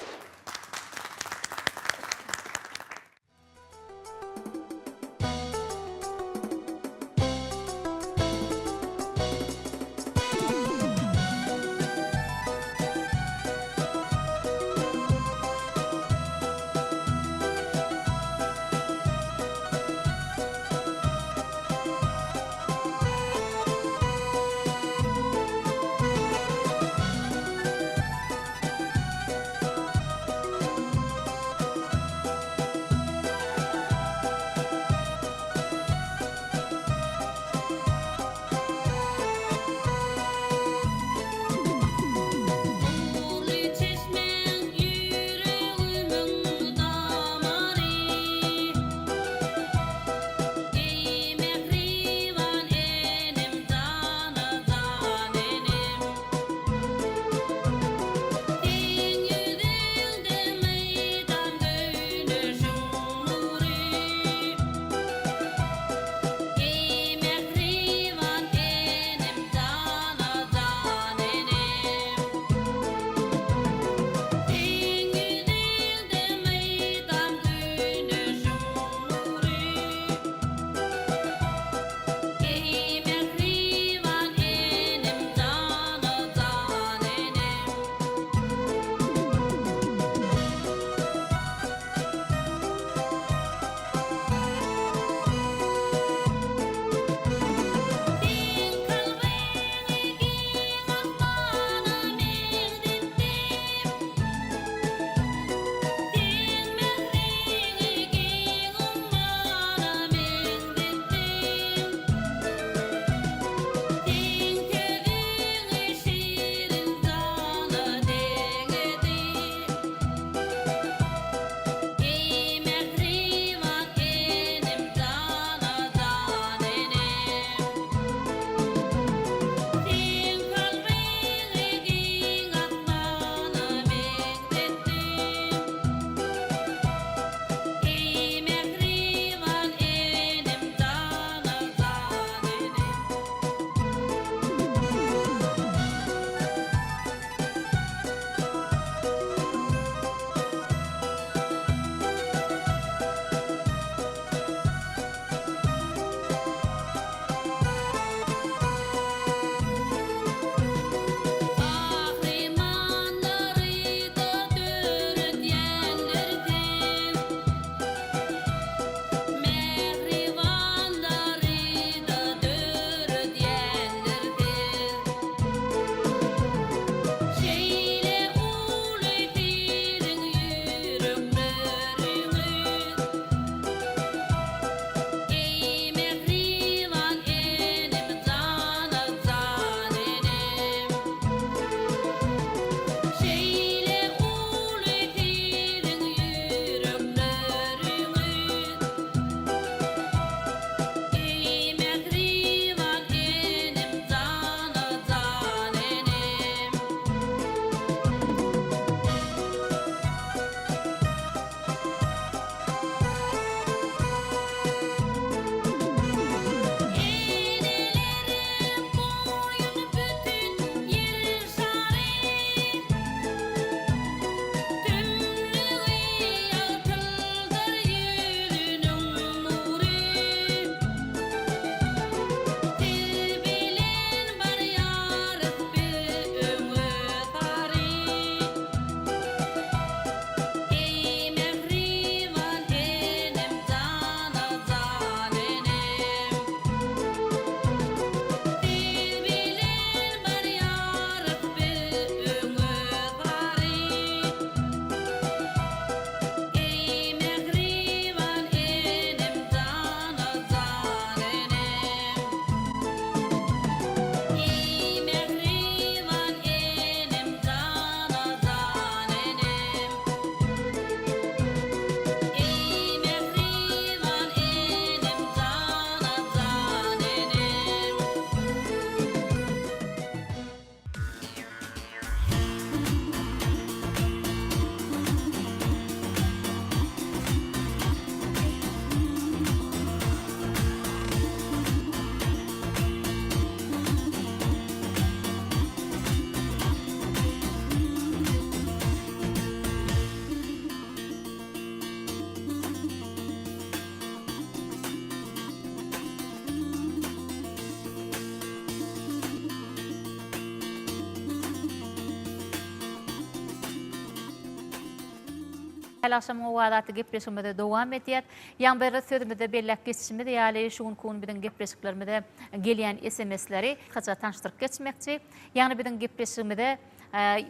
Speaker 1: Häli agşamyň owazy atly gepleşigimizi dowam edýäs. Ýaňy bir sözümizde belläp geçişimiz ýaly, şu günki gün biziň gepleşiklerimize gelýän SMS-leri gysgaça tanyşdyryp geçmekçi. Ýagny biziň gepleşigimize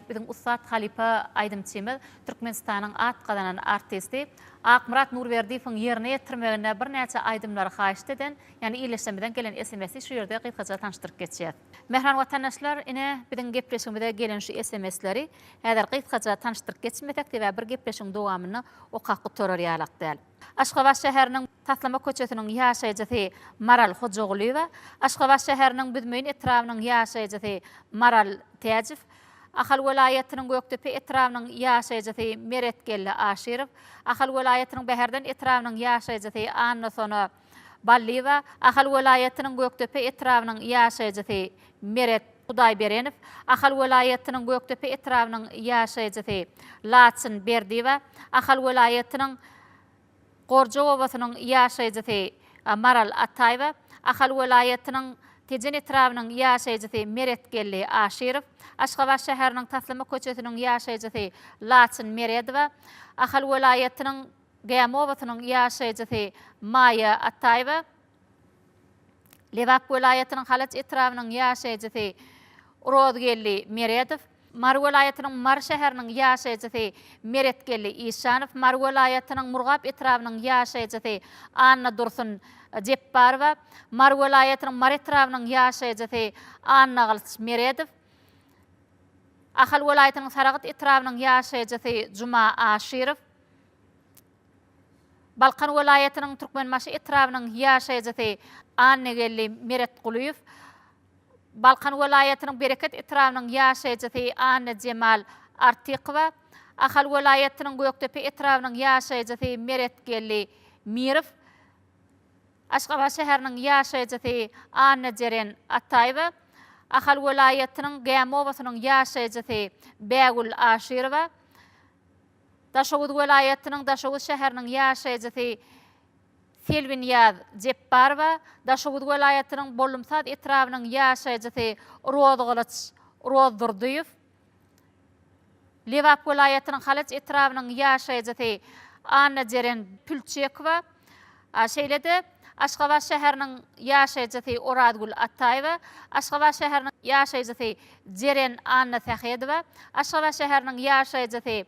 Speaker 1: biziň ussat halypa aýdymçymyz, Türkmenistanyň at gazanan artisti Akmyrat Nurberdiýewiň ýerine ýetirmeginde birnäçe aýdymlary haýyşt eden, ýagny ildeşlerimizden gelen SMS-i şu ýerde gysgaça tanyşdyryp geçýäs. Mähriban watandaşlar, ine, biziň gepleşigimize gelen şu SMS-leri häzir gysgaça tanyşdyryp geçmesek, sebäbi bir gepleşigiň dowamynda okap gutarar ýalak däl. Aşgabat şäheriniň Taslama köçesiniň ýaşaýjysy Maral Hojagulyýewa, Aşgabat şäheriniň Büzmeýin etrabynyň ýaşaýjysy Maral Täjow, Ahal welaýatynyň Gökdepe etrabynyň ýaşaýjysy Meretgeldi Aşyrow, Ahal welaýatynyň Bäherden etrabynyň ýaşaýjysy Annasona Ballyýewa, Ahal welaýatynyň Gökdepe etrabynyň ýaşaýjysy Meret Hudaýberenow, Ahal welaýatynyň Gökdepe etrabynyň ýaşaýjysy Laçyn Berdiýewa, Ahal welaýatynyň Gorja obasynyň ýaşaýjysy Maral Ataýewa, Ahal welaýatynyň Tejen etrabynyň ýaşaýjysy Meretgeldi Aşyrow, Aşgabat şäheriniň Taslama köçesiniň ýaşaýjysy Laçyn Meredowa, Ahal welaýatynyň Gämi obasynyň ýaşaýjysy Maýa Ataýewa, Lebap welaýatynyň Halaç etrabynyň ýaşaýjysy Rozgeldi Meredow, Mary welaýatynyň Mary şäheriniň ýaşaýjysy Meretgeldi Işanow, Mary welaýatynyň Murgap etrabynyň ýaşaýjysy Annadursun Jepbarowa, Mary welaýatynyň Mary etrabynyň ýaşaýjysy Annagylyç Meredow, Ahal welaýatynyň Saragt etrabynyň ýaşaýjysy Juma Aşyrow, Balkan welaýatynyň Türkmenbaşy etrabynyň ýaşaýjysy Annageldi Meretgulyýew, Balkan welaýatynyň Bereket etrabynyň ýaşaýjysy Annajemal Artykowa, Ahal welaýatynyň Gökdepe etrabynyň ýaşaýjysy Meretgeldi Mirow, Aşgabat şäheriniň ýaşaýjysy Annajeren Ataýewa, Ahal welaýatynyň Gämi obasynyň ýaşaýjysy Bägül Aşyrowa, Daşoguz welaýatynyň Daşoguz şäheriniň ýaşaýjysy Selbinýaz Jepbarowa, Daşoguz welaýatynyň Bollumsaz etrabynyň ýaşaýjysy Rozgylyç Rozdurdyýew, Lebap welaýatynyň Halaç etrabynyň ýaşaýjysy Annajeren Pülçekowa, şeýle-de Aşgabat şäheriniň ýaşaýjysy Orazgül Ataýewa, Aşgabat şäheriniň ýaşaýjysy Jeren Annasähedowa, Aşgabat şäheriniň ýaşaýjysy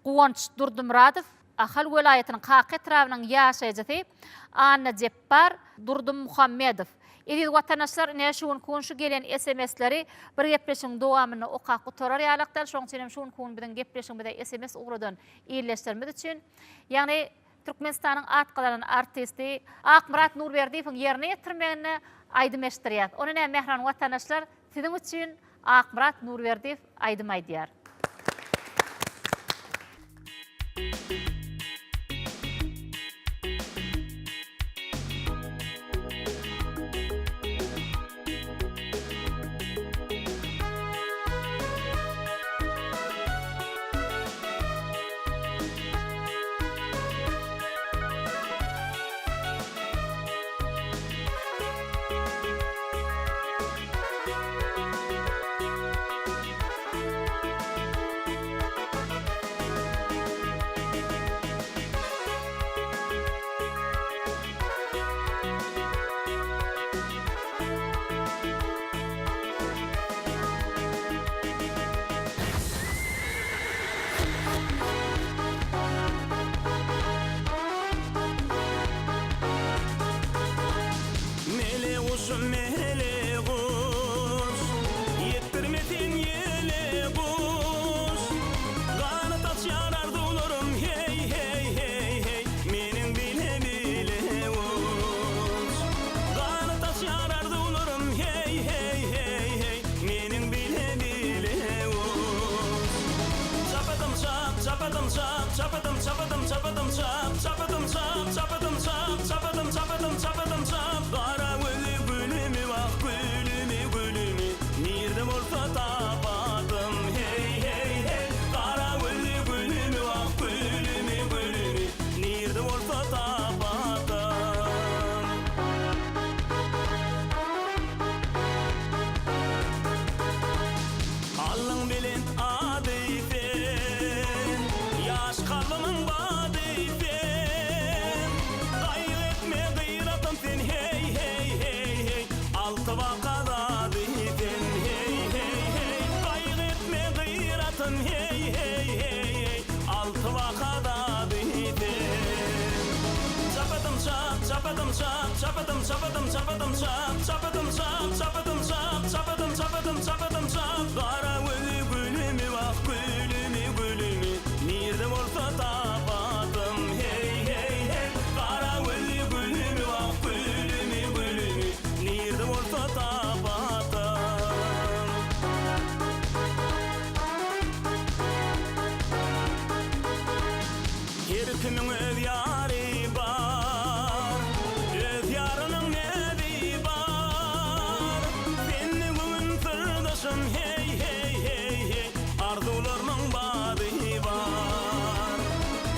Speaker 1: Guwanç Durdymyradow, Ahal welaýatynyň Kaka etrabynyň ýaşaýjysy Annajepbar Durdymmuhammedow. Eziz watandaşlar, ine şu günki gün şu gelen SMS-leri bir gepleşigiň dowamynda okap gutarar ýalak däl, şonuň üçin hem şu günki gün biziň gepleşigimize SMS ugradan ildeşlerimiz üçin, ýagny Türkmenistanyň at gazanan artisti Akmyrat Nurberdiýewiň ýerine ýetirmeginde aýdym eşitdirýäs. Ony näme mähriban watandaşlar siziň üçin Akmyrat Nurberdiýew aýdym aýdýar.
Speaker 6: Çapadym çap, çapadym çapadym çapadym çap, Çapadym çap, çapadym çap, çapadym çapadym çapadym çap. Gara gözli gülümi wah gülümi gülümi, Nirde bolsa tapadym hey hey hey. Gara gözli gülümi wah gülümi gülümi, Nirde bolsa tapadym. Her kimiň öz ýary bar, Öz ýarynyň näzi bar. Sende göwün syrdaşym, heý, heý, heý, heý, Arzuwlarmyň bady bar.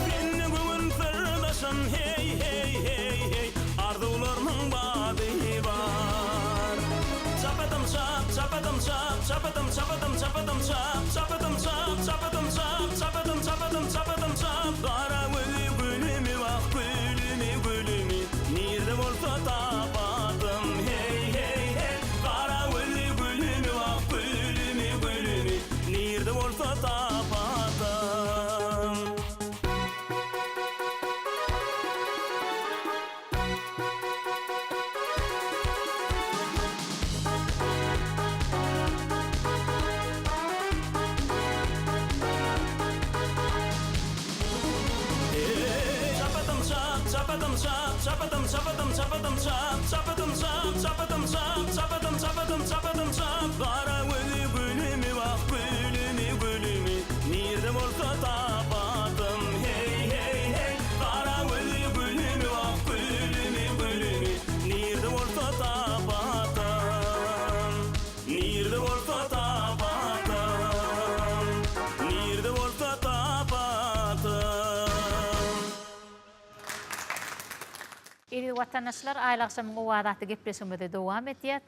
Speaker 6: Sende göwün syrdaşym, heý, heý, heý, heý, Arzuwlarmyň bady bar. Çapadym çap, çapadym çap, çapadym, çapadym, çapadym çap, Çapadym çap, çapadym çap, çapadym, çapadym, çapadym çap. Gara gözli gülümi wah gülümi gülümi, Nirde bolsa tapadym hey hey hey. Gara gözli gülümi wah gülümi gülümi, Nirde bolsa tapadym. Çapadym çap, çapadym çap, çapadym, çapadym, çapadym çap, çapadym çap, çapadym çap, çapadym, çapadym, çapadym çap. Gara gözli gülümi wah gülümi gülümi, nirde bolsa tapadym hey hey hey. Gara gözli gülümi wah gülümi gülümi, nirde bolsa tapadym. Nirde bolsa tapadym, Nirde bolsa tapadym.
Speaker 1: Eziz watandaşlar, Aýly agşamyň owazy atly gepleşigimizi dowam edýäs.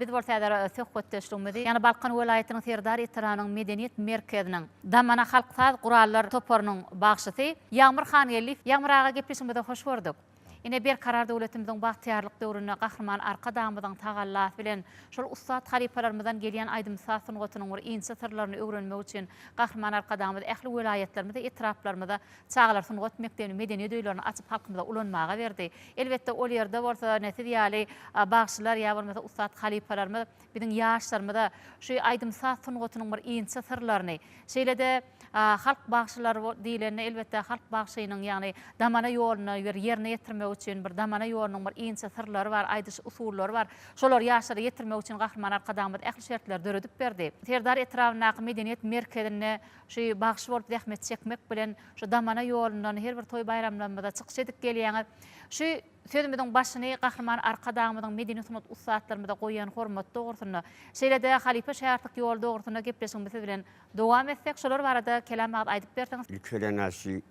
Speaker 1: Biz bolsa häzir söhbetdeşligimizi, ýagny Balkan welaýatynyň Serdar etrabynyň medeniýet merkeziniň Damana halk saz gurallar toparynyň bagşysy Ýagmyr Hangeldiýew. Ýagmyr aga gepleşigimize hoş gördük. Ine, Berkarar döwletimiziň bagtyýarlyk döwründe Gahryman Arkadagymyzyň tagallasy bilen şol ussat halypalarymyzdan gelýän aýdym-saz sungatynyň bir inçe syrlaryny öwrenmek üçin Gahryman Arkadagymyz ähli welaýatlarymyzda, etraplarymyzda çagalar sungat mekdebini, medeniýet öýlerini açyp halkymyza ulanmaga berdi. Elbetde, ol ýerde bolsa ine siz ýaly bagşylar ýa bolmasa ussat halypalarymyz biziň ýaşlarymyza şu aýdym-saz sungatynyň bir inçe syrlaryny, şeýle-de halk bagşylary diýlende, elbetde, halk bagşynyň, ýagny damana ýoluny bir ýerine ýetirmek üçin bir damana ýolunyň bir inçe syrlary bar, aýdyş usullary bar. Şolary ýaşlara ýetirmek üçin Gahryman Arkadagymyz ähli şertleri döredip berdi. Serdar etrabyndaky medeniýet merkezinde şu bagşy bolup zähmet çekmek bilen, şu damana ýolundan her bir toý-baýramlarymyzda çykyş edip gelýäňiz. Şu Sözümiziň başyny Gahryman Arkadagymyzyň medeni-sungat ussatlarymyza goýýan hormaty dogrusynda, şeýle-de halypa-şägirtlik ýoly dogrusynda gepleşigimizi siz bilen dowam etsek, şolar barada kelam agyz aýdyp berseňiz.
Speaker 11: Ilki bilen-ä şu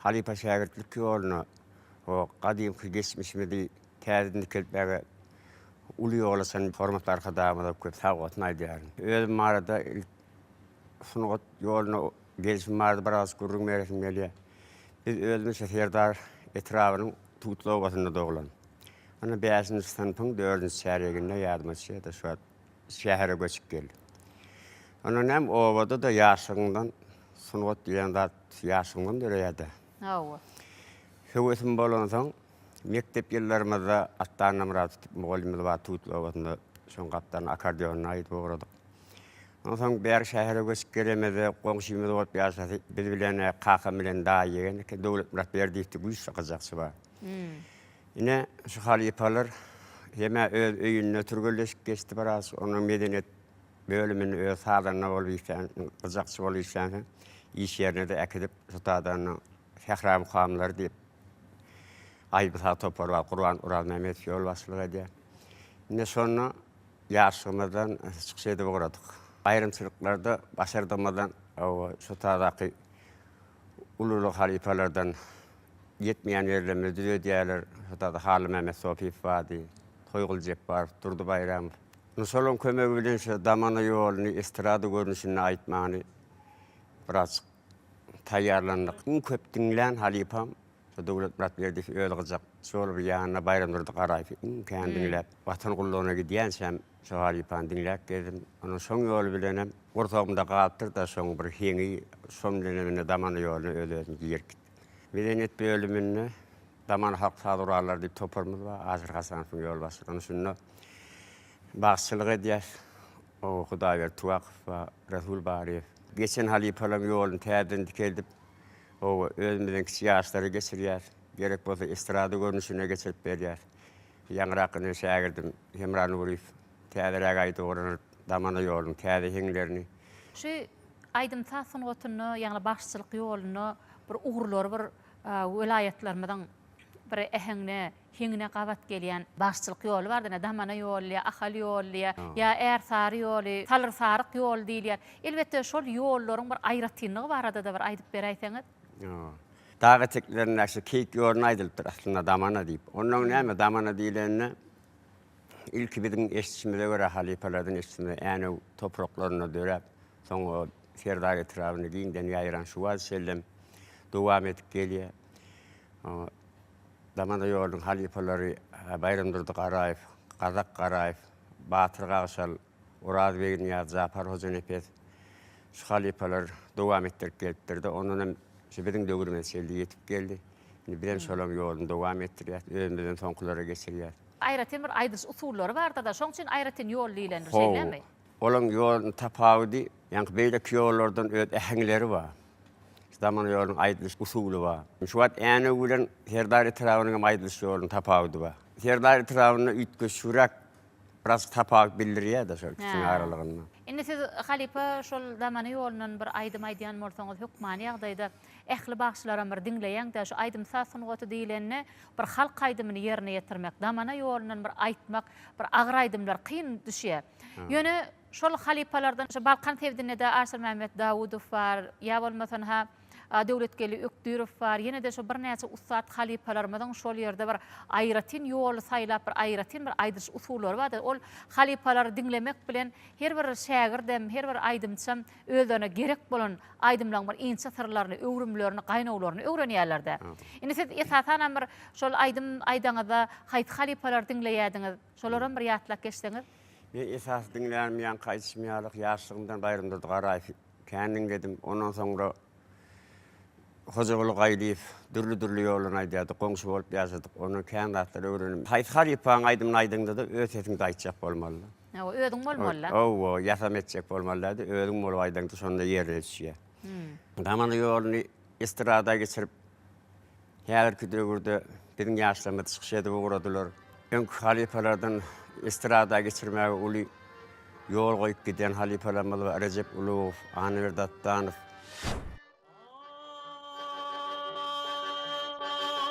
Speaker 11: halypa-şägirtlik ýoluna o gadymky geçmişimizi täzeden dikeltmäge uly ýol açan hormatly Arkadagymyza köp sagbolsun aýdýaryn. Özüm barada ilk sungat ýoluna gelşim barada biraz gürrüň beresim gelýär. Biz özümiz Serdar etrabynyň Tutly obasynda doglan. Onda bäşinji synpyň dördünji çärýeginde ýadyma düşýär-de şu wagt şähere göçüp geldik. Onda näme obada-da ýaşlygyňdan sungat diýen zat ýaşlygyňdan döreýär-de.
Speaker 1: Hawa.
Speaker 11: Höwesim bolansoň mekdep ýyllarymyzda Atda Annamyradow diýip mugallymymyz bar Tutly obasynda şoň gapdalynda akkordeonda aýdyp ugradyk. Onsoň bäri şähere göçüp gelemizde goňşymyz bolup ýaşasy biz bilen kakam bilen daýy ýegen eken Döwletmyrat Berdiýewdi güýçli gyjakçy bar. Ine şu halypalar hem-ä öz öýünde türgenleşik geçdi biraz, ondan medeniýet bölüminde öz sazanda bolup işlän, gyjakçy bolup işlänsoň iş ýerine-de äkidip şu taýdan Sähra mukamlary diýip aýdym-saz topary bar, Gurban Orazmämmedow ýolbaşçylyk edýär. Ine şonda Ýaşlygymyzdan çykyş edip ugradyk. Baýramçylyklarda başardygymyzdan şu tadaky uly-uly halypalardan ýetmeýän ýerlerimizi düzedýärler. Şu tada Hallymämmet Sopyýew bardy, Toýguly Jepbarow, Durdy Baýramow. Şolaryň kömegi bilen şu damana ýoluny estrada görnüşinde aýtmany birazjyk taýýarlandyk. Iň köp diňlän halypam Şu Döwletmyrat Berdiýew özi gyjak şol bir ýanynda Baýramdurdy Garaýewi iň kän diňläp, Watan gullugyna gidýänçäm şo halypany diňläp gezdim. Ondan şoň ýoly bilenem gursagymda galypdyr-da şoň bir heňi, şoň bilenem indi damana ýoluna öz-özüm girip gitdim. Medeniýet bölüminde. Daman halk saz gurallary diýip toparymyz bar, Aşyr Hasanowyň ýolbaşçylygynda. Şunda bagşyçylyk edýäs. O Hudaýberdi Tuwakow bar, Resul Baryýew. Geçen halypalaryň ýoluny täzeden dikeldip, oba özümizden kiçi ýaşlara geçirýäs. Gerek bolsa estrada görnüşine geçirip berýäs. Ýaňyrak ine şägirdim Hemra Nuryýew täzeräk aýdyp öwrenip, damana ýoluň täze heňlerini.
Speaker 1: Şu aýdym-saz sungatynda, ýagny bagşyçylyk ýolunda bir ugurlary bir welaýatlarymyzyň bir äheňine, heňine gabat gelýän bagşyçylyk ýoly bardy, ine, Damana ýoly diýýär, Ahal ýoly diýýär, ýa Ärsary ýoly, Salyr-Saryk ýoly diýilýär. Elbetde, şol ýollaryň bir aýratynlygy barada-da bir aýdyp beräýseňiz.
Speaker 11: Dag eteklerindäki şu keýik ýoluna aýdylypdyr aslynda Damana diýip. Onnoň näme Damana diýlende, ilki biziň eşidişimize görä, halypalardan eşidişimize Änew topraklarynda döräp, soň Serdar etrabynda giňden ýaýran şu wagt çenlem dowam edip gelýär. Damana ýolunyň halypalary Baýramdurdy Garaýew, Gazak Garaýew, Batyr Gagşal, Oraz Begnyýaz, Japar Hojanepes şu halypalar dowam etdirip gelipdir-de, ondan hem şu biziň döwrümize çenli ýetip geldi. Indi bizem şolaryň ýoluny dowam etdirýäs, özümizden soňkulara geçirýäs.
Speaker 1: Aýratyn bir aýdyş usullary bardyr-da, şoň üçin aýratyn ýol diýlendir, şeýlemi?
Speaker 11: Olaň ýolunyň tapawudy, ýaňky beýleki ýollardan öz äheňleri bar. Şu zaman ýolunyň aýdylyş usuly bar. Şu wagt Änew bilen Serdar etrabynyň hem aýdylyş ýolunyň tapawudy bar. Serdar etrabynda üýtgeşigräk biraz tapawut bildirýär-de şol ikisiniň aralygynda.
Speaker 1: Indi siz halypa şol zamana ýolundan bir aýdym aýdýan bolsaňyz hökmany ýagdaýda ähli bagşylaram bir diňleýäň-dä şu aýdym-saz sungaty diýlende bir halk aýdymyny ýerine ýetirmek, zamana ýolundan bir aýtmak bir agyr aýdymlar kyn düşýär. Ýöne şol halypalardan şu Balkan sebitinde-de Aşyrmämmet Dawudow bar, ýa bolmasan-ha Döwletgeldi Ökdirow bar, ýene-de şo birnäçe ussat halypalarymyzyň şol ýerde bir aýratyn ýoly saýlap, bir aýratyn bir aýdyş usullary bardyr. Ol halypalary diňlemek bilen her bir şägirdem, her bir aýdymçam özlerine gerek bolan aýdymlaryň bir inçe syrlaryny, öwrümlerini, gaýnawlaryny öwrenýärler-de. Indi siz esasanam bir şol aýdym aýdaňyzda haýsy halypalary diňleýärdiňiz? Şolaram bir ýatlap geçseňiz.
Speaker 11: Men esasy diňlänim ýaňky aýdyşym ýaly ýaşlygymdan Baýramdurdy Garaýewi kän diňledim. Ondan soňra Hojaguly Gaýlyýew dürli-dürli ýoldan aýdýardy. Goňşy bolup ýaşadyk. Ondan kän zatlar öwrendim. Haýsy halypaň aýdymyny aýdaňda-da öz sesiňde aýtjak bolmaly.
Speaker 1: Hawa, özüň bolmaly-da.
Speaker 11: Hawa, ýasama etjek bolmaly däl-de, özüň bolup aýdaňda şonda ýerine düşýär. Zamana ýoluny estrada geçirip, Häzirki döwürde biziň ýaşlarymyz çykyş edip ugradylar. Öňki halypalardan estrada geçirmäge uly ýol goýup giden halypalarymyz bar, Rejep Ulugow, Annaberdi Atdanow.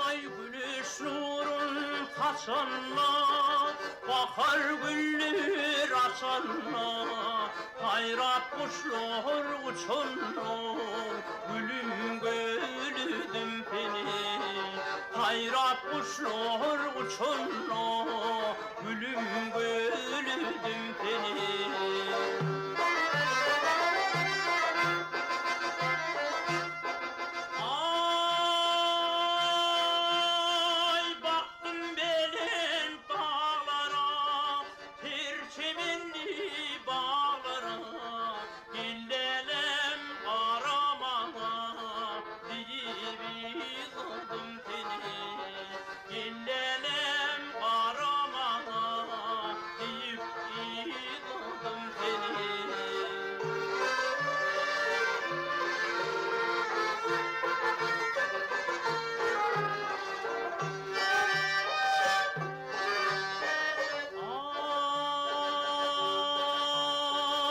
Speaker 6: Aý güneş nurun saçanda, Bahar güller açanda, Saýrap guşlar uçanda, Gülüm gölüdim seni. Saýrap guşlar uçanda, Gülüm gölüdim seni. Aý bakdym belent daglara, Ter çemenli baglara, Gel lälem gara maňa, Diýip yzladym seni. Gel lälem gara maňa, Diýip yzladym seni.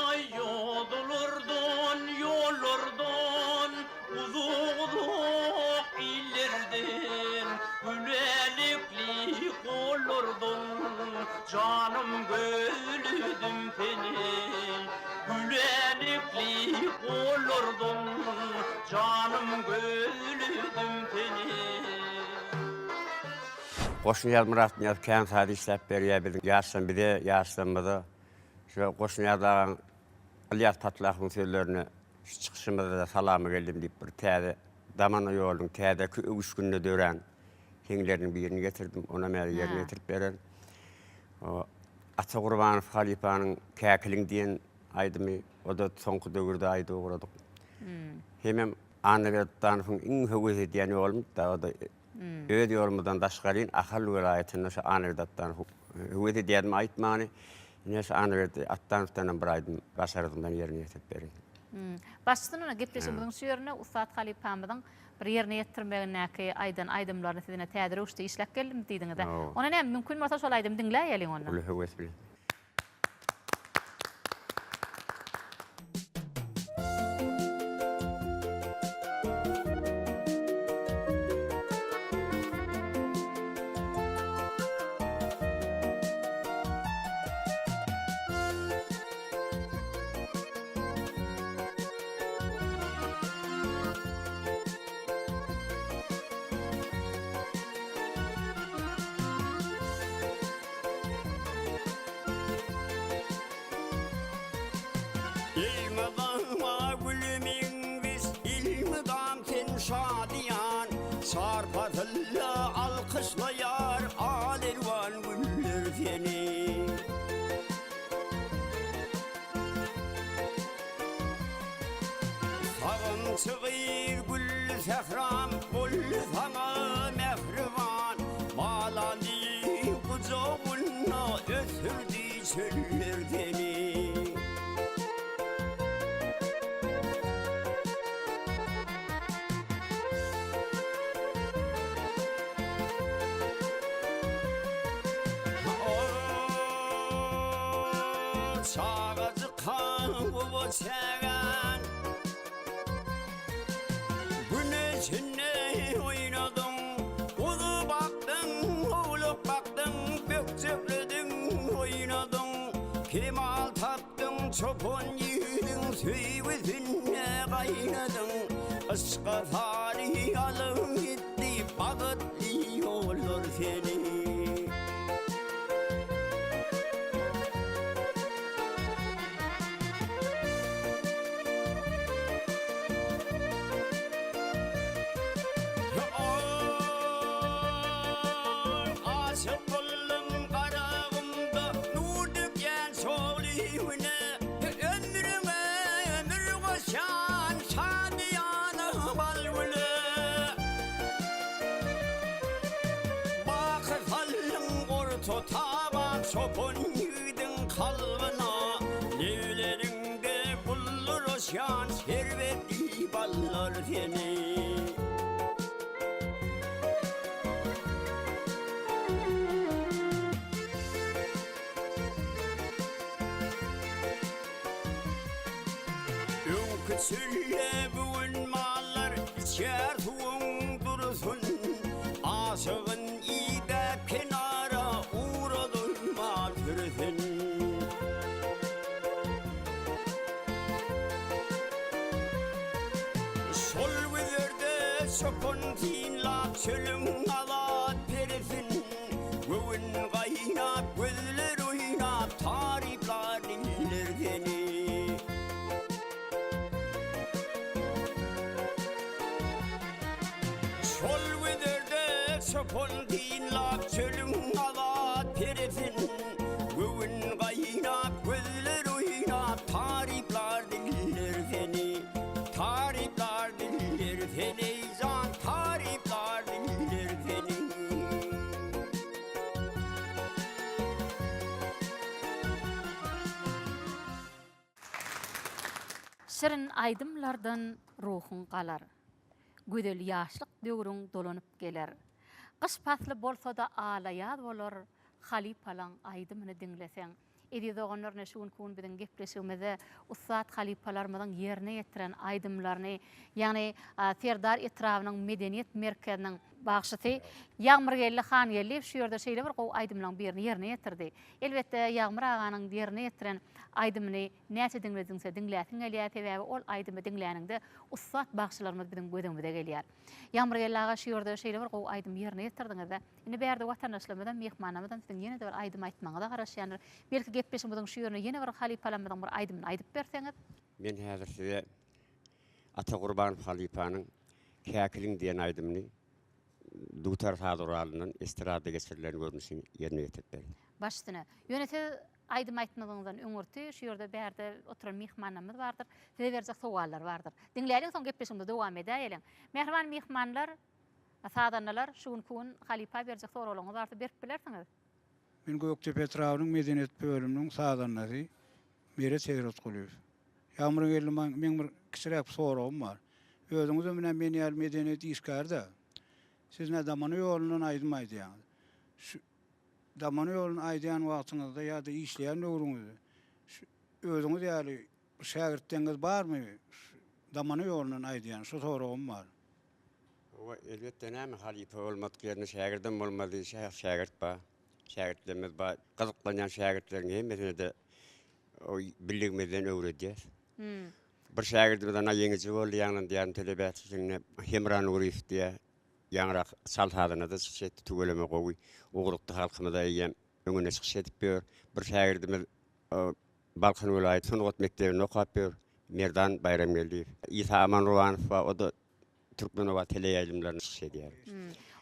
Speaker 6: Aý, ýodalardan, ýollardan, Uzak-uzak illerden, Gülälekli gollardan, Janym gözledim seni. Gülälekli gollardan, Janym gözledim seni.
Speaker 11: Goşnyýaz Myratnyýaz kän saz işläp berýär biziň ýaşlan bize ýaşlarymyza. Şu Goşnyýaz agaň Ylýas Patlahowyň sözlerine şu çykyşymyzda-da salama geldim diýip bir täze Damana ýolunyň täzeki öwüşginde dörän heňleriniň birini getirdim. Onam häzir ýerine ýetirip bererin. Ata Gurbanow halypanyň Käkiliň diýen aýdymy, o-da soňky döwürde aýdyp ugradyk. Hemem Annaberdi Danowyň iň höwes edýän ýolum-da, o-da. Öz ýolumyzdan daşgaryn Ahal welaýatynda şu Annaberdi Atdanow höwes edýärdim aýtmany. Ine şu Annaberdi Atdanowdan hem bir aýdym başardygymdan ýerine ýetirip berin.
Speaker 1: Başysyna gepleşigimiziň şu ýerinde ussat halypamyzyň bir ýerine ýetirmegindäki aýdan aýdymlaryny siz ine täze röwüşde işläp geldim diýdiňiz-ä. Onda näme, mümkin bolsa şol aýdymy diňläýeliň onda.
Speaker 11: Uly höwes bilen. Elmydama güle meňzeş, elmydam sen şadyýan, Çar pasylda alkyşlaýar al-elwan güller seni. Sagymçy gyz gülli sähram boldy saňa mähriban, Bala deý gujagynda ösürdi çöller seni. Çagajyk guba çägän Güneşinde oýnadyň Guzy bakdyň, owlak bakdyň Bökjeklediň, oýnadyň Kemal tapdyň çopan ýigidiň Söýgüsinde gaýnadyň Yşka sary alyp gitdi Bagtly ýollar seni. Aşyk boldum Garagumda nur dökýän çogly güne, Ömrüňe ömür goşýan şadyýan ykbal güle. Baky saldyň orta taba çopan ýigidiň kalbyna, Lebleriňde bulduraşýan şerbetli ballar seni. Öňki çölle bu gün mallar içer suwuň durusun, Aşygyn idäp kenara ugradyl mal sürüsin. Şol güzerde çopan synlap çölüň azat perisin, Göwün gaýnap, gözler oýnap taryplar diller seni. Şol güzerde çopan synlap çölüň azat perisin, Göwün gaýnap, gözler oýnap taryplar diller seni. Taryplar diller seni eý jan, taryplar diller seni.
Speaker 1: Şirin aýdymlardan ruhuň galar. Gözel ýaşlyk döwrüň dolanyp geler. Gyş pasly bolsa-da ala ýaz bolar, halypalaň aýdymyny diňleseň. Eziz doganlar ine şu günki gün biziň gepleşigimizde ussat halypalarymyzyň ýerine ýetiren aýdymlaryny, ýagny Serdar etrabynyň medeniýet merkeziniň bagşysy Ýagmyrgeldi Hangeldiýew şu ýerde şeýle bir gowy aýdymlaryň birini ýerine ýetirdi. Elbetde Ýagmyr aganyň ýerine ýetiren aýdymyny näçe diňlediňse diňläsiň gelýär, sebäbi ol aýdymy diňläniňde ussat bagşylarymyz biziň göz öňümize gelýär. Ýagmyrgeldi aga şu ýerde şeýle bir gowy aýdym ýerine ýetirdiňizde, Indi bärde watandaşlarymyzam, myhmanlarymyzam siziň ýene-de bir aýdym aýtmagyňyza garaşýandyr. Belki gepleşigimiziň şu ýerinde ýene bir halypalarymyzyň bir aýdymyny aýdyp berseňiz?
Speaker 11: Men häzir size Ata Gurbanow halypanyň Käkiliň diýen aýdymyny dutar saz guralyndan estrada geçirilen görnüşini ýerine ýetirip berin.
Speaker 1: Baş üstüne. Ýöne siz aýdym aýtmazyňyzdan öňürti şu ýerde bärde oturan myhmanlarymyz bardyr. Size berjek sowallary bardyr. Diňläliň soň gepleşigimizi dowam edäýeliň. Mähriban myhmanlar! Sazandalar, şu günki gün halypa berjek soraglaryňyz barsa berip bilersiňiz.
Speaker 12: Men Gökdepe etrabynyň medeniýet bölüminiň sazandasy Meret Hezretgulyýew. Ýagmyr geldi meň bir kiçiräk bir soragym bar. Özüňizem ine men ýaly medeniýet işgäri-dä. Siz ine Damana ýolundan aýdym aýdýaňyz. Şu Damana ýoluny aýdýan wagtyňyzda ýa-da işleýän döwrüňizde şu özüňiz ýaly bir şägirtleňiz barmy şu Damana ýolundan aýdýan? Şu soragym bar.
Speaker 11: Hawa, elbetde näme halypa bolmadyk ýerinde şägirdem bolmaz diýşä, şägirt bar. Şägirtlerimiz bar. Gyzyklanýan şägirtleriň hemmesine-de bildigimizden öwredýäs. Bir şägirdimiz ana ýeňiji boldy ýaňlan diýarym telebäsleşiginde Hemra Nuryýew diýýär. Ýaňyrak çal sazynda-da çykyş etdi, tüweleme gowy ugrukdy halkymyza eýýäm öňünde çykyş edip ýör. Bir şägirdimiz Balkan welaýat sungat mekdebinde okap ýör, Merdan Baýramgeldiýew. Isa Amangurbanow bar, o-da Türkmenobat teleýaýlymlarynda çykyş edýär.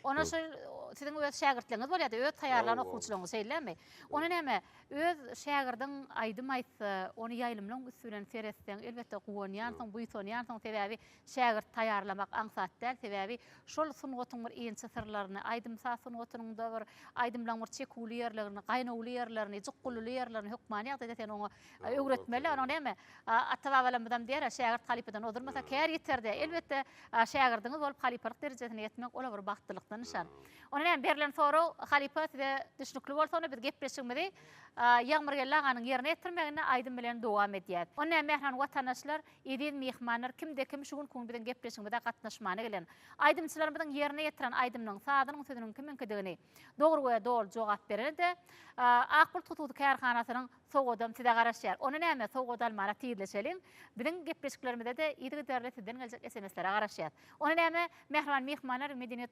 Speaker 1: Onda şol siziň öz şägirtleriňiz bolýar-da, öz taýýarlan okuwçylaryňyz, şeýlemi? Onda näme, öz şägirdiň aýdym aýtsa, ony ýaýlymlaryň üsti bilen seretseň, elbetde guwanýansyň, buýsanýansyň, sebäbi şägirt taýýarlamak aňsat däl, sebäbi şol sungatyň bir inçe syrlaryny, aýdym-saz sungatynyň-da bir aýdymlaryň bir çeküwli ýerlerini, gaýnawly ýerlerini, jukgulyly ýerlerini hökmany ýagdaýda sen oňa öwretmeli. Onuň näme, ata-babalarymyzam diýer-ä, şägirt halypadan ozulmasa, kär ýiter diýer. Elbetde, şägirdiňiz bolup halypalyk derejesine ýetmek, ol-a bir bagtlylykdan nyşan. Onda näme, berlen sorag, halypa, size düşnükli bolsa, onda biz gepleşigimizi Ýagmyrgeldi aganyň ýerine ýetirmeginde aýdym bilen dowam edýäs. Onda näme, mähriban watandaşlar, eziz myhmanlar, kimde-kim şu günki gün biziň gepleşigimize gatnaşmana gelen aýdymçylarymyzyň ýerine ýetiren aýdymynyň sazynyň sözüniň kimiňkidigini dogry we doly jogap berene-de, Ak bulut hususy kärhanasynyň Sowgadam size garaşýar. Onda näme, sowgat almana tizleşeliň. Biziň gepleşiklerimize-de yzygiderli sizden geljek SMS-lere garaşýas. Onda näme, mähriban myhmanlar, medeniýet,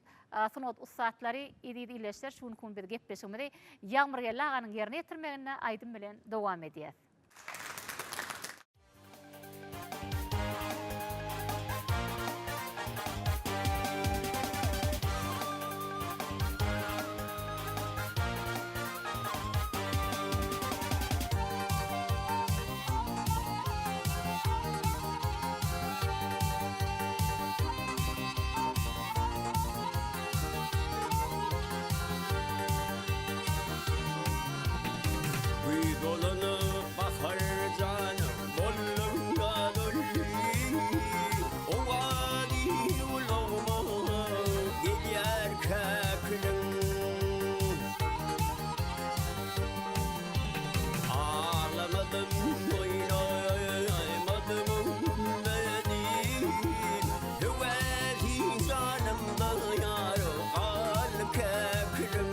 Speaker 1: sungat ussatlary, eziz ildeşler, şu günki gün biz gepleşigimizi Ýagmyrgeldi aganyň ýerine ýetirmeginde aýdym bilen dowam edýäs.
Speaker 3: Güýz dolanyp bahar jana boldum gazolly Owazy gulagyma gelýär käkiliň Aglamadym oýnaýmadym meni Höwesi janymda ýar galdy käkiliň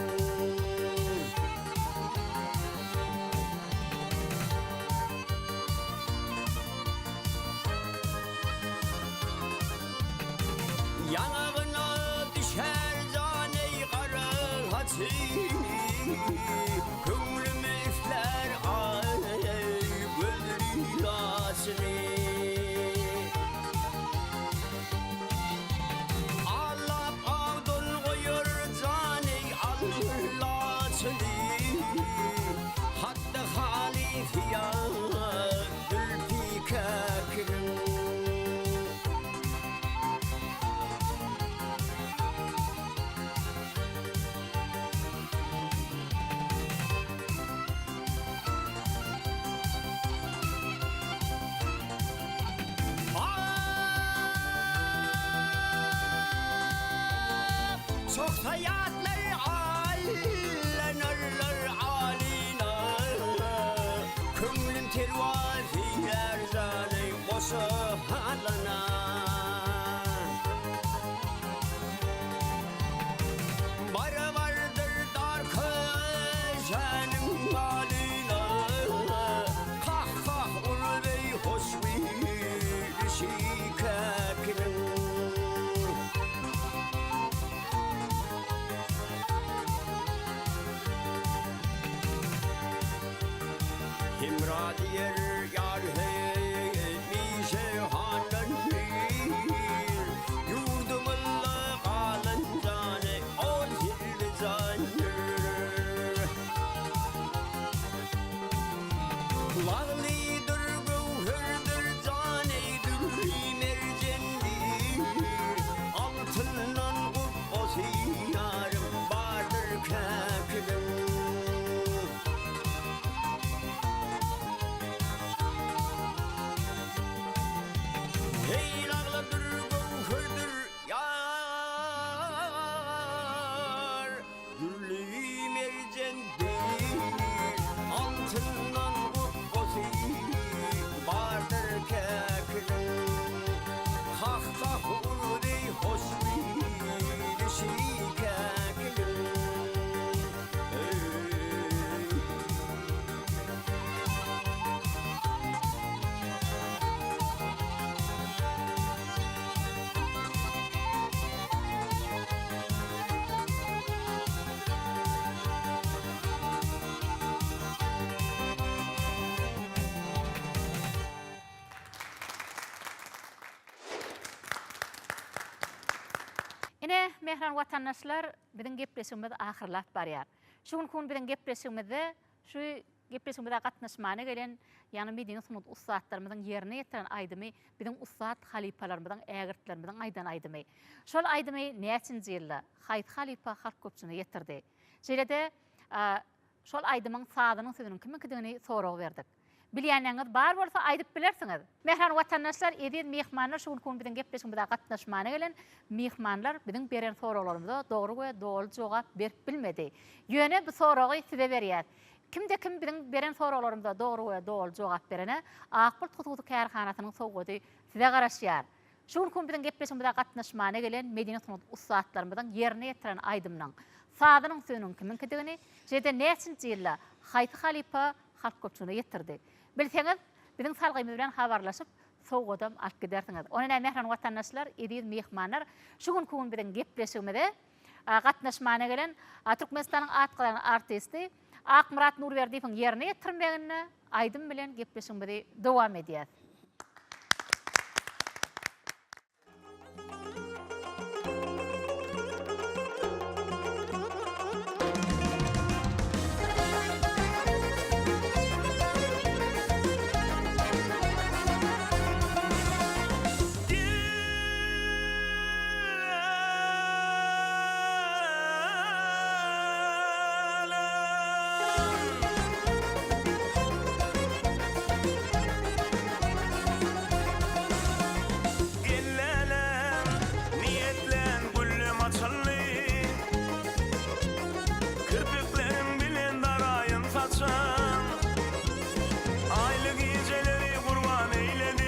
Speaker 3: Ýaňagyna düşer jan eý gara haçy Köňlüm islär aý gözli ýaşyny Allap awdan goýar jan eý Allaçyny Hatda haly syýa zülpi käkiliň. Çoksa ýatlar allanarlar alyna Köňlüm telwas eýlär jany goşa halana Barabardyr dar köşäniň halyna Kah-kah urup eý hoş gülüşi käkiliň. Hemra diýer ýar hemişe handan bir, Ýurdumyzda galan jany ol hilli jandyr. Laglydyr, göwherdir jany dürri merjendir, Altyndan gupbasy.
Speaker 1: Ine, mähriban watandaşlar, biziň gepleşigimiz ahyrlap barýar. Şu günki gün biziň gepleşigimizde şu gepleşigimize gatnaşmana gelen, ýagny medeni sungat ussatlarymyzyň ýerine ýetiren aýdymy biziň ussat halypalarymyzyň, ägirtlerimiziň aýdan aýdymy. Şol aýdymy näçinji ýylda, haýsy halypa halk köpçüligine ýetirdi? Şeýle-de, şol aýdymyň sazynyň sözüniň kimiňkidigini sorag berdik. Bilýänleriňiz bar bolsa aýdyp bilersiňiz. Mähriban watandaşlar, eziz myhmanlar şu günki gün biziň gepleşigimize gatnaşmana gelen myhmanlar biziň beren soraglarymyza dogry we doly jogap berip bilmedi. Ýöne bu soragy size berýäs. Kimde kim biziň beren soraglarymyza dogry we doly jogap berene Ak Bulut hususy kärhanasynyň sowgady size garaşýar. Şu günki gün biziň gepleşigimize gatnaşmana gelen medeni sungat ussatlarymyzyň ýerine ýetiren aýdymynyň sazynyň sözüniň kimiňkidigini, şeýle-de näçinji ýylda haýsy halypa halk köpçüligine ýetirdi. Bilseňiz, biziň salgymyz bilen habarlaşyp, sowgadam alyp gidersiňiz. Onda näme mähriban watandaşlar, eziz myhmanlar, şu günki gün biziň gepleşigimize gatnaşmana gelen Türkmenistanyň at gazanan artisti Akmyrat Nurberdiýewiň ýerine ýetirmeginde aýdym bilen gepleşigimizi dowam edýäs.
Speaker 6: Gellälem, niýetlän güllem açyldy. Kirpiklerim bilen daraýyn saçyn. Aýly gijeleri gurban eýledim,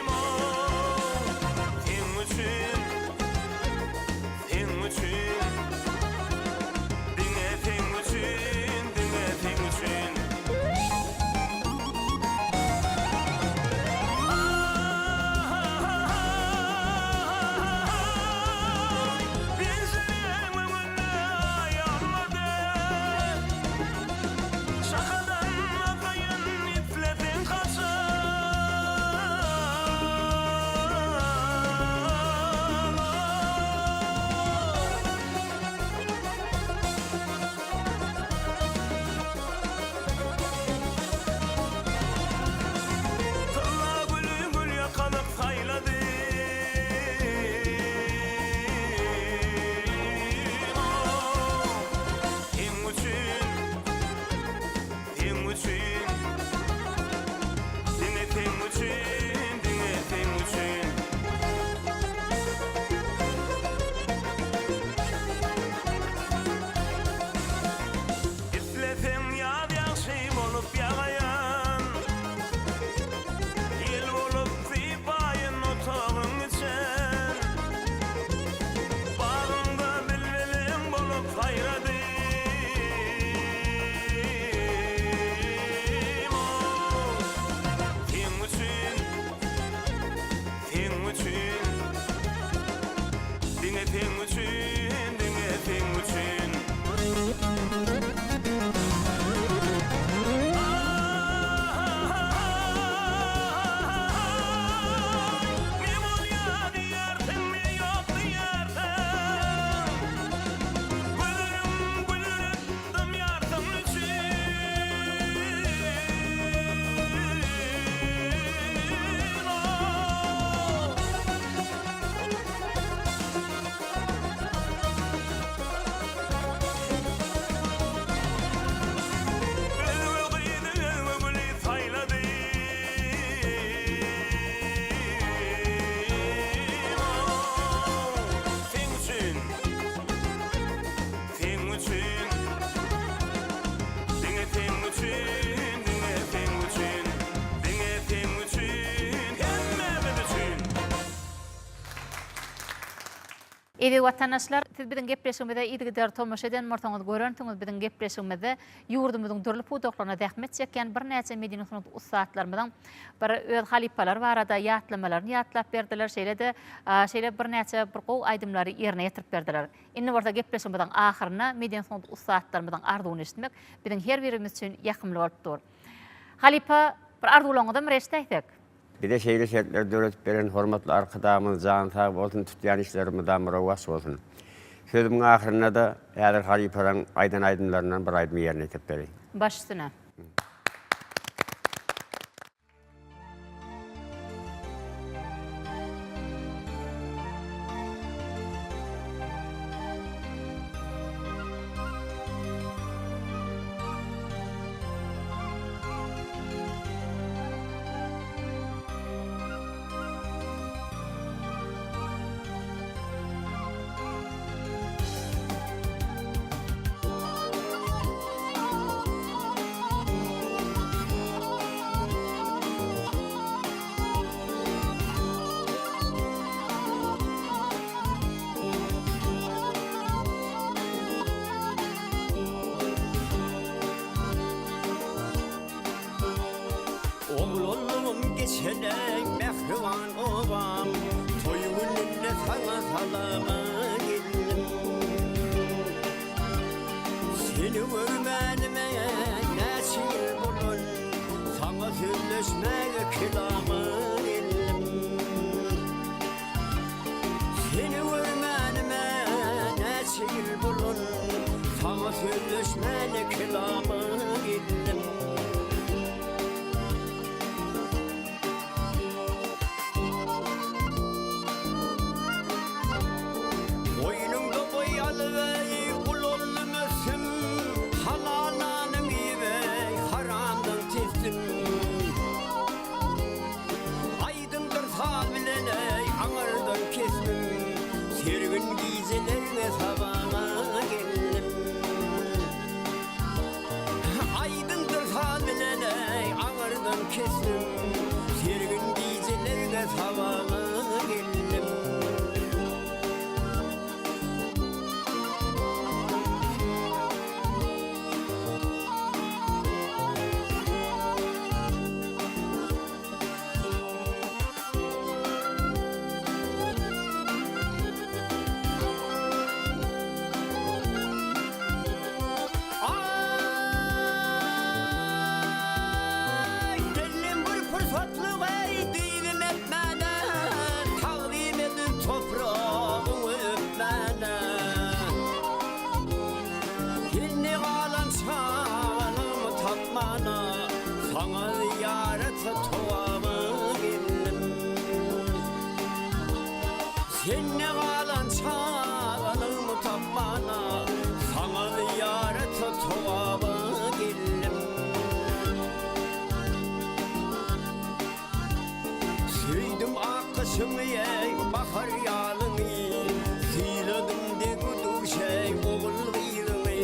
Speaker 6: ow, seň üçin, seň üçin. Diňe seň üçin, diňe seň üçin. Aý, penjiräň öňünde aýalmady. Şahadan akaýyn isleseň haçan. Tylla güli gül ýakalyk saýlady. Seň üçin, seň üçin, diňe seň üçin, diňe seň üçin. Isleseň ýaz ýagşy bolup ýagaýan, Ýel bolup sypaýyn otagyň için. Bagyňda bilbiliň bolup saýradym, ow, Seň üçin, seň üçin, Diňe seň üçin, diňe seň üçin. Aý, ne bolýa diýersiň, ne ýok diýersiň. Gözlerim güldürip dymýarsyň üçin. Özge gyzy özge güli saýlady. Seň üçin, seň üçin, diňe seň üçin, diňe seň üçin, diňe seň üçin, hemmämiz üçin.
Speaker 1: Eziz watandaşlar, siz biziň gepleşigimize yzygider tomaşa eden bolsaňyz, görensiňiz biziň gepleşigimizde ýurdumyzyň dürli pudaklarynda zähmet çekýän birnäçe medeni sungat ussatlarymyzyň bir öz halypalary barada ýatlamalaryny ýatlap berdiler, şeýle-de şeýle birnäçe bir gowy aýdymlary ýerine ýetirip berdiler. Indi bolsa gepleşigimiziň ahyrynda medeni sungat ussatlarymyzyň arzuwyny eşitmek biziň her birimiz üçin ýakymly bolup dur. Halypa, bir arzuwlaryňyzam bir eşidäýsek.
Speaker 11: Bize şeýle şertleri döredip beren hormatly Arkadagymyz jany sag bolsun, tutýan işleri mydama rowaç bolsun. Sözümiň ahyrynda-da häzir halypalaryň aýdan aýdymlaryndan bir aýdymy ýerine ýetirip bereýin.
Speaker 1: Baş üstüne.
Speaker 3: Oglanlygym geçen-eý mähriban obam, Toý gününde saňa salama geldim. Seni görmänime näçe ýyl bolan, Saňa sözleşmäge kelama geldim. Seni görmänime näçe ýyl bolan, Saňa sözleşmäne kelama geldim. Goýnuňda boý alyp-eý, ulaldym ösdüm, Halal nanyň iýip-eý, haramdan tesdim. Aýdymdyr saz bilen eý aňyrdan kesdim, Sergin gijelerňe sabaga geldim. Aýdymdyr saz bilen eý aňyrdan kesdim, Sergin gijelerňe sabaga geldim. Aý, geldim bir pursatlyk eý, dyzym epmäne, Tagzym edip topragyňy öpmäne. Indi galan çagalygymy tapmana, Saňa zyýarata towaba geldim. Sende galan çagalygymy tapmana, Saňa zyýarata towaba geldim. Söýdüm ak gyşyňy eý, bahar ýazyňy, Syladym deňi-duş eý, ogul-gyzyňy.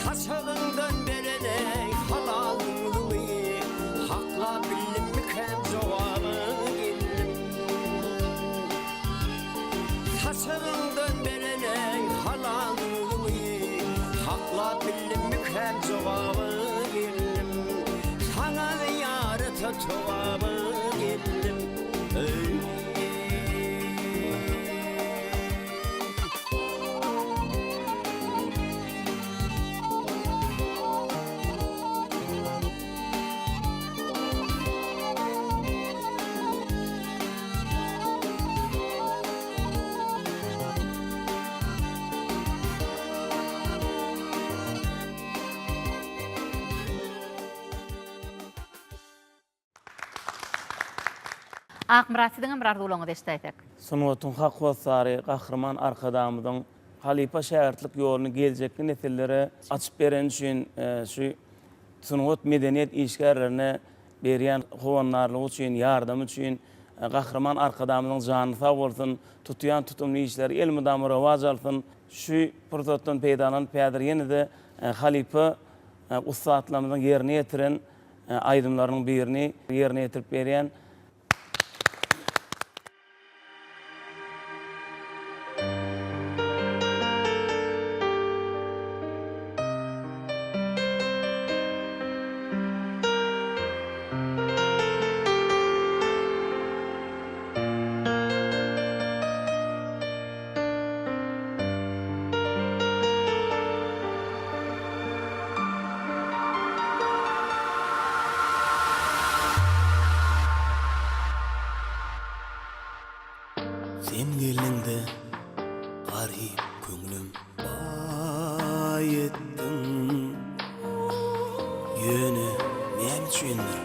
Speaker 3: Saçagyňdan beren eý, halal duzuňy, Haklap bildimmikäm jogaba geldim. Saçagyňdan beren eý, halal duzuňy, Haklap bildimmikäm jogaba geldim. Saňa zyýarata togaba geldim. Eý.
Speaker 1: Akmyrat siziňem bir arzuwlaryňyzy eşidäýsek.
Speaker 8: Sungatyň hak hossary Gahryman Arkadagymyzyň halypa-şägirtlik ýoluny geljekki nesillere açyp bereni üçin şu sungat medeniýet işgärlerine berýän howandarlygy üçin, ýardamy üçin Gahryman Arkadagymyzyň jany sag bolsun, tutýan tutumly işleri elmydama rowaç alsyn. Şu pursatdan peýdalanyp häzir ýene-de halypa ussatlarymyzyň ýerine ýetiren aýdymlarynyň birini ýerine ýetirip berýän.
Speaker 6: Meniň-de garyp köňlüm baý etdiň. Ýöne näme üçindir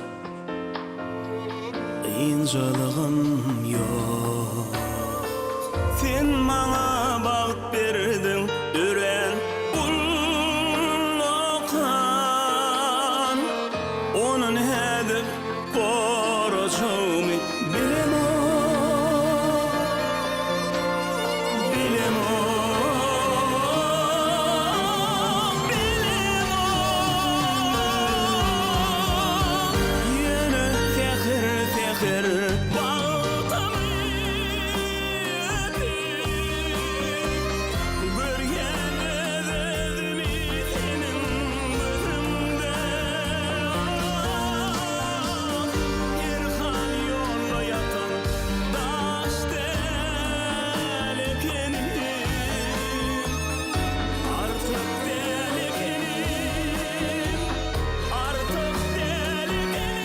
Speaker 6: ynjalygym ýok. Sen maňa bagt berdiň örän ullakan. Ony nädip gorajagymy bilemok, bilemok, bilemok. Ýöne säher-säher bagtymy öpüp görýän öz-özümi seniň gözüňde. Herhal ýolda ýatan daş däl ekenim, Artyk däl ekenim, artyk däl ekenim.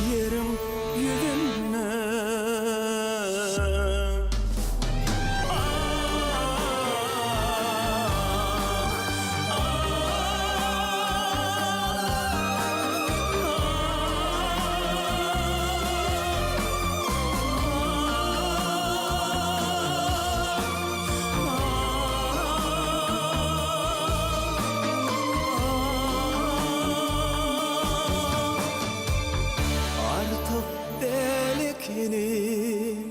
Speaker 6: Ýeriň ýüzünde. Artyk däl ekenim.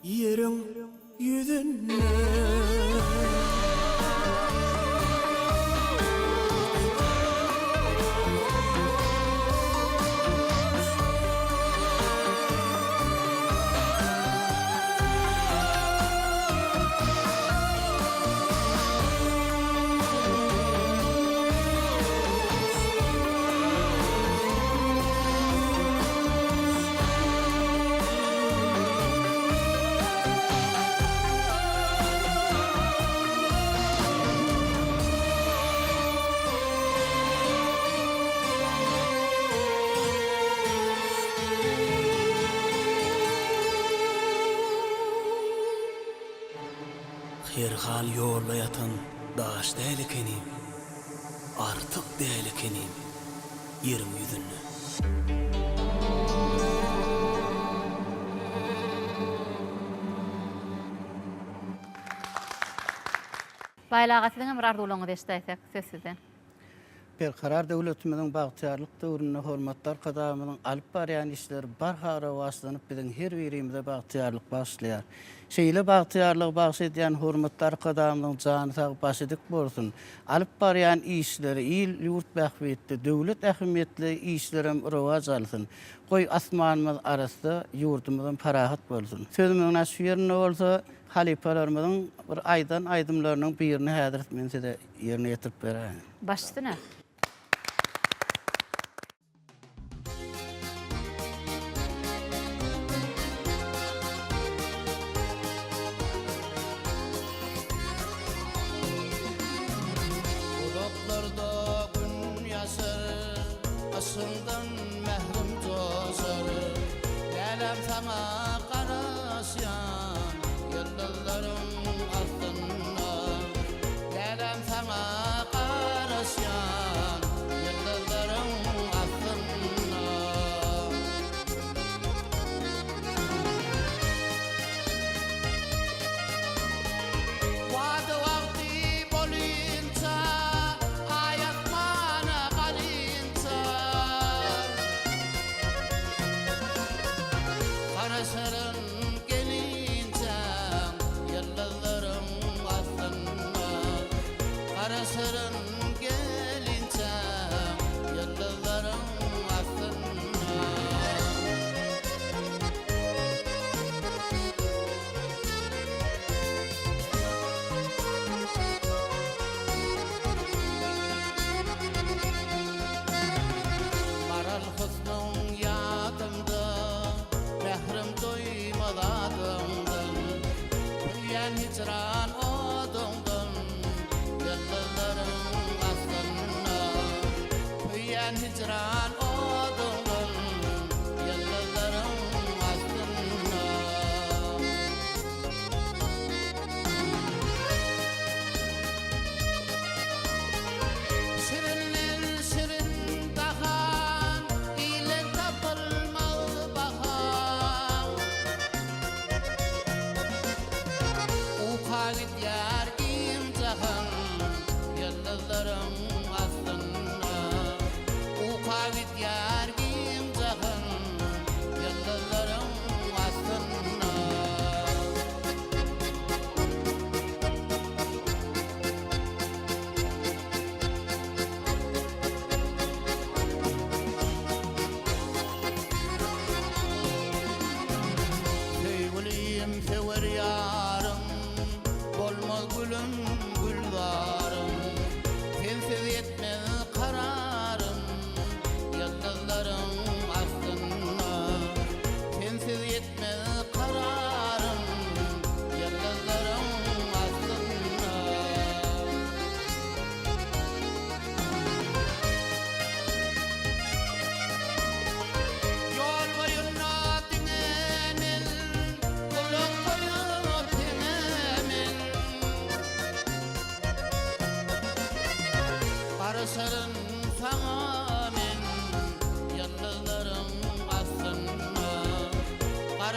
Speaker 6: Ýeriň ýüzünde. Herhal ýolda ýatan daş däl ekenim, Artyk däl ekenim ýeriň ýüzünde.
Speaker 1: Baýly aga siziňem bir arzuwlaryňyzy eşidäýsek söz sizden.
Speaker 4: Berkarar döwletimiziň bagtyýarlyk döwründe hormatly Arkadagymyzyň alyp barýan işleri barha rowaçlanyp biziň her birimize bagtyýarlyk bagyşlaýar. Şeýle bagtyýarlygy bagş edýän hormatly Arkadagymyzyň jany sag, başy dik bolsun! Alyp barýan işleri il-ýurt bähbitli, döwlet ähmiýetli işlerem rowaç alsyn! Goý, asmanymyz arassa, ýurdumyzam parahat bolsun! Sözümiziň şu ýerinde bolsa, halypalarymyzyň bir aýdan aýdymlarynyň birini häzir men size ýerine ýetirip beräýin.
Speaker 1: Baş üstüne.
Speaker 2: Uzaklarda gün ýaşar, Yşgyňdan mährim joşar. Läläm saňa garaşýan, Ýyldyzlaryň astynda. Läläm saňa garaşýan, Ýyldyzlaryň astynda. Wada wagty bolynça, Aý asmana galynça. Garaşaryn gelinçäň, Ýyldyzlaryň.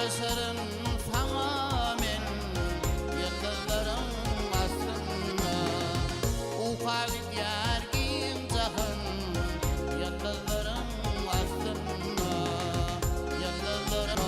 Speaker 2: Garaşaryn saňa men ýyldyzlaryň astynda. Uka gidýär giň jahan ýyldyzlaryň astynda. Ýyldyzlaryň.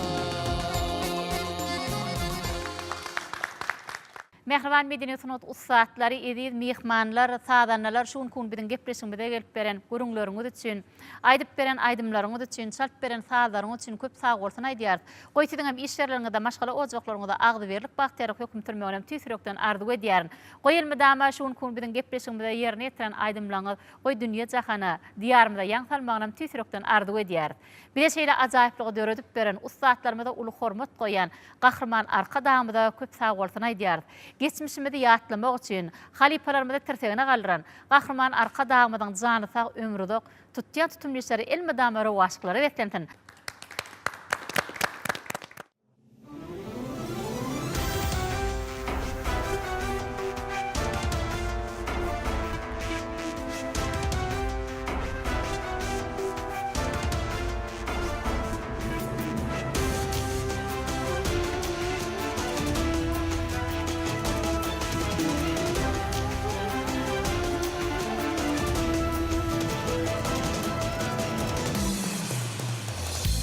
Speaker 1: Mähriban medeniýet sungat ussatlary, eziz myhmanlar, sazandalar şu günki gün biziň gepleşigimize gelip beren gürrüňleriňiz üçin, aýdyp beren aýdymlaryňyz üçin, çalyp beren sazlaryňyz üçin köp sagbolsun aýdýarys. Goý siziňem iş ýerleriňizde, maşgala ojaklaryňyzda agzybirlik, bagtyýarlyk höküm sürmeginem tüýs ýürekden arzuw edýärin. Goý elmydama şu günki gün biziň gepleşigimize ýerine ýetiren aýdymlaryňyz goý dünýe-jahana, Diýarymyza ýaň salmagynam tüýs ýürekden arzuw edýäris. Bize şeýle ajaýyplygy döredip beren, ussatlarymyza uly hormat goýýan Gahryman Arkadagymyza köp sagbolsun aýdýarys. Geçmişimizi ýatlamak üçin, halypalarymyzy tirsegine galdyran Gahryman Arkadagymyzyň jany sag, ömri uzak, tutýan tutumly işleri elmydama rowaçlyklara beslensin!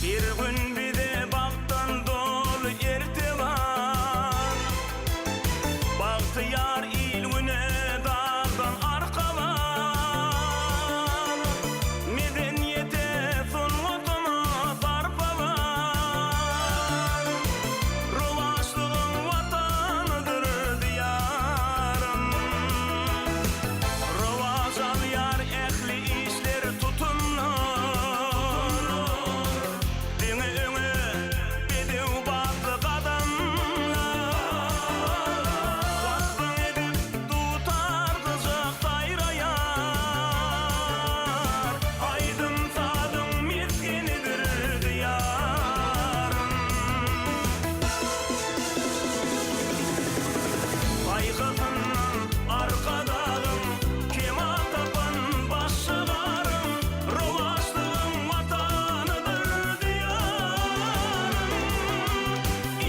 Speaker 6: Her gün bize bagtdan doly erte bar. Bagtyýar il-güne dagdan arka bar. Medeniýete, sungatyna sarpa bar. Rowaçlygyň Watanydyr Diýarym. Rowaç alýar ähli işler tutumlar. Diňe öňe bedew batly gadamlar. Waspyň edip dutar gyjak saýraýar. Aýdym-sazyň mesgenidir Diýarym. Paýhasyndan Arkadagyň kemal tapan baş şygarym, Rowaçlygyň Watanydyr Diýarym.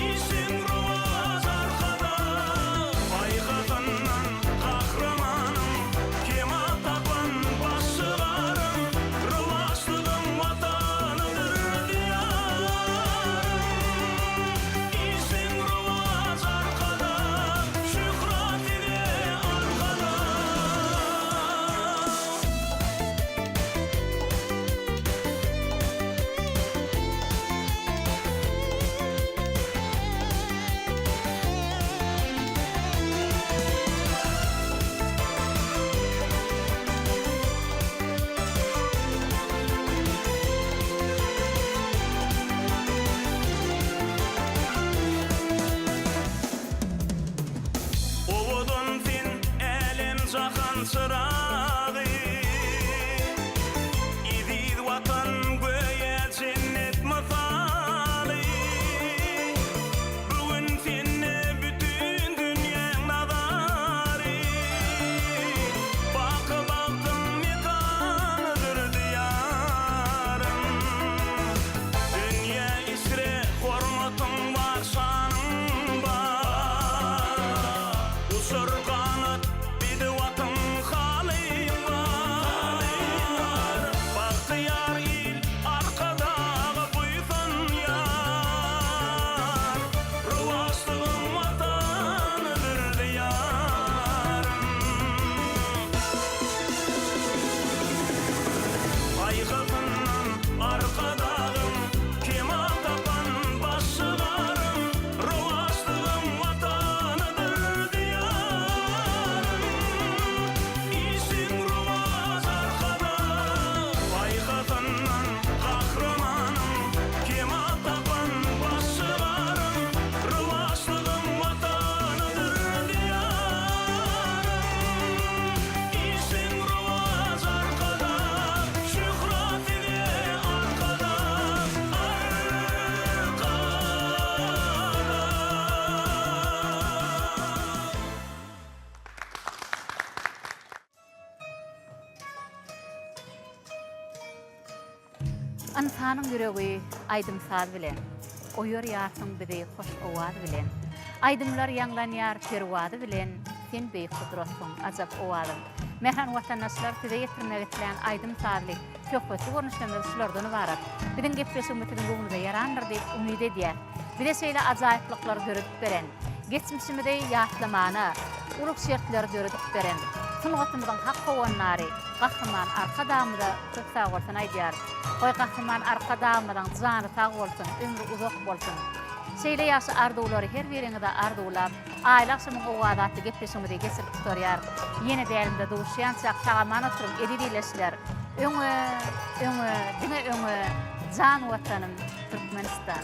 Speaker 6: Işiň rowaç Arkadag. Paýhasyndan Gahrymanyň kemal tapan baş şygarym, Rowaçlygyň Watanydyr Diýarym. Işiň rowaç Arkadag, şöhrat size Arkadag! Owadan sen älem-jahan çyragy, Eziz Watan göýä jennet mysaly. Bu gün sende bütin dünýäň nazary, Baky bagtyň mekanydyr Diýarym. Dünýä içre hormatyň bar, şanyň bar. Uçar ganat bedew atyň halyň bar. Bagtyýar il Arkadaga buýsanýar. Rowaçlygyň Watanydyr Diýarym. Paýhasyndan Arkadagyň kemal tapan baş şygarym, Rowaçlygyň Watanydyr Diýarym. Işiň rowaç Arkadag. Paýhasyndan Gahrymanyň kemal tapan baş şygarym, Rowaçlygyň Watanydyr Diýarym. Işiň rowaç Arkadag, şöhrat size Arkadag, Arkadag!
Speaker 1: Ynsanyň ýüregi aýdym-saz bilen. Oýarýarsyň bizi hoş owaz bilen. Aýdymlar ýaňlanýar perwazy bilen, Sen beýik gudratsyň, ajap owazyň. Mähriban watandaşlar, size ýetirmek islän aýdym-sazly, söhbetli görnüşlerimiz şulardan ybarat. Biziň gepleşigimiz siziň göwnüňize ýarandyr diýip umyt edýäs. Bize şeýle ajaýyplyklary döredip beren, geçmişimizi ýatlamana uly şertleri döredip beren sungatymyzyň hak howandary Gahryman Arkadagymyza köp sagbolsun aýdýarys. Goý Gahryman Arkadagymyzyň jany sag bolsun, ömri uzak bolsun. Şeýle ýagşy arzuwlary her biriňize arzuwlap, Aýly agşamyň owazy atly gepleşigimizi geçirip gutarýarys. Ýene dälimde duşýançak sag-aman oturyň eziz ildeşler! Öňe, öňe, diňe öňe, jan Watanym, Türkmenistan!